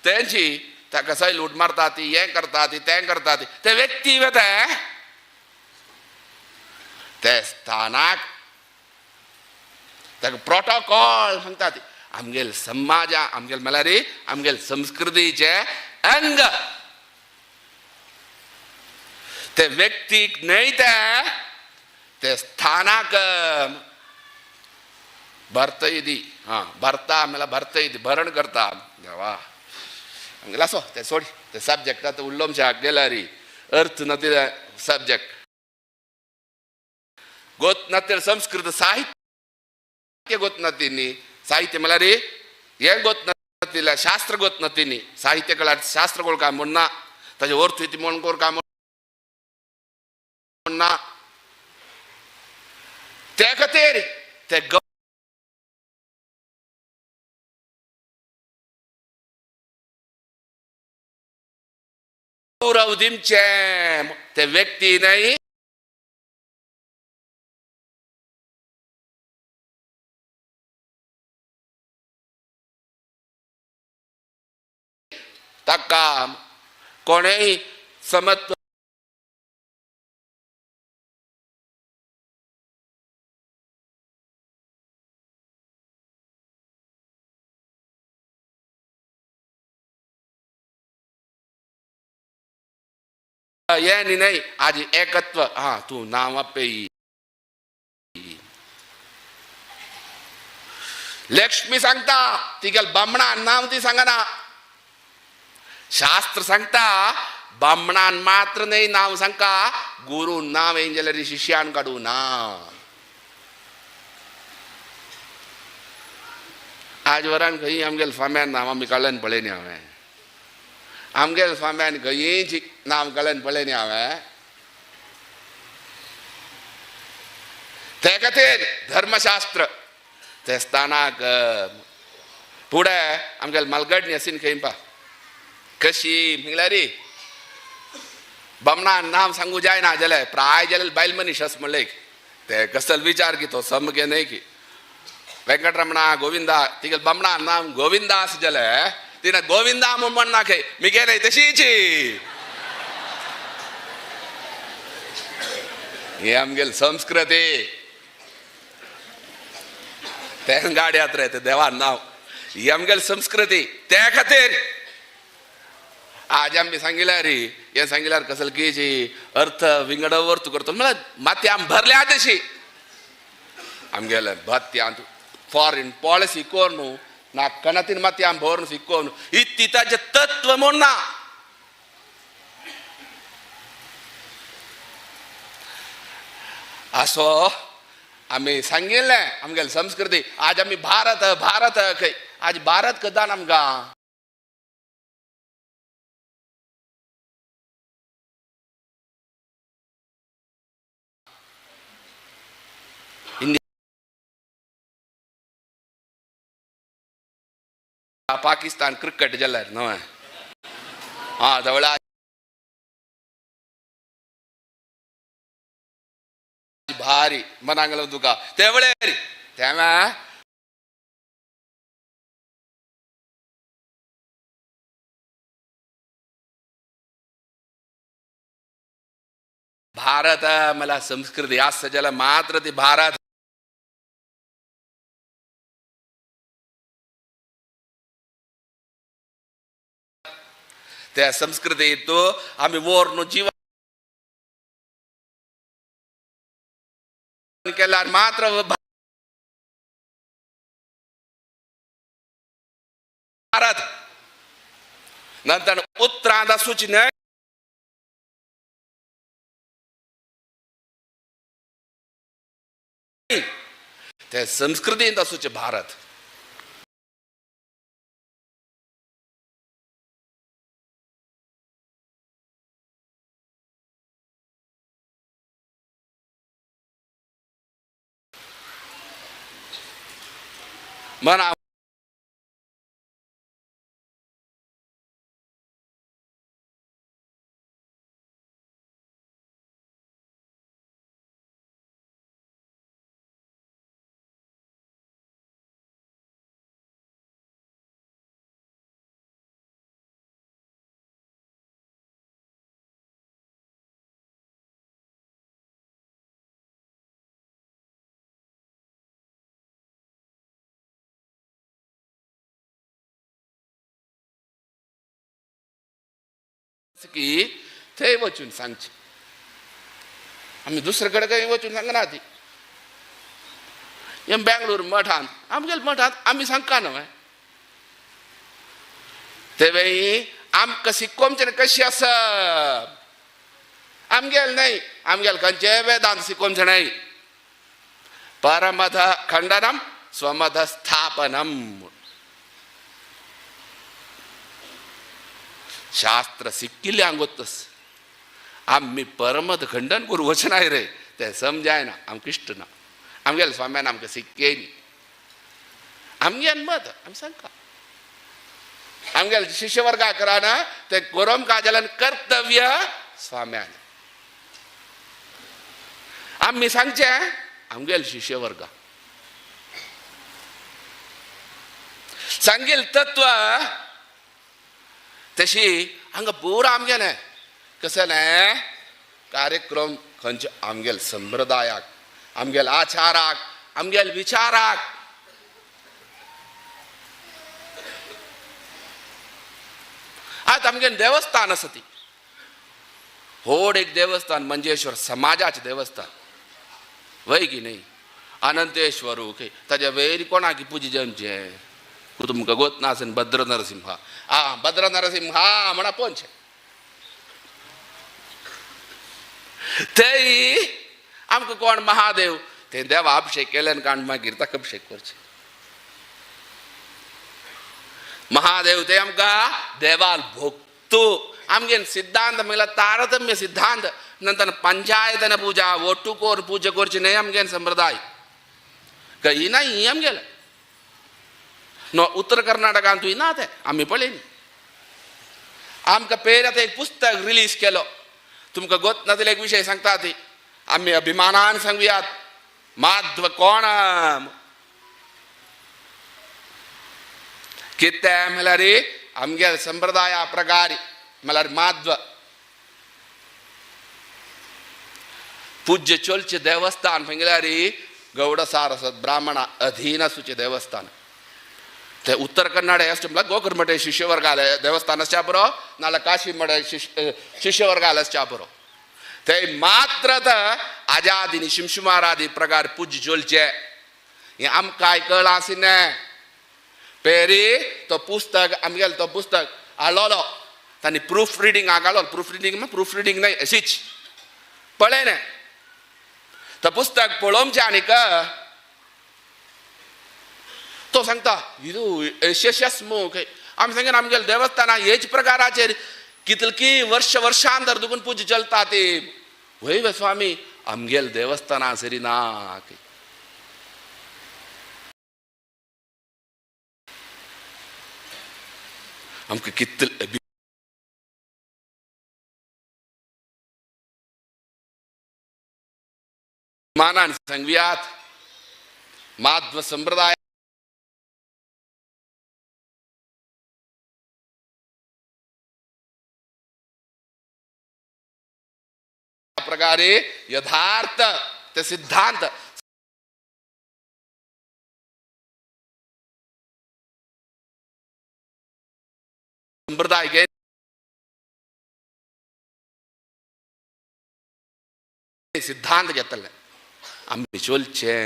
तेंची ताका सैलूट मारता ती हें करता ती तें करता ती ते व्यक्ती वता ते स्थानाक ताका प्रोटोकॉल सांगता ती. आमगेल समाजा आमगेल म्हणल्यार आमगेल संस्कृतीचें अंग. ते व्यक्तीक न्हय ते स्थानाक भरतय दी. हां भरता म्हणल्यार भरतय दी, भरण करता देवा. आमगेलो असो ते सोड ते सब्जेक्ट आतां उल्लोमशे गेल्यार अर्थ ना ते सब्जेक्ट गोत ना ते संस्कृत साहित्य गोत ना तिनी. साहित्य म्हणल्यार हें गोत ना तिल्या शास्त्र गोत ना तिनी. साहित्य कळ्यार शास्त्र कोण काय म्हण ना, ताजे अर्थ ती म्हण कोण काय म्हण ना. ते खातीर ते गौरव दिवचे ते व्यक्ती न्हय. ताका कोणेय समत्व हे न्ही न्हय आज एकत्व. हां तूं नांव पेई लक्ष्मी सांगता तिगेल बामणान नांव ती सांगना. शास्त्र सांगता बामणान मात्र न्हय नांव सांगका, गुरू नांव येयन जाल्यार शिष्यान काडू ना. आज वरान खंय आमगेल स्वाम्यान नांव आमी काडल्यान पळयनी हांवें. आमगेल स्वाम्यान खंयची नांव काडल्यान पळयनी हांवें. ते खातीर धर्मशास्त्र ते स्थानाक फुडें आमगेल मालगडणी आसीन खंय पा कशी म्हणल्यार बामणान नांव सांगू जायना जाल्यार प्राय जाल्यार बायल मनीस अस म्हणलें ते कसल विचार की तो सामकें न्हय की वेंकटरमणा गोविंदा तिगेल बामणान नांव गोविंदा आस जाल्यार तिणें गोविंदा म्हूण म्हणना खंय मिगे न्हय तशीच. हे आमगेल संस्कृती तें गाडी यात्रा ते देवान नांव ही आमगेल संस्कृती. ते खातीर आज आमी सांगिल्यार हें सांगिल्यार कसल की अर्थ विंगड अर्थ करतो म्हळ्यार माती आम भरल्या तशी आमगेले भत्यांत फॉरेन पॉलिसी कोण ना कणातीन माती आम भरून शिकोवन इत्ती ताजें तत्व म्हूण ना. असो आमी सांगिल्लें आमगेले संस्कृती. आज आमी भारत भारत खंय आज भारत कदान आमकां पाकिस्तान क्रिकेट जाल्यार न्हय. हां धवळा भारी मनांगलो तुका तेवळे तेव्हा भारत मला संस्कृती आस जाल्यार मात्र ती भारत त्या संस्कृतीत आमी वोर जीवन केल्यार मात्र भारत. नंतर उतरांत आसूची न्हय त्या संस्कृतींत आसूचे भारत. मना की थंय वचून सांगचें. आमी दुसरे कडेन खंय वचून सांगना ती. हे बेंगलोर मठांत आमगेले मठांत आमी सांगका न्हय तेवें आमकां शिकोवचें कशी आसा आमगेल न्हय आमगेल खंयचे वेदांत शिकोवचें न्हय. परमध खंडनम स्वमध स्थापनम. शास्त्र शिकिल्ल्यांक वतस आमी परमत खंडन करूं वचनाय रे तें समजायना आमकां इश्ट ना. आमगेले स्वाम्यान आमकां शिकयली आमगेल मत आमी सांगता आमगेले शिष्यवर्गा कराना ते गोरम काजाल्यान कर्तव्य स्वाम्यान आमी सांगचें आमगेले शिष्यवर्गा सांगेल तत्व तशी हांगा पुरा आमगेलें कसलें कार्यक्रम खंयचे आमगेल संप्रदायाक आमगेल आचाराक आमगेल विचाराक. आतां आमगेल देवस्थान आसा ती व्हड एक देवस्थान मंजेश्वर समाजाचें देवस्थान वय की न्हय. अनंतेश्वर ओके ताज्या वयर कोणाक पुजा जमचें तुमकां गोत ना आसन भद्र नरसिंहा आ भद्र नरसिंहा म्हणा पोंचे तेय आमकां कोण महादेव ते देवा अभिषेक केल्यान काण मागीर ताका अभिषेक करचे. महादेव ते आमकां देवाल भोगतो. आमगे सिद्धांत म्हळ्यार तारतम्य सिद्धांत नंतर पंचायतन पूजा ಒಟ್ಟು ಕೋರ್ ಪೂಜೆ ಕೊರ್ಚಿ न्हय आमगे संप्रदाय काही ना ही आमगेलें नो उत्तर कर्नाटकांतूय ना तें आमी पळयनी. आमकां पेर आतां एक पुस्तक रिलीज केलो तुमकां गोत ना जाल्यार एक विशय सांगता ती आमी अभिमानान सांगुयात माध्व कोण कितें म्हळ्यार आमगे संप्रदाया प्रकार म्हळ्यार माध्व पूज्य चोलचें देवस्थान म्हळ्यार गौड सारस्वत ब्राह्मणा अधीन आसूचें देवस्थान. ते उत्तर कन्नड आसचे म्हळ्यार गोकर्ण मठ शिष्यवर्ग आले देवस्थान आसच्या बरो नाल्यार काशी मठ शिष्यवर्ग आले आसच्या बरो ते मात्र आजादी शिमशुमारादी प्रकार पूज्य चोलचे हें आमकां कळ्ळां आशिल्लें. पेरी तो पुस्तक आमगेलो तो पुस्तक हाडलोलो तांणी प्रूफ रिडींग हाडलो. प्रूफ रिडींग प्रूफ रिडींग न्हय अशीच पळयलें तो पुस्तक पळोवचें आनीक तो सांगता इदू यशस्स मू आमी सांगेन आमगेले देवस्थाना हेच प्रकाराचेर कितकी वर्ष वर्षांतर दुखून पूजा चलता ती. वय वे स्वामी आमगेले देवस्थाना सरी ना. आमकां कितले मानान सांगुयात माध्व संप्रदाय प्रकारे यथार्थ ते सिद्धांत संप्रदाय के सिद्धांत घेतले आमी चोलचे.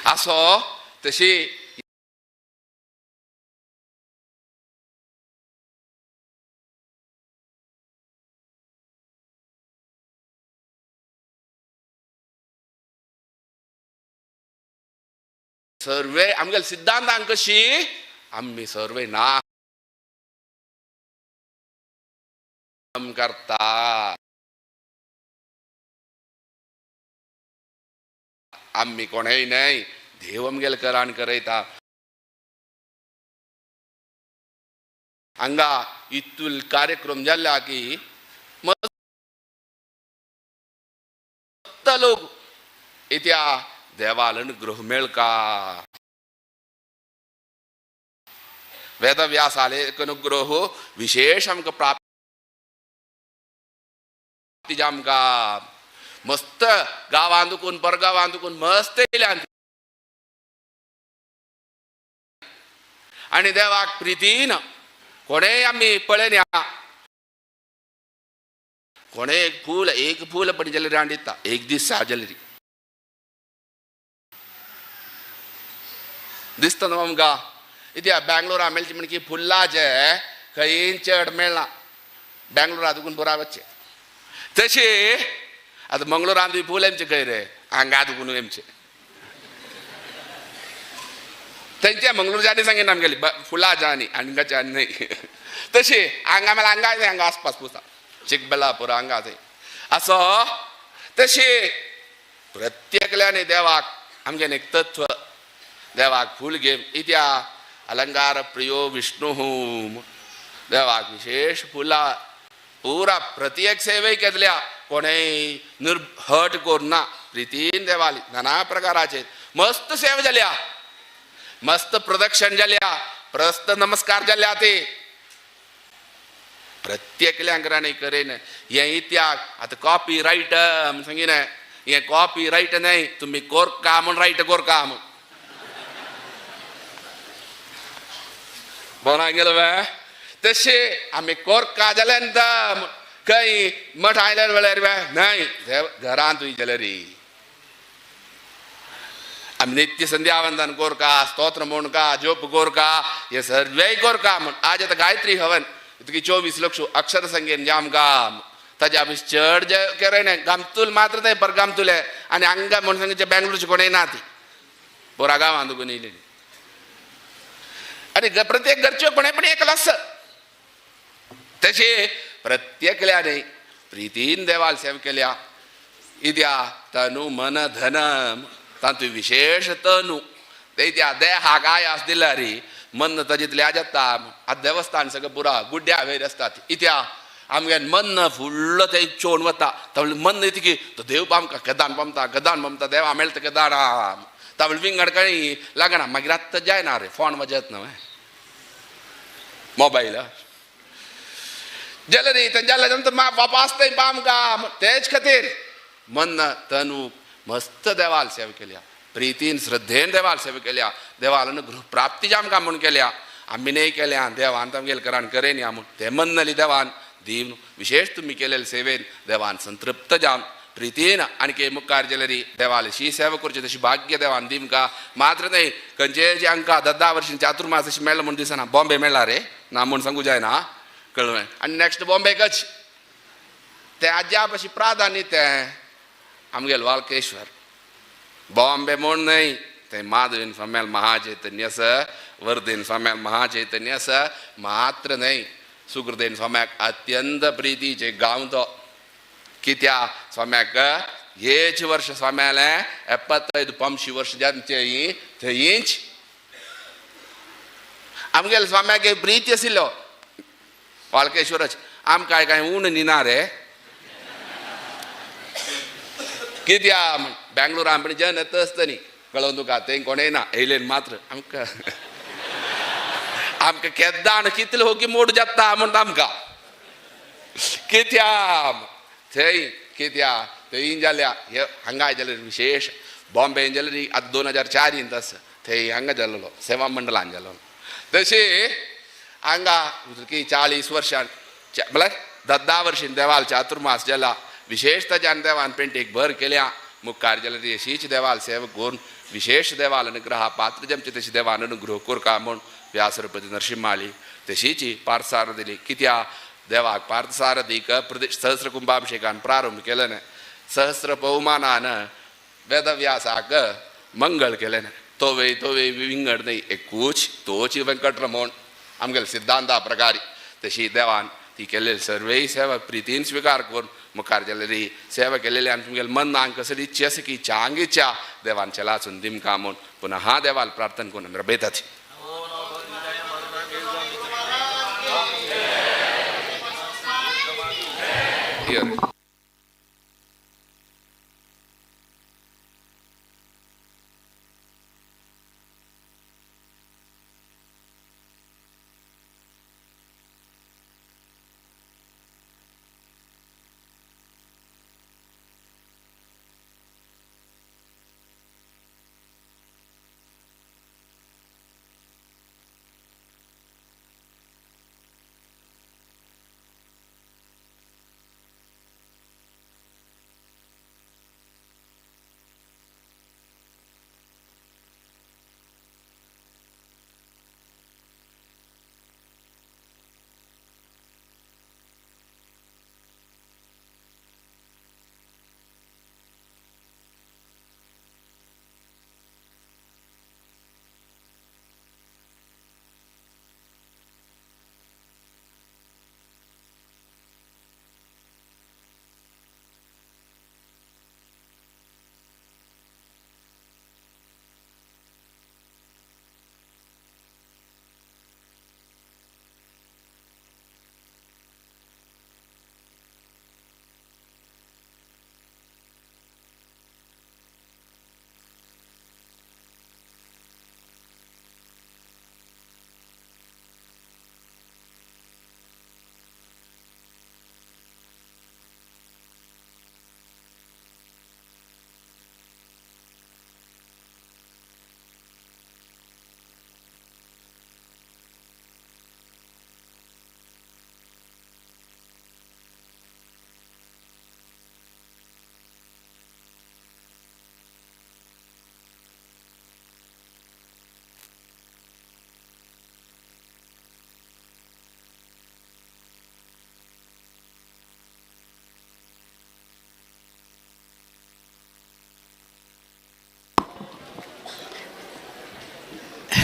असो तशी सर्वे आमगेले सिद्धांतांक कशी आमी सर्वे ना करता. आमी कोणय न्हय देव आमगेले करान करयता. हांगा इतूल कार्यक्रम जाल्ल्या की मस्त लोक इत्या देवाल अनुग्रह मेळका. वेदव्यासाले अनुग्रह विशेष आमकां प्राप्ती आमकां मस्त गांवांत दुकून परगांवांत दुकून मस्त येयल्यान आनी देवाक प्रितीन कोणेय आमी पळयना कोणे एक फूल पण जाल्यार रांड दिता एक दीस जाल्यार दिसता न्हू आमकां इत्या बेंगलोरा मेळची म्हण की फुल्लाचे खंय चड मेळना बेंगलोरा दुकून पुरा वचचें तशें आतां मंगळुरांत फूल एमचें खंय रे हांगा दुकून एमचें तेंचे मंगळूरच्यानी सांगिना आमगेली फुलां जानी हांगाच्या न्हय तशें हांगा मेळ्यार हांगा हांगा आसपास पुता चिकबेलापूर हांगा थंय असो तशें प्रत्येकल्यानी देवाक आमगेलें एक तत्व देवाक फूल घेवन इत्या अलंकार प्रियो विष्णु देवाक विशेष फुलां पुरा प्रत्येक सेवे केतल्या कोणेय निर्हट करुना प्रितीन देवाली नाना प्रकाराचे मस्त सेवा जाल्या मस्त प्रदक्षिण जाल्या प्रस्त नमस्कार जाल्या ते प्रत्येकल्यांक राणी करेन हें इत्याक आतां कॉपी रायट सांगिना हें कॉपी रायट न्हय तुमी कोरका म्हूण रायट कोरका म्हूण बरो गेलो तशें आमी कोरका जाल्यार खंय मठ आयल्यार वेळार न्हय घरांत जाल्यार आमी नित्य संध्यावंदन कोरका स्तोत्र म्हणका जोप कोरका हे सर्वय कोरका म्हूण आज आतां गायत्री हवन इतकी 24 लक्ष अक्षर संख्येन आमकां ताजे आमी चड जे केरय गामतूल मात्र न्हय पर गामतुले आनी हांगा म्हूण सांगचे बेंगलोरची कोणय ना ती पोरा गांवांत दुकून येयलेली आनी प्रत्येक घरच्यो कोणें पण एकलो आसा तशें प्रत्येकल्यानी प्रितीन देवाल सेवा केल्या इत्या तनु मन धन तातूंत विशेष तनु ते देहाक आयास दिल्यार मन ताजेतले जाता आतां देवस्थान सगळें पुरा गुड्ड्या वयर आसतात इत्या आमगे मन फुडलो थंय चोवन वता तावळ मन इतकी तो देव आमकां केदान पमता केदान पमता देवा मेळटा केदान तावळ विंगड कांय लागना मागीर आत्तां जायना रे फोन वाजत न्हय मोबायल जाल्यार रे थंय जाल्यार वापास थंय आमकां तेच खातीर मन तनु मस्त देवाल सेवा केल्या प्रितीन श्रद्धेन देवाल सेवा केल्या देवाल अनुग्रह प्राप्ती आमकां म्हूण केल्या आमी न्हय केल्या देवान तामगेले करान करेन या म्हूण ते मनली देवान दीवन विशेष तुमी केलेले सेवेन देवान संतृप्त जावन प्रितीन आणखी मुखार जाल्यार देवाल अशी सेवा करची तशी भाग्य देवान दिमकां मात्र न्हय खंयचे जे आमकां 10 वर्सां चातुर्मास अशें मेळ्ळें म्हूण दिसना बॉम्बे मेळ्ळा रे ना म्हूण सांगू जायना कळ्ळें आनी नेक्स्ट बॉम्बेकच तें आज्या पशी प्राधान्य तें आमगेल वालकेश्वर बॉम्बे म्हूण न्हय तें माधवीन स्वाम्याल महाचैतन्य आसा वर्धेन स्वाम्याल महाचैतन्य आसा मात्र न्हय सुकृतेन स्वाम्याक अत्यंत प्रितीचे गांव तो कित्या स्वाम्याक हेच वर्ष स्वाम्यालें 75 पंशी वर्ष जामचें थंयच आमगेले स्वाम्याक प्रिती आशिल्लो वालकेश्वरच आमकां कांय ऊण न्हिना रे कित्या बेंगलोर आमपणी जन येता आसतनी कळोवन तुका थंय कोणय ना येयलेन मात्र आमकां आमकां केद्दां कितले होगी मोड जाता म्हणटा आमकां कित्या थंय कित्या थंय जाल्या हे हांगा जाल्यार विशेष बॉम्बे जाल्यार आतां 2004 आसा थंय हांगा जाल्लो सेवा मंडळान जालो तशें हांगा 40 वर्सां म्हळ्यार 10 वर्सां देवाल चातुर्मास जाला विशेष ताज्यान देवान पेंटीक भर केल्या मुखार जाल्यार अशीच देवाल सेवा करून विशेष देवाल अनुग्रह पात्र जमचे तशी देवान अनुग्रह कोरका म्हूण व्यासरपती नरसिंहाली तशीच पार्थसार दिली कित्या देवाक पार्थसारथीक प्रदेश सहस्र कुंभाभिषेकान प्रारंभ केलें सहस्र पवमानान वेदव्यासाक मंगल केलें तोवे तोवे विंगड न्हय एकूच तोच वेंकटरमण आमगेले सिद्धांता प्रकारी तशी देवान ती केलेली सर्वय सेवा प्रितीन स्विकार करून मुखार जाल्यार सेवा केलेली आनी तुमगेले मनांक कसली इच्छा आसा की चांग इच्छा देवान चलासून दिमकां म्हूण पुनः देवाल प्रार्थना करून आमी रबयतात. Here.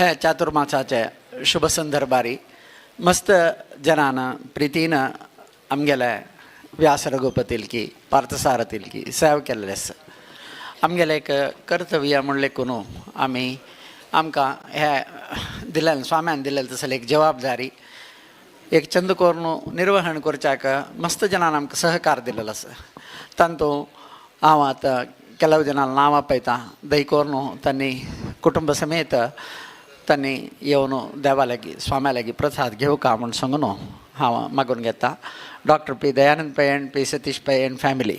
हे चातुर्मासाचे शुभ संदर्भारी मस्त जनान प्रितीन आमगेले व्यास रघुपतिलकी पार्थसारथिलकी सेव केल्ले आसा. आमगेलें एक कर्तव्य म्हणलें न्हू आमी आमकां हे दिलें स्वाम्यान दिलें तसलें एक जबाबदारी एक चंद करून निर्वहण करच्याक मस्त जनान आमकां सहकार दिलेलो आसा. तांतू हांव आतां ಕೆಲವು ಜನ नांवां पळयता दही करून तांणी कुटुंब समेत तांणी येवन देवा लागीं स्वाम्या लागीं प्रसाद घेवका म्हूण सांगून हांव मागून घेता. Doctor P Dayanand Pai and P Satish Pai and family.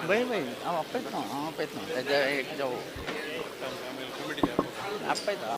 बाय बाय हांव आपयतलो हांव आपयतलो तेजे एक जावं आपयता.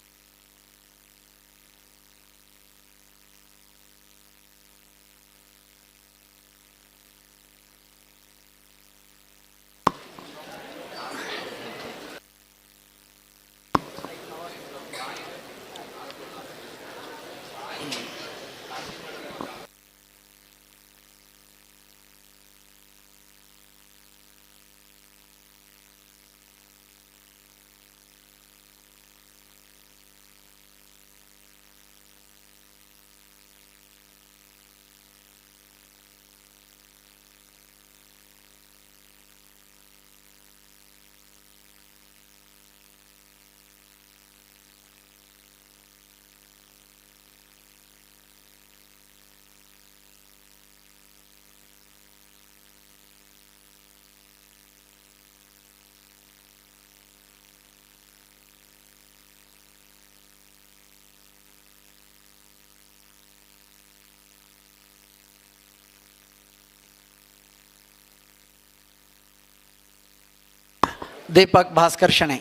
दीपक भास्कर शणै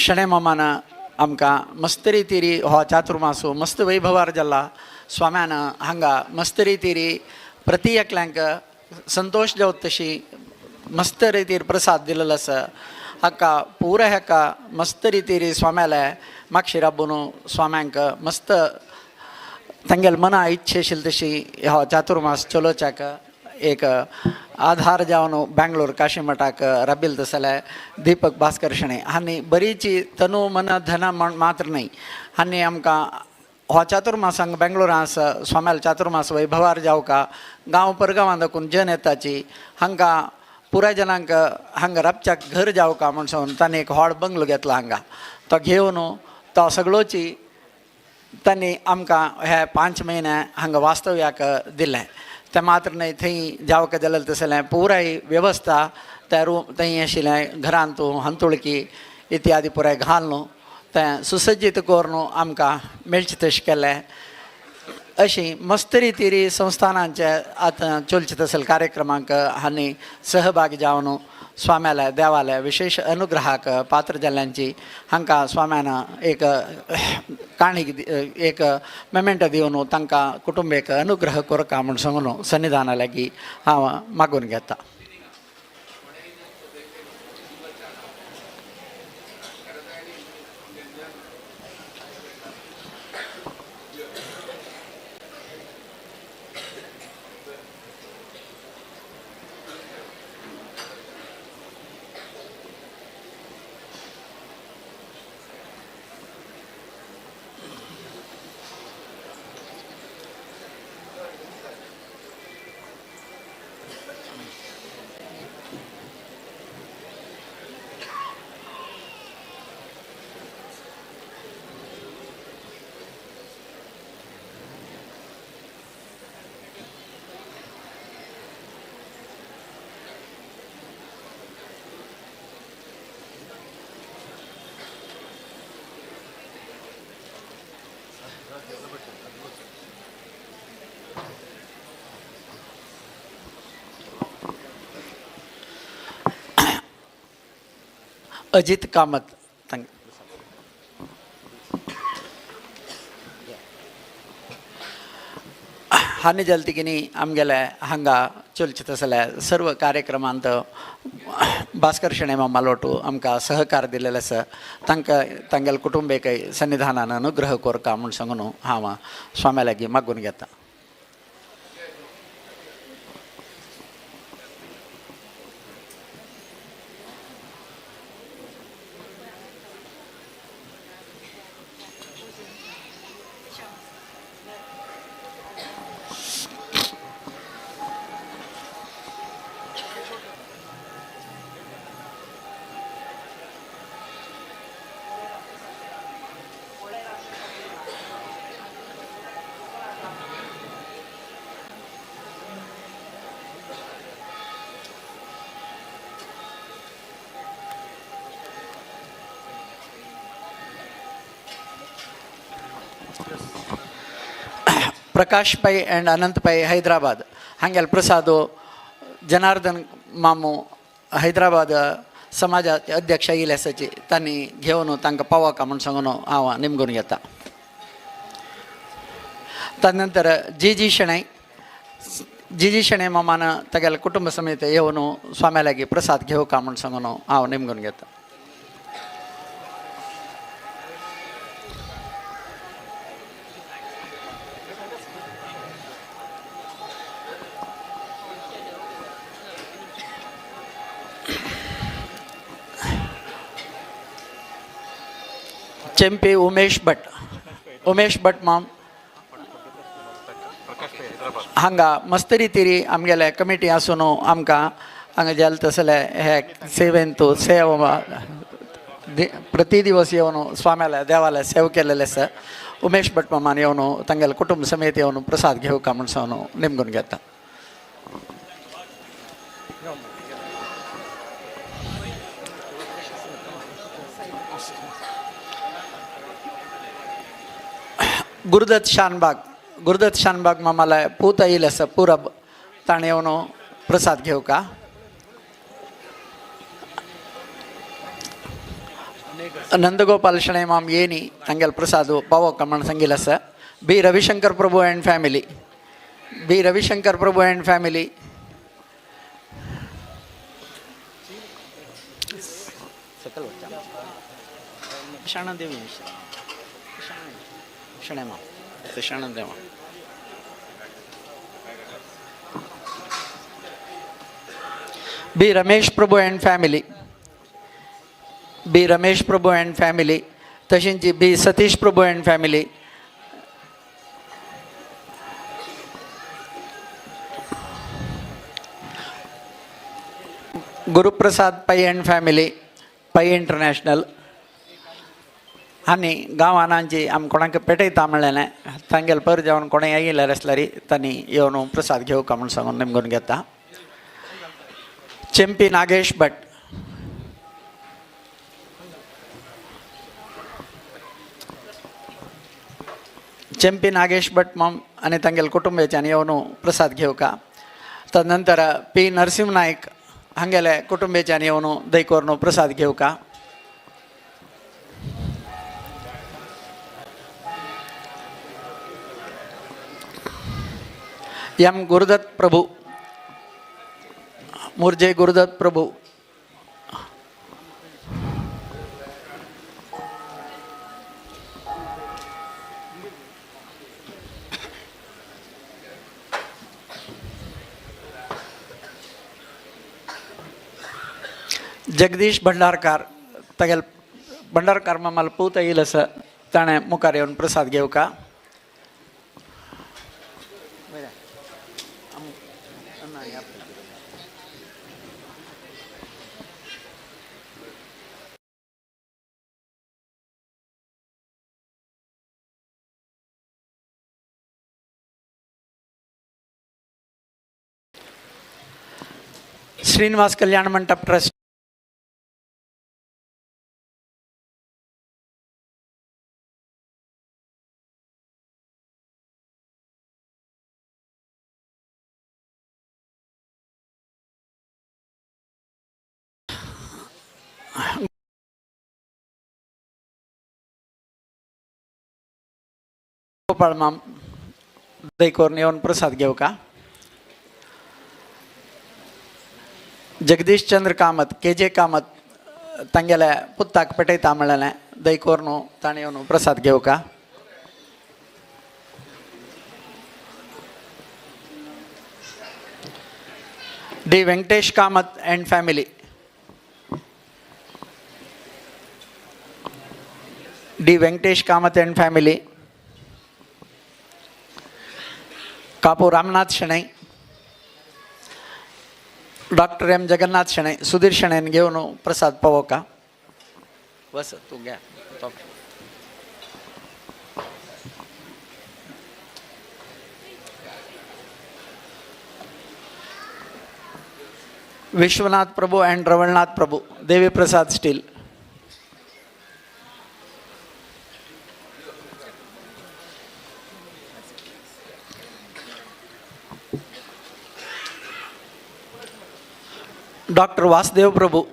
शणै मामान आमकां मस्त रितीरी हो चातुर्मासो मस्त वैभवार जाला. स्वाम्यान हांगा मस्त रितीरी प्रति एकल्यांक संतोश जावत तशी मस्त रितीर प्रसाद दिलेलो आसा. हाका पुराय हाका मस्त रितीरी स्वाम्याले मागशी राबून स्वाम्यांक मस्त तांगेले मना इच्छे आशिल्ली तशी हो चातुर्मास चलोवच्याक एक आधार जावन बेंगलोर काशी मठाक राबिल तसले दीपक भास्कर शणै हांणी बरीची तनु मन धन मात्र न्हय हांणी आमकां हो चातुर्मास हांगा बेंगलोरां आसा स्वाम्याल चातुर्मास वैभवार जावका गांव परगांवां दाखून जन येताची हांकां पुराय जनांक हांगा राबच्याक घर जावका म्हूण सांगून तांणी एक व्हड बंगलो घेतला हांगा तो घेवन तो सगळोची तांणी आमकां हे 5 म्हयने हांगा वास्तव्याक दिलें. तें मात्र न्हय थंय जावका जाल्यार तसलें पुराय वेवस्था त्या रूम थंय आशिल्लें घरांत हंतुळकी इत्यादी पुराय घालून तें सुसज्जीत करून आमकां मेळचें तशें केलें. अशी मस्त रितीरी संस्थानांचे आतां चलचे तसले कार्यक्रमांक हांणी सहभागी जावन स्वाम्याले देवाले विशेष अनुग्रहाक पात्र जाल्ल्यांची हांकां स्वाम्यान एक काणी एक मेमेंट दिवन तांकां कुटुंबेक अनुग्रह करका म्हूण सांगून सन्निधाना लागीं हांव मागून घेता. अजीत कामत तांकां. हानी जाल तिकीनी आमगेले हांगा चलचे तसले सर्व कार्यक्रमांत भास्कर शणै मामालोटू आमकां सहकार दिलेले आसा. तांकां तांगेले कुटुंबेकय सन्निधानान अनुग्रह कोरका म्हूण सांगून हांव स्वाम्या लागीं मागून घेता. प्रकाश पै अँड अनंत पै हैदराबाद हांगेले प्रसाद जनार्दन मामू हैदराबाद समाजाचे अध्यक्ष येयले आसाची तांणी घेवन तांकां पावोवका म्हूण सांगून हांव निमगून घेता. तदनंतर जी जी शणै, जी जी शणै मामान तागेले कुटुंब समेत येवन स्वाम्या लागीं प्रसाद घेवका म्हूण सांगून हांव निमगून घेता. चेंपी उमेश भट, उमेश भट माम हांगा मस्तरी तिरी आमगेले कमिटी आसून आमकां हांगा जाल तसले हे सेवेंतू सेवा प्रति दिवस येवन स्वाम्याले देवाले सेव केलेले आसा. उमेश भट मामान येवन तांगेले कुटुंब समेत येवन प्रसाद घेवका म्हूण सांगून निमगून घेता. गुरुदत्त शानबाग, गुरुदत्त शानबाग मामाला पूत येईल आसा पुरब ताणें येवन प्रसाद घेवका. नंदगोपाल शणै माम येनी तांगेले प्रसाद पावोवका म्हूण सांगिल्लें आसा. B Ravishankar Prabhu and family, B Ravishankar Prabhu and family. Shanadev Shanai माम Shanadev. B Ramesh Prabhu and family, B Ramesh Prabhu and family. तशेंच B Satish Prabhu and family. Guruprasad Pai and family, Pai international. आनी गांवांची आमी कोणाक पेटयता म्हणलें तांगेले पर जेवण कोणें आयिल्लें आसल्यार तांणी येवन प्रसाद घेवका म्हूण सांगून निमगून घेता. चेंपी नागेश भट, चेंपी नागेश भट माम आनी तांगेले कुटुंबेच्यान येवन प्रसाद घेवका. तदनंतर पी नरसिंह नायक हांगेले कुटुंबेच्यान येवन दैकोरनो प्रसाद घेवका. एम गुरुदत्त प्रभू, मुर्जे गुरुदत्त प्रभू. जगदीश भंडारकार तागेले भंडारकार मामालो पूत येयलो आसा ताणें मुखार येवन प्रसाद घेवका. श्रीनिवास कल्याण मंडप ट्रस्ट. वेणुगोपाळ माम दयकोरून येवन प्रसाद घेवका. जगदीश चंद्र कामत के जे कामत तांगेल्या पुत्ताक पेटयता म्हणलें दयकोरून ताणें येवन प्रसाद घेवका. D Venkatesh Kamath and family. D Venkatesh Kamath and family. Kapu Ramanath Shenoy, doctor M Jagannath Shenoy, Sudhir शणैन घेवन प्रसाद पावोवका. वस तूं घे. Vishwanath Prabhu and Ravalnath Prabhu, Devi Prasad steel. Doctor Vasudev Prabhu.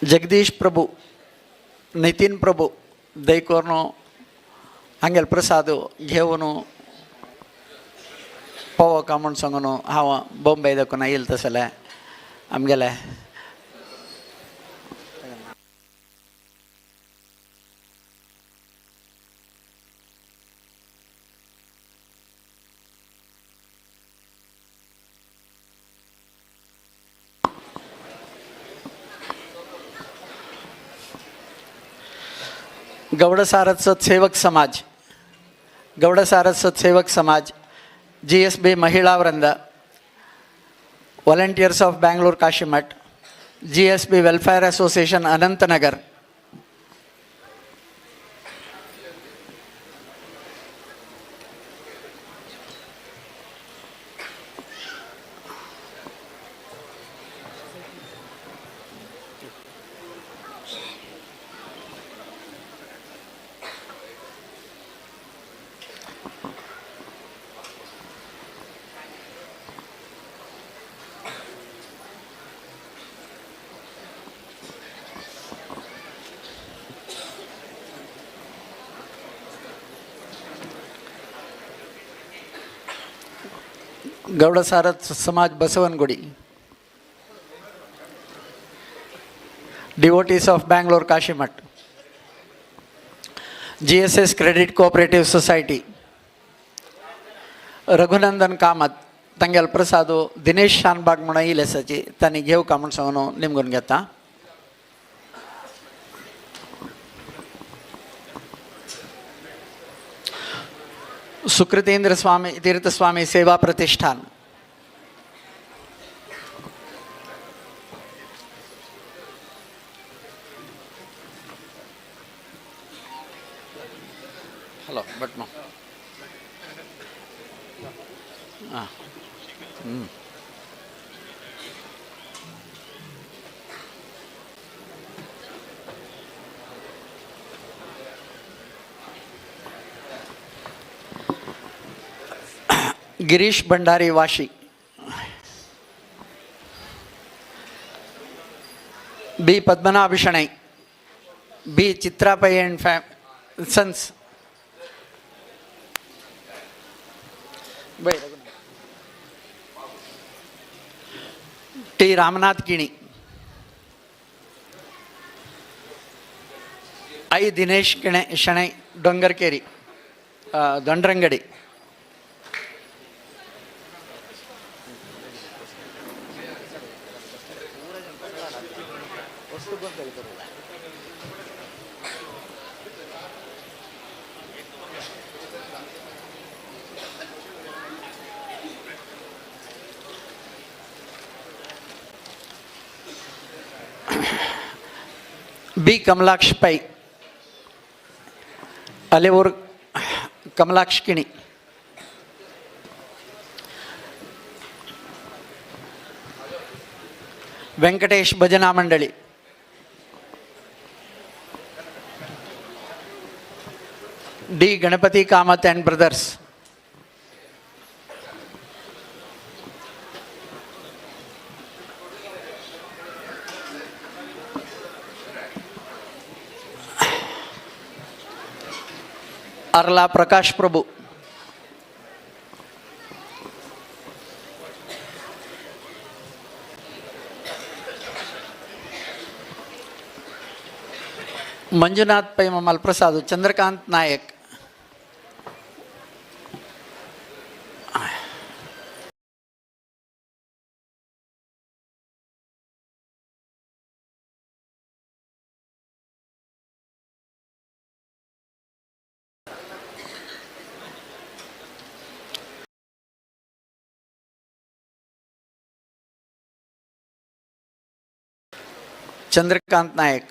Jagadish Prabhu, Nitin Prabhu दयकोरून हांगेलो प्रसाद घेवन पावोवका म्हूण सांगून हांव बॉम्बे दाखून येयलें तसलें आमगेलें. Gowda Saraswat Sevak Samaj, Gowda Saraswat Sevak Samaj, G S B Mahila Vrinda, volunteers of Bangalore Kashimath, G S B welfare association Anantnagar. Gowda Saraswat Samaj Basavanagudi, devotees of Bangalore Kashimath, G S S credit cooperative society, Raghunandan Kamath तांगेलो प्रसाद दिनेश शानबाग म्हणून येयले आसाची तांणी घेवका म्हूण सांगून निमगून घेता. सुकृतेंद्र स्वामी तीर्थस्वामी सेवा प्रतिष्ठान, हॅलो बट नो हां. Girish Bhandari Vashi, B Padmanabha Shenoy, B Chitra Pai and sons. T Ramanath Kini, I Dinesh Shenoy Dongarkeri, Dondrangadi. B Kamalaksh Pai, Alevoor Kamalaksh Kini. Venkatesh Bhajana Mandali, D Ganapati Kamath and brothers. Arla Prakash Prabhu, Manjunath Pai Mamal Prasad, Chandrakant Naik, Chandrakant Naik,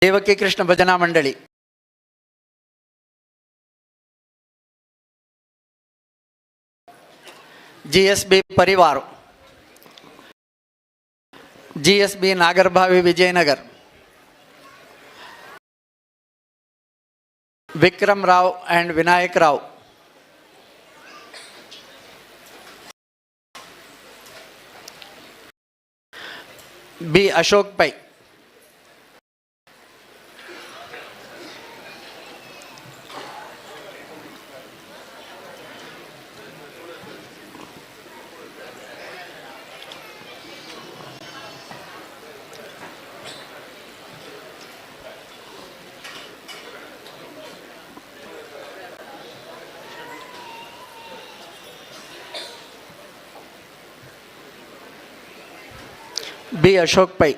Devaki Krishna Bhajana Mandali, GSB Parivar, GSB Nagarbhavi Vijayanagar, Vikram Rao and Vinayak Rao, B Ashok Pai, B Ashok Pai,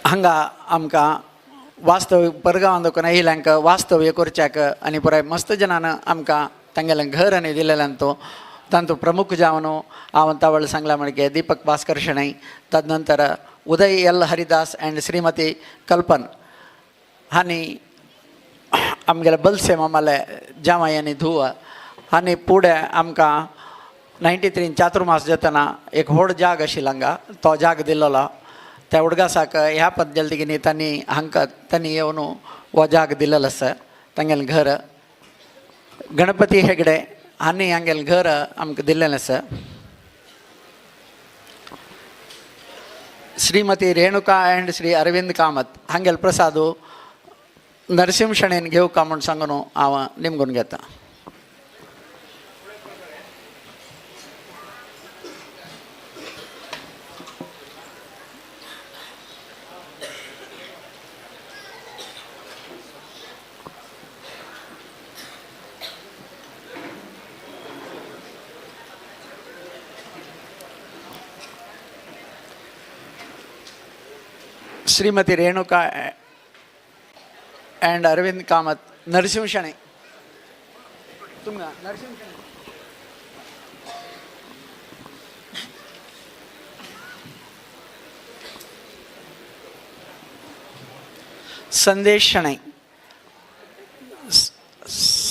हांगा आमकां वास्तव्य परगांवां देखून आयिल्ल्यांक वास्तव्य करच्याक आनी पुराय मस्त जनान आमकां तांगेलें घर आनी दिलेल्यान तो तांतू प्रमुख जावन हांव तावळ सांगला म्हणगे दीपक भास्कर शणै, तदनंतर उदय एल हरिदास अँड श्रीमती कल्पन हांणी आमगेले बलसे मामाले जांवय आनी धुव आनी फुडें आमकां 93 चातुर्मास जातना एक व्हड जाग आशिल्लो हांगा तो जाग दिल्लो त्या उडगासाक ह्या पद्दतीन तांणी हांकां तांणी येवन हो जाग दिल्लो आसा तांगेलें घर गणपती हेगडे हांणी हांगेलें घर आमकां दिल्लें आसा. श्रीमती रेणुका अँड श्री अरविंद कामत हांगेले प्रसाद नरसिंह शणैन घेवका म्हूण सांगून हांव निमगून घेता. श्रीमती रेणुका अँड अरविंद कामत नरसिंह शणै तुमकां नरसिंह शणै संदेश शणै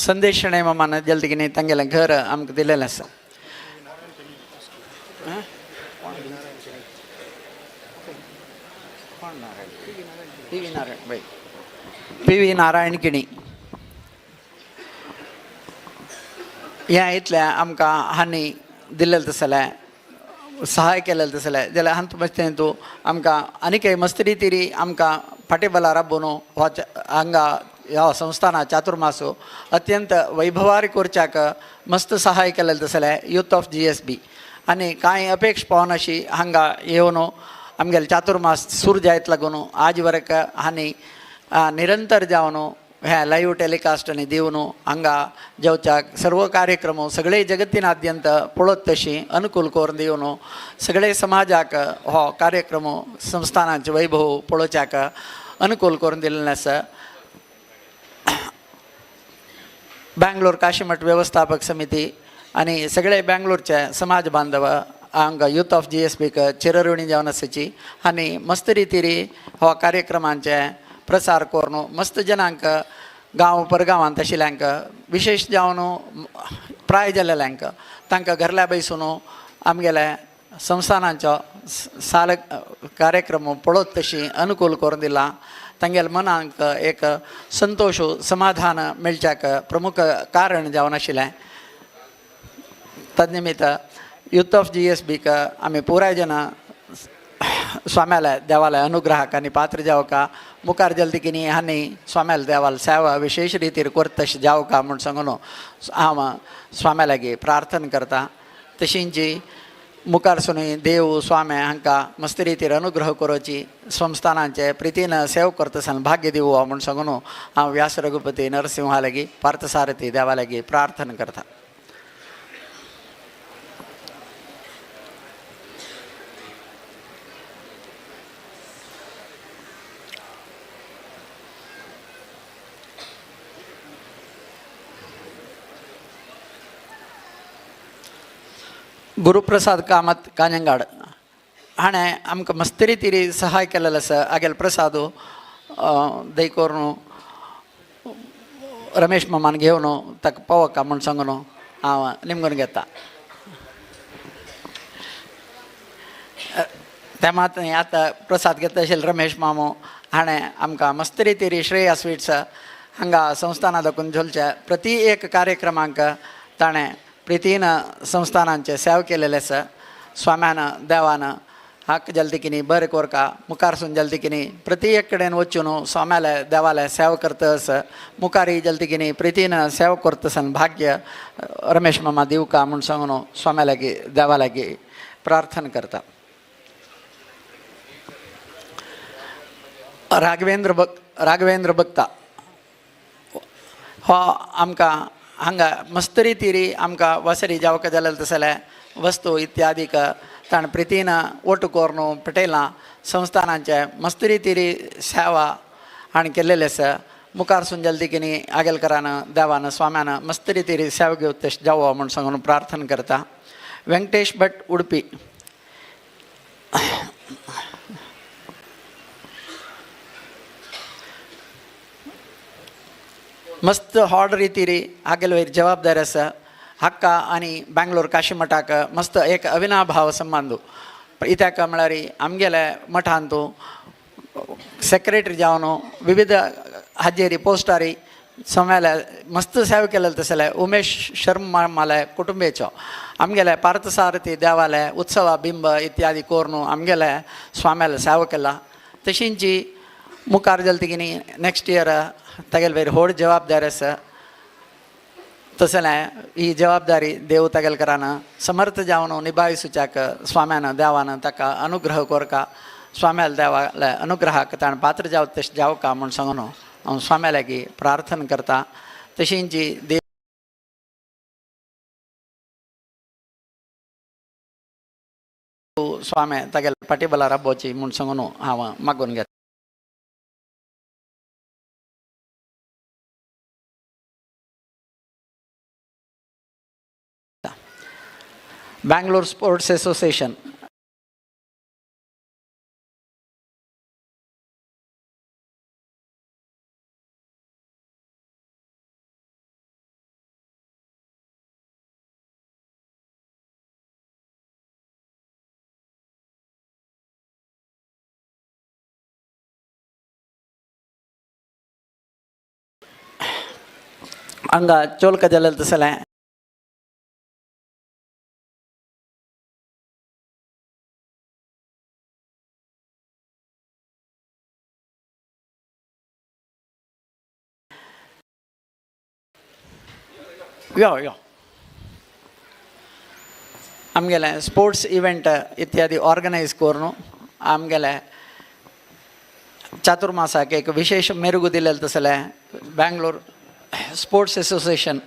संदेश शणै मामान जल्दी तांगेलें घर आमकां दिलेलें आसा. पी व्ही नारायण किणी ह्या इतलें आमकां हांणी दिल्लें तसलें सहाय केलें तसलें जाल्यार हांतू मस्तें तूं आमकां आनीक मस्त रितीरी आमकां फाटीबला राबोवन हो हांगा ह्या संस्थाना चातुर्मासो अत्यंत वैभवारी करच्याक मस्त सहाय केलें तसलें यूथ ऑफ GSB आनी कांय अपेक्ष पावनाशी हांगा येवन आमगेले चातुर्मास सुरू जायत लागून आज वरक हांणी निरंतर जावन हे लायव्ह टेलिकास्ट आनी दिवन हांगा जेवच्याक सर्व कार्यक्रम सगळे जगतीनाद्यंत पळोवत तशी अनुकूल करून दिवन सगळे समाजाक हो कार्यक्रम संस्थानाचे वैभव पळोवच्याक अनुकूल करून दिल्लें आसा. बँगलोर काशीमठ व्यवस्थापक समिती आनी सगळे बँगलोरचे समाज बांधव हांगा यूथ ऑफ जी एस बीक चिरऋणी जावन आसाची आनी मस्त रितीरी हो कार्यक्रमांचे प्रसार करून मस्त जनांक गांव परगांवांत आशिल्ल्यांक विशेश जावन प्राय जाल्ल्यांक तांकां घरल्या बैसून आमगेले संस्थानांचो साल कार्यक्रम पळोवत तशी अनुकूल करून दिला. तांगेल्या मनांक एक संतोश समाधान मेळच्याक प्रमुख कारण जावन आशिल्लें. तदनिमित्त यूथ ऑफ जी एस बीक आमी पुराय जनां स्वाम्याल्या देवाल्या अनुग्रहाक आनी पात्र जावका मुखार जल्दी आनी स्वाम्याल्या देवाल सेवा विशेष रितीर करता तशें जावका म्हूण सांगून हांव स्वाम्या लागीं प्रार्थना करता. तशींची मुखार सुनी देव स्वामी हांकां मस्त रितीर अनुग्रह करोची संस्थानांचे प्रितीन सेव करता आसतना भाग्य दिवो म्हूण सांगून हांव व्यास रघुपती नरसिंहा लागीं पार्थसारथी देवा लागीं प्रार्थना करता. गुरुप्रसाद कामत कांजंगाड हाणें आमकां मस्त रितीरी सहाय केलेलें आसा. आगेल प्रसाद दय करून रमेश मामान घेवन ताका पावका म्हूण सांगून हांव निमगून घेता. ते मात आतां प्रसाद घेता आशिल्ले रमेश मामो हाणें आमकां मस्त रितीरी श्रेया स्वीट्स हांगा संस्थाना दाखोवन झोलच्या प्रती एक कार्यक्रमांक ताणें प्रितीन संस्थानांचे सेव केलेले आसा. स्वाम्यान देवान हाक जल्दिकिनी बरें कोरका मुखारसून जल्दिकिनी प्रती एक कडेन वचून स्वाम्याले देवाले सेव करता आसा. मुखारी जल्दिकिनी प्रितीन सेव करता आसतना भाग्य रमेश मामा दिवका म्हूण सांगून स्वाम्या लागीं देवा लागीं प्रार्थना करता. राघवेंद्र भक्ता हो आमकां हांगा मस्त रितीरी आमकां वसरी जावका जाल्यार तसले वस्तू इत्यादीक ताणें प्रितीन ओटू करून पेटयलां. संस्थानांचे मस्त रितीरी सेवा हाणें केल्लेले आसा. मुखारसून जल्दिकिनी आगेलकरान देवान स्वाम्यान मस्त रितीरी सेवा घेवत तशें जावो म्हूण सांगून प्रार्थना करता. वेंकटेश भट उडपी मस्त हॉड रितीरी आगेल वयर जबाबदारी आसा. हक्का आनी बँगलोर काशी मठाक मस्त एक अविनाभाव संबंद कित्याक म्हळ्यार आमगेले मठांतू सेक्रेटरी जावन विविध हाजेरी पोस्टारी स्वाम्याले मस्त सेवा केलेले तसले उमेश शर्मा माले कुटुंबेचो आमगेले पार्थसारथी देवाले उत्सवा बिंब इत्यादी करून आमगेले स्वाम्याले सेवा केला. तशींची मुखार जाल तिगेनी नेक्स्ट इयर तागेले वयर व्हड जबाबदारी आसा. तसलें ही जबाबदारी देव तागेलकरान समर्थ जावन निभायसुच्याक स्वाम्यान देवान ताका अनुग्रह कोरका स्वाम्याल देवाले अनुग्रहाक ताणें पात्र जावत तशें जावका म्हूण सांगून हांव स्वाम्या लागीं प्रार्थना करता. तशींची देव स्वामी तागेले पाटीबला राबोवची म्हूण सांगून हांव मागून घेता. बँगलोर स्पोर्ट्स एसोसिएशन हांगा चोलका जालें तसलें यो यो आमगेले स्पोर्ट्स इव्हेंट इत्यादी ऑर्गनायज करून आमगेले चातुर्मासाक एक विशेष मेरुगु दिलेलें तसलें बँगलोर स्पोर्ट्स एसोसिएशन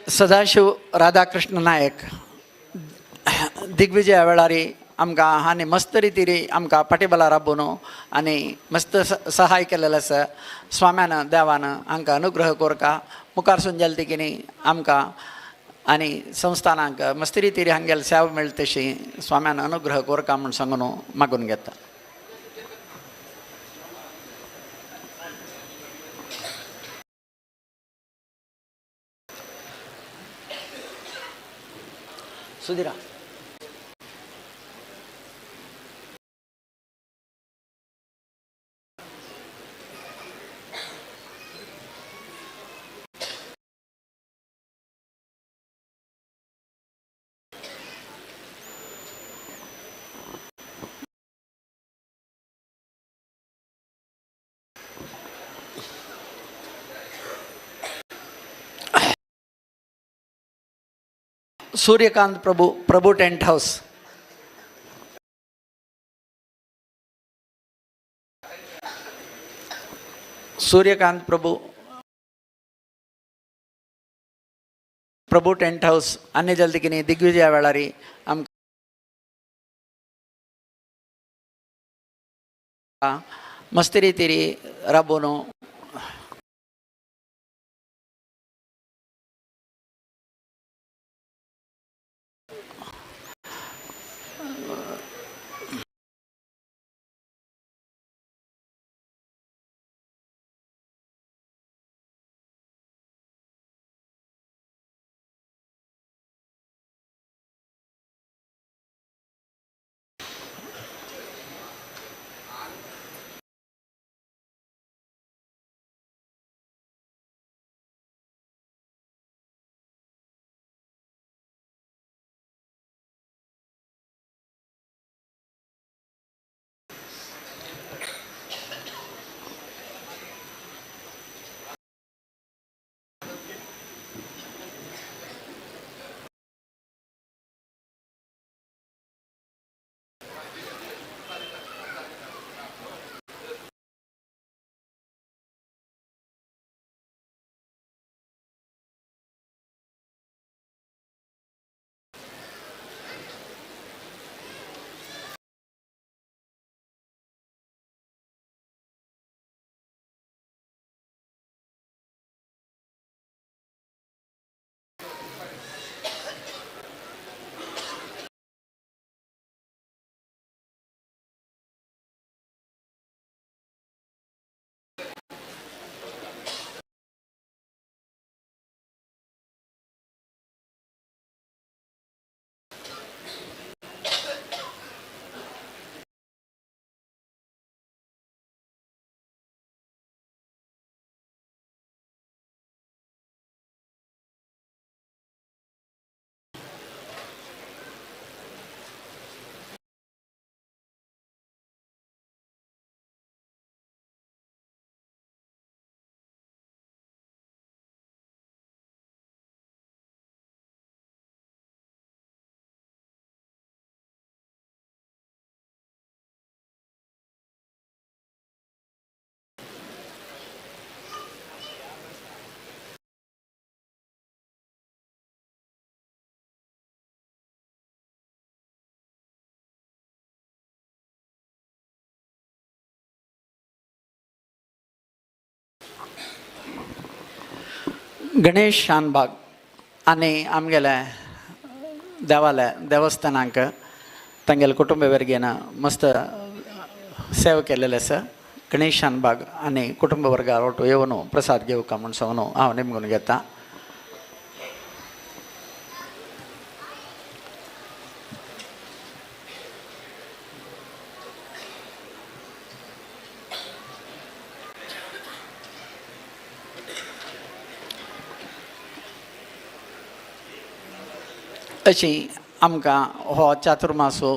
सदाशिव राधाकृष्ण नायक दिग्विजया वेळारी आमकां आनी मस्त रितीरी आमकां पाठीबला राबोवन आनी मस्त सहाय केलेलें आसा. स्वाम्यान देवान हांकां अनुग्रह कोरका मुखार सून जालें ती कितें आमकां आनी संस्थानांक मस्त रितीरी हांगेले सेवा मेळटा तशी स्वाम्यान अनुग्रह कोरका म्हूण सांगून मागून घेता. Sudhira. Suryakant Prabhu, Prabhu tent house. Suryakant Prabhu, Prabhu tent house आनी जल्दी कितें दिग्विजया वेळारी आमकां मस्त रितीरी राबोवन गणेश शानबाग आनी आमगेले देवाले देवस्थानाक तांगेले कुटुंब वर्गेन मस्त सेवा केलेले आसा. गणेश शानबाग आनी कुटुंब वर्गा ಒಟ್ಟು येवन प्रसाद घेवका म्हूण सांगून हांव निमगून घेता. अशी आमकां हो चातुर्मासो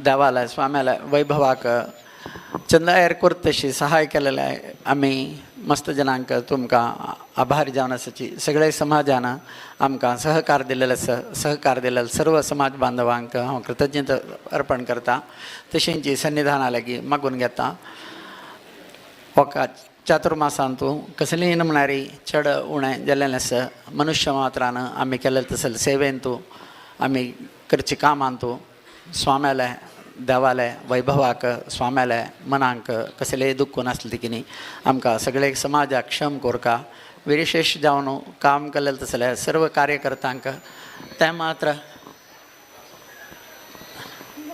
देवालय स्वाम्यालय वैभवाक चंदायर करतशी सहाय केलेले आमी मस्त जणांक तुमकां आभारी जावन आसाची. सगळे समाजान आमकां सहकार दिलेले आसा, सहकार दिलेले सर्व समाज बांधवांक हांव कृतज्ञता अर्पण करता. तशेंच सन्निधाना लागीं मागून घेता. होका चातुर्मासांतू कसलीय म्हळ्यार चड उणें जाल्लें आसा. मनुष्य मात्रान आमी केल्ले तसले सेवेंतू आमी करची कामांतू स्वाम्याले देवाले वैभवाक स्वाम्याले मनांक कसलेय दुख्ख नासलें तिकीनी आमकां सगळे समाजाक क्षम कोरका. विशेष जावन काम केल्लें तसले सर्व कार्यकर्त्यांक तें मात्र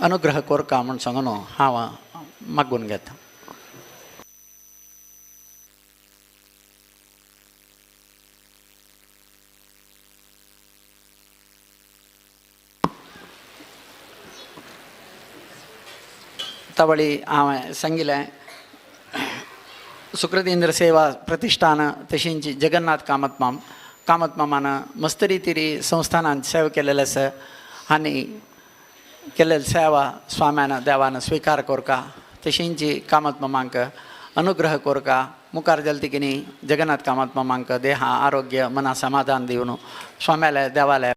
अनुग्रह कोरका म्हूण सांगून हांव मागून घेता. तवळी हांवें सांगिल्लें सुकृतींद्र सेवा प्रतिश्ठान तशेंच जगन्नाथ कामत माम, कामत मामान मस्त रितीरी संस्थानान सेवा केलेले आसा आनी केल्ले सेवा स्वाम्यान देवान स्विकार कोरका. तशेंच कामत मामांक अनुग्रह कोरका. मुखार जाले तिकीनी जगन्नाथ कामत मामांक देहा आरोग्य मना समाधान दिवन स्वाम्याले देवाले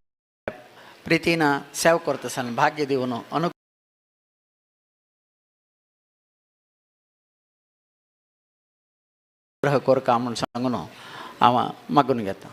प्रितीन सेवा करता आसतना भाग्य दिवन अनुग्रह कोरका म्हूण सांगून हांव मागून घेता.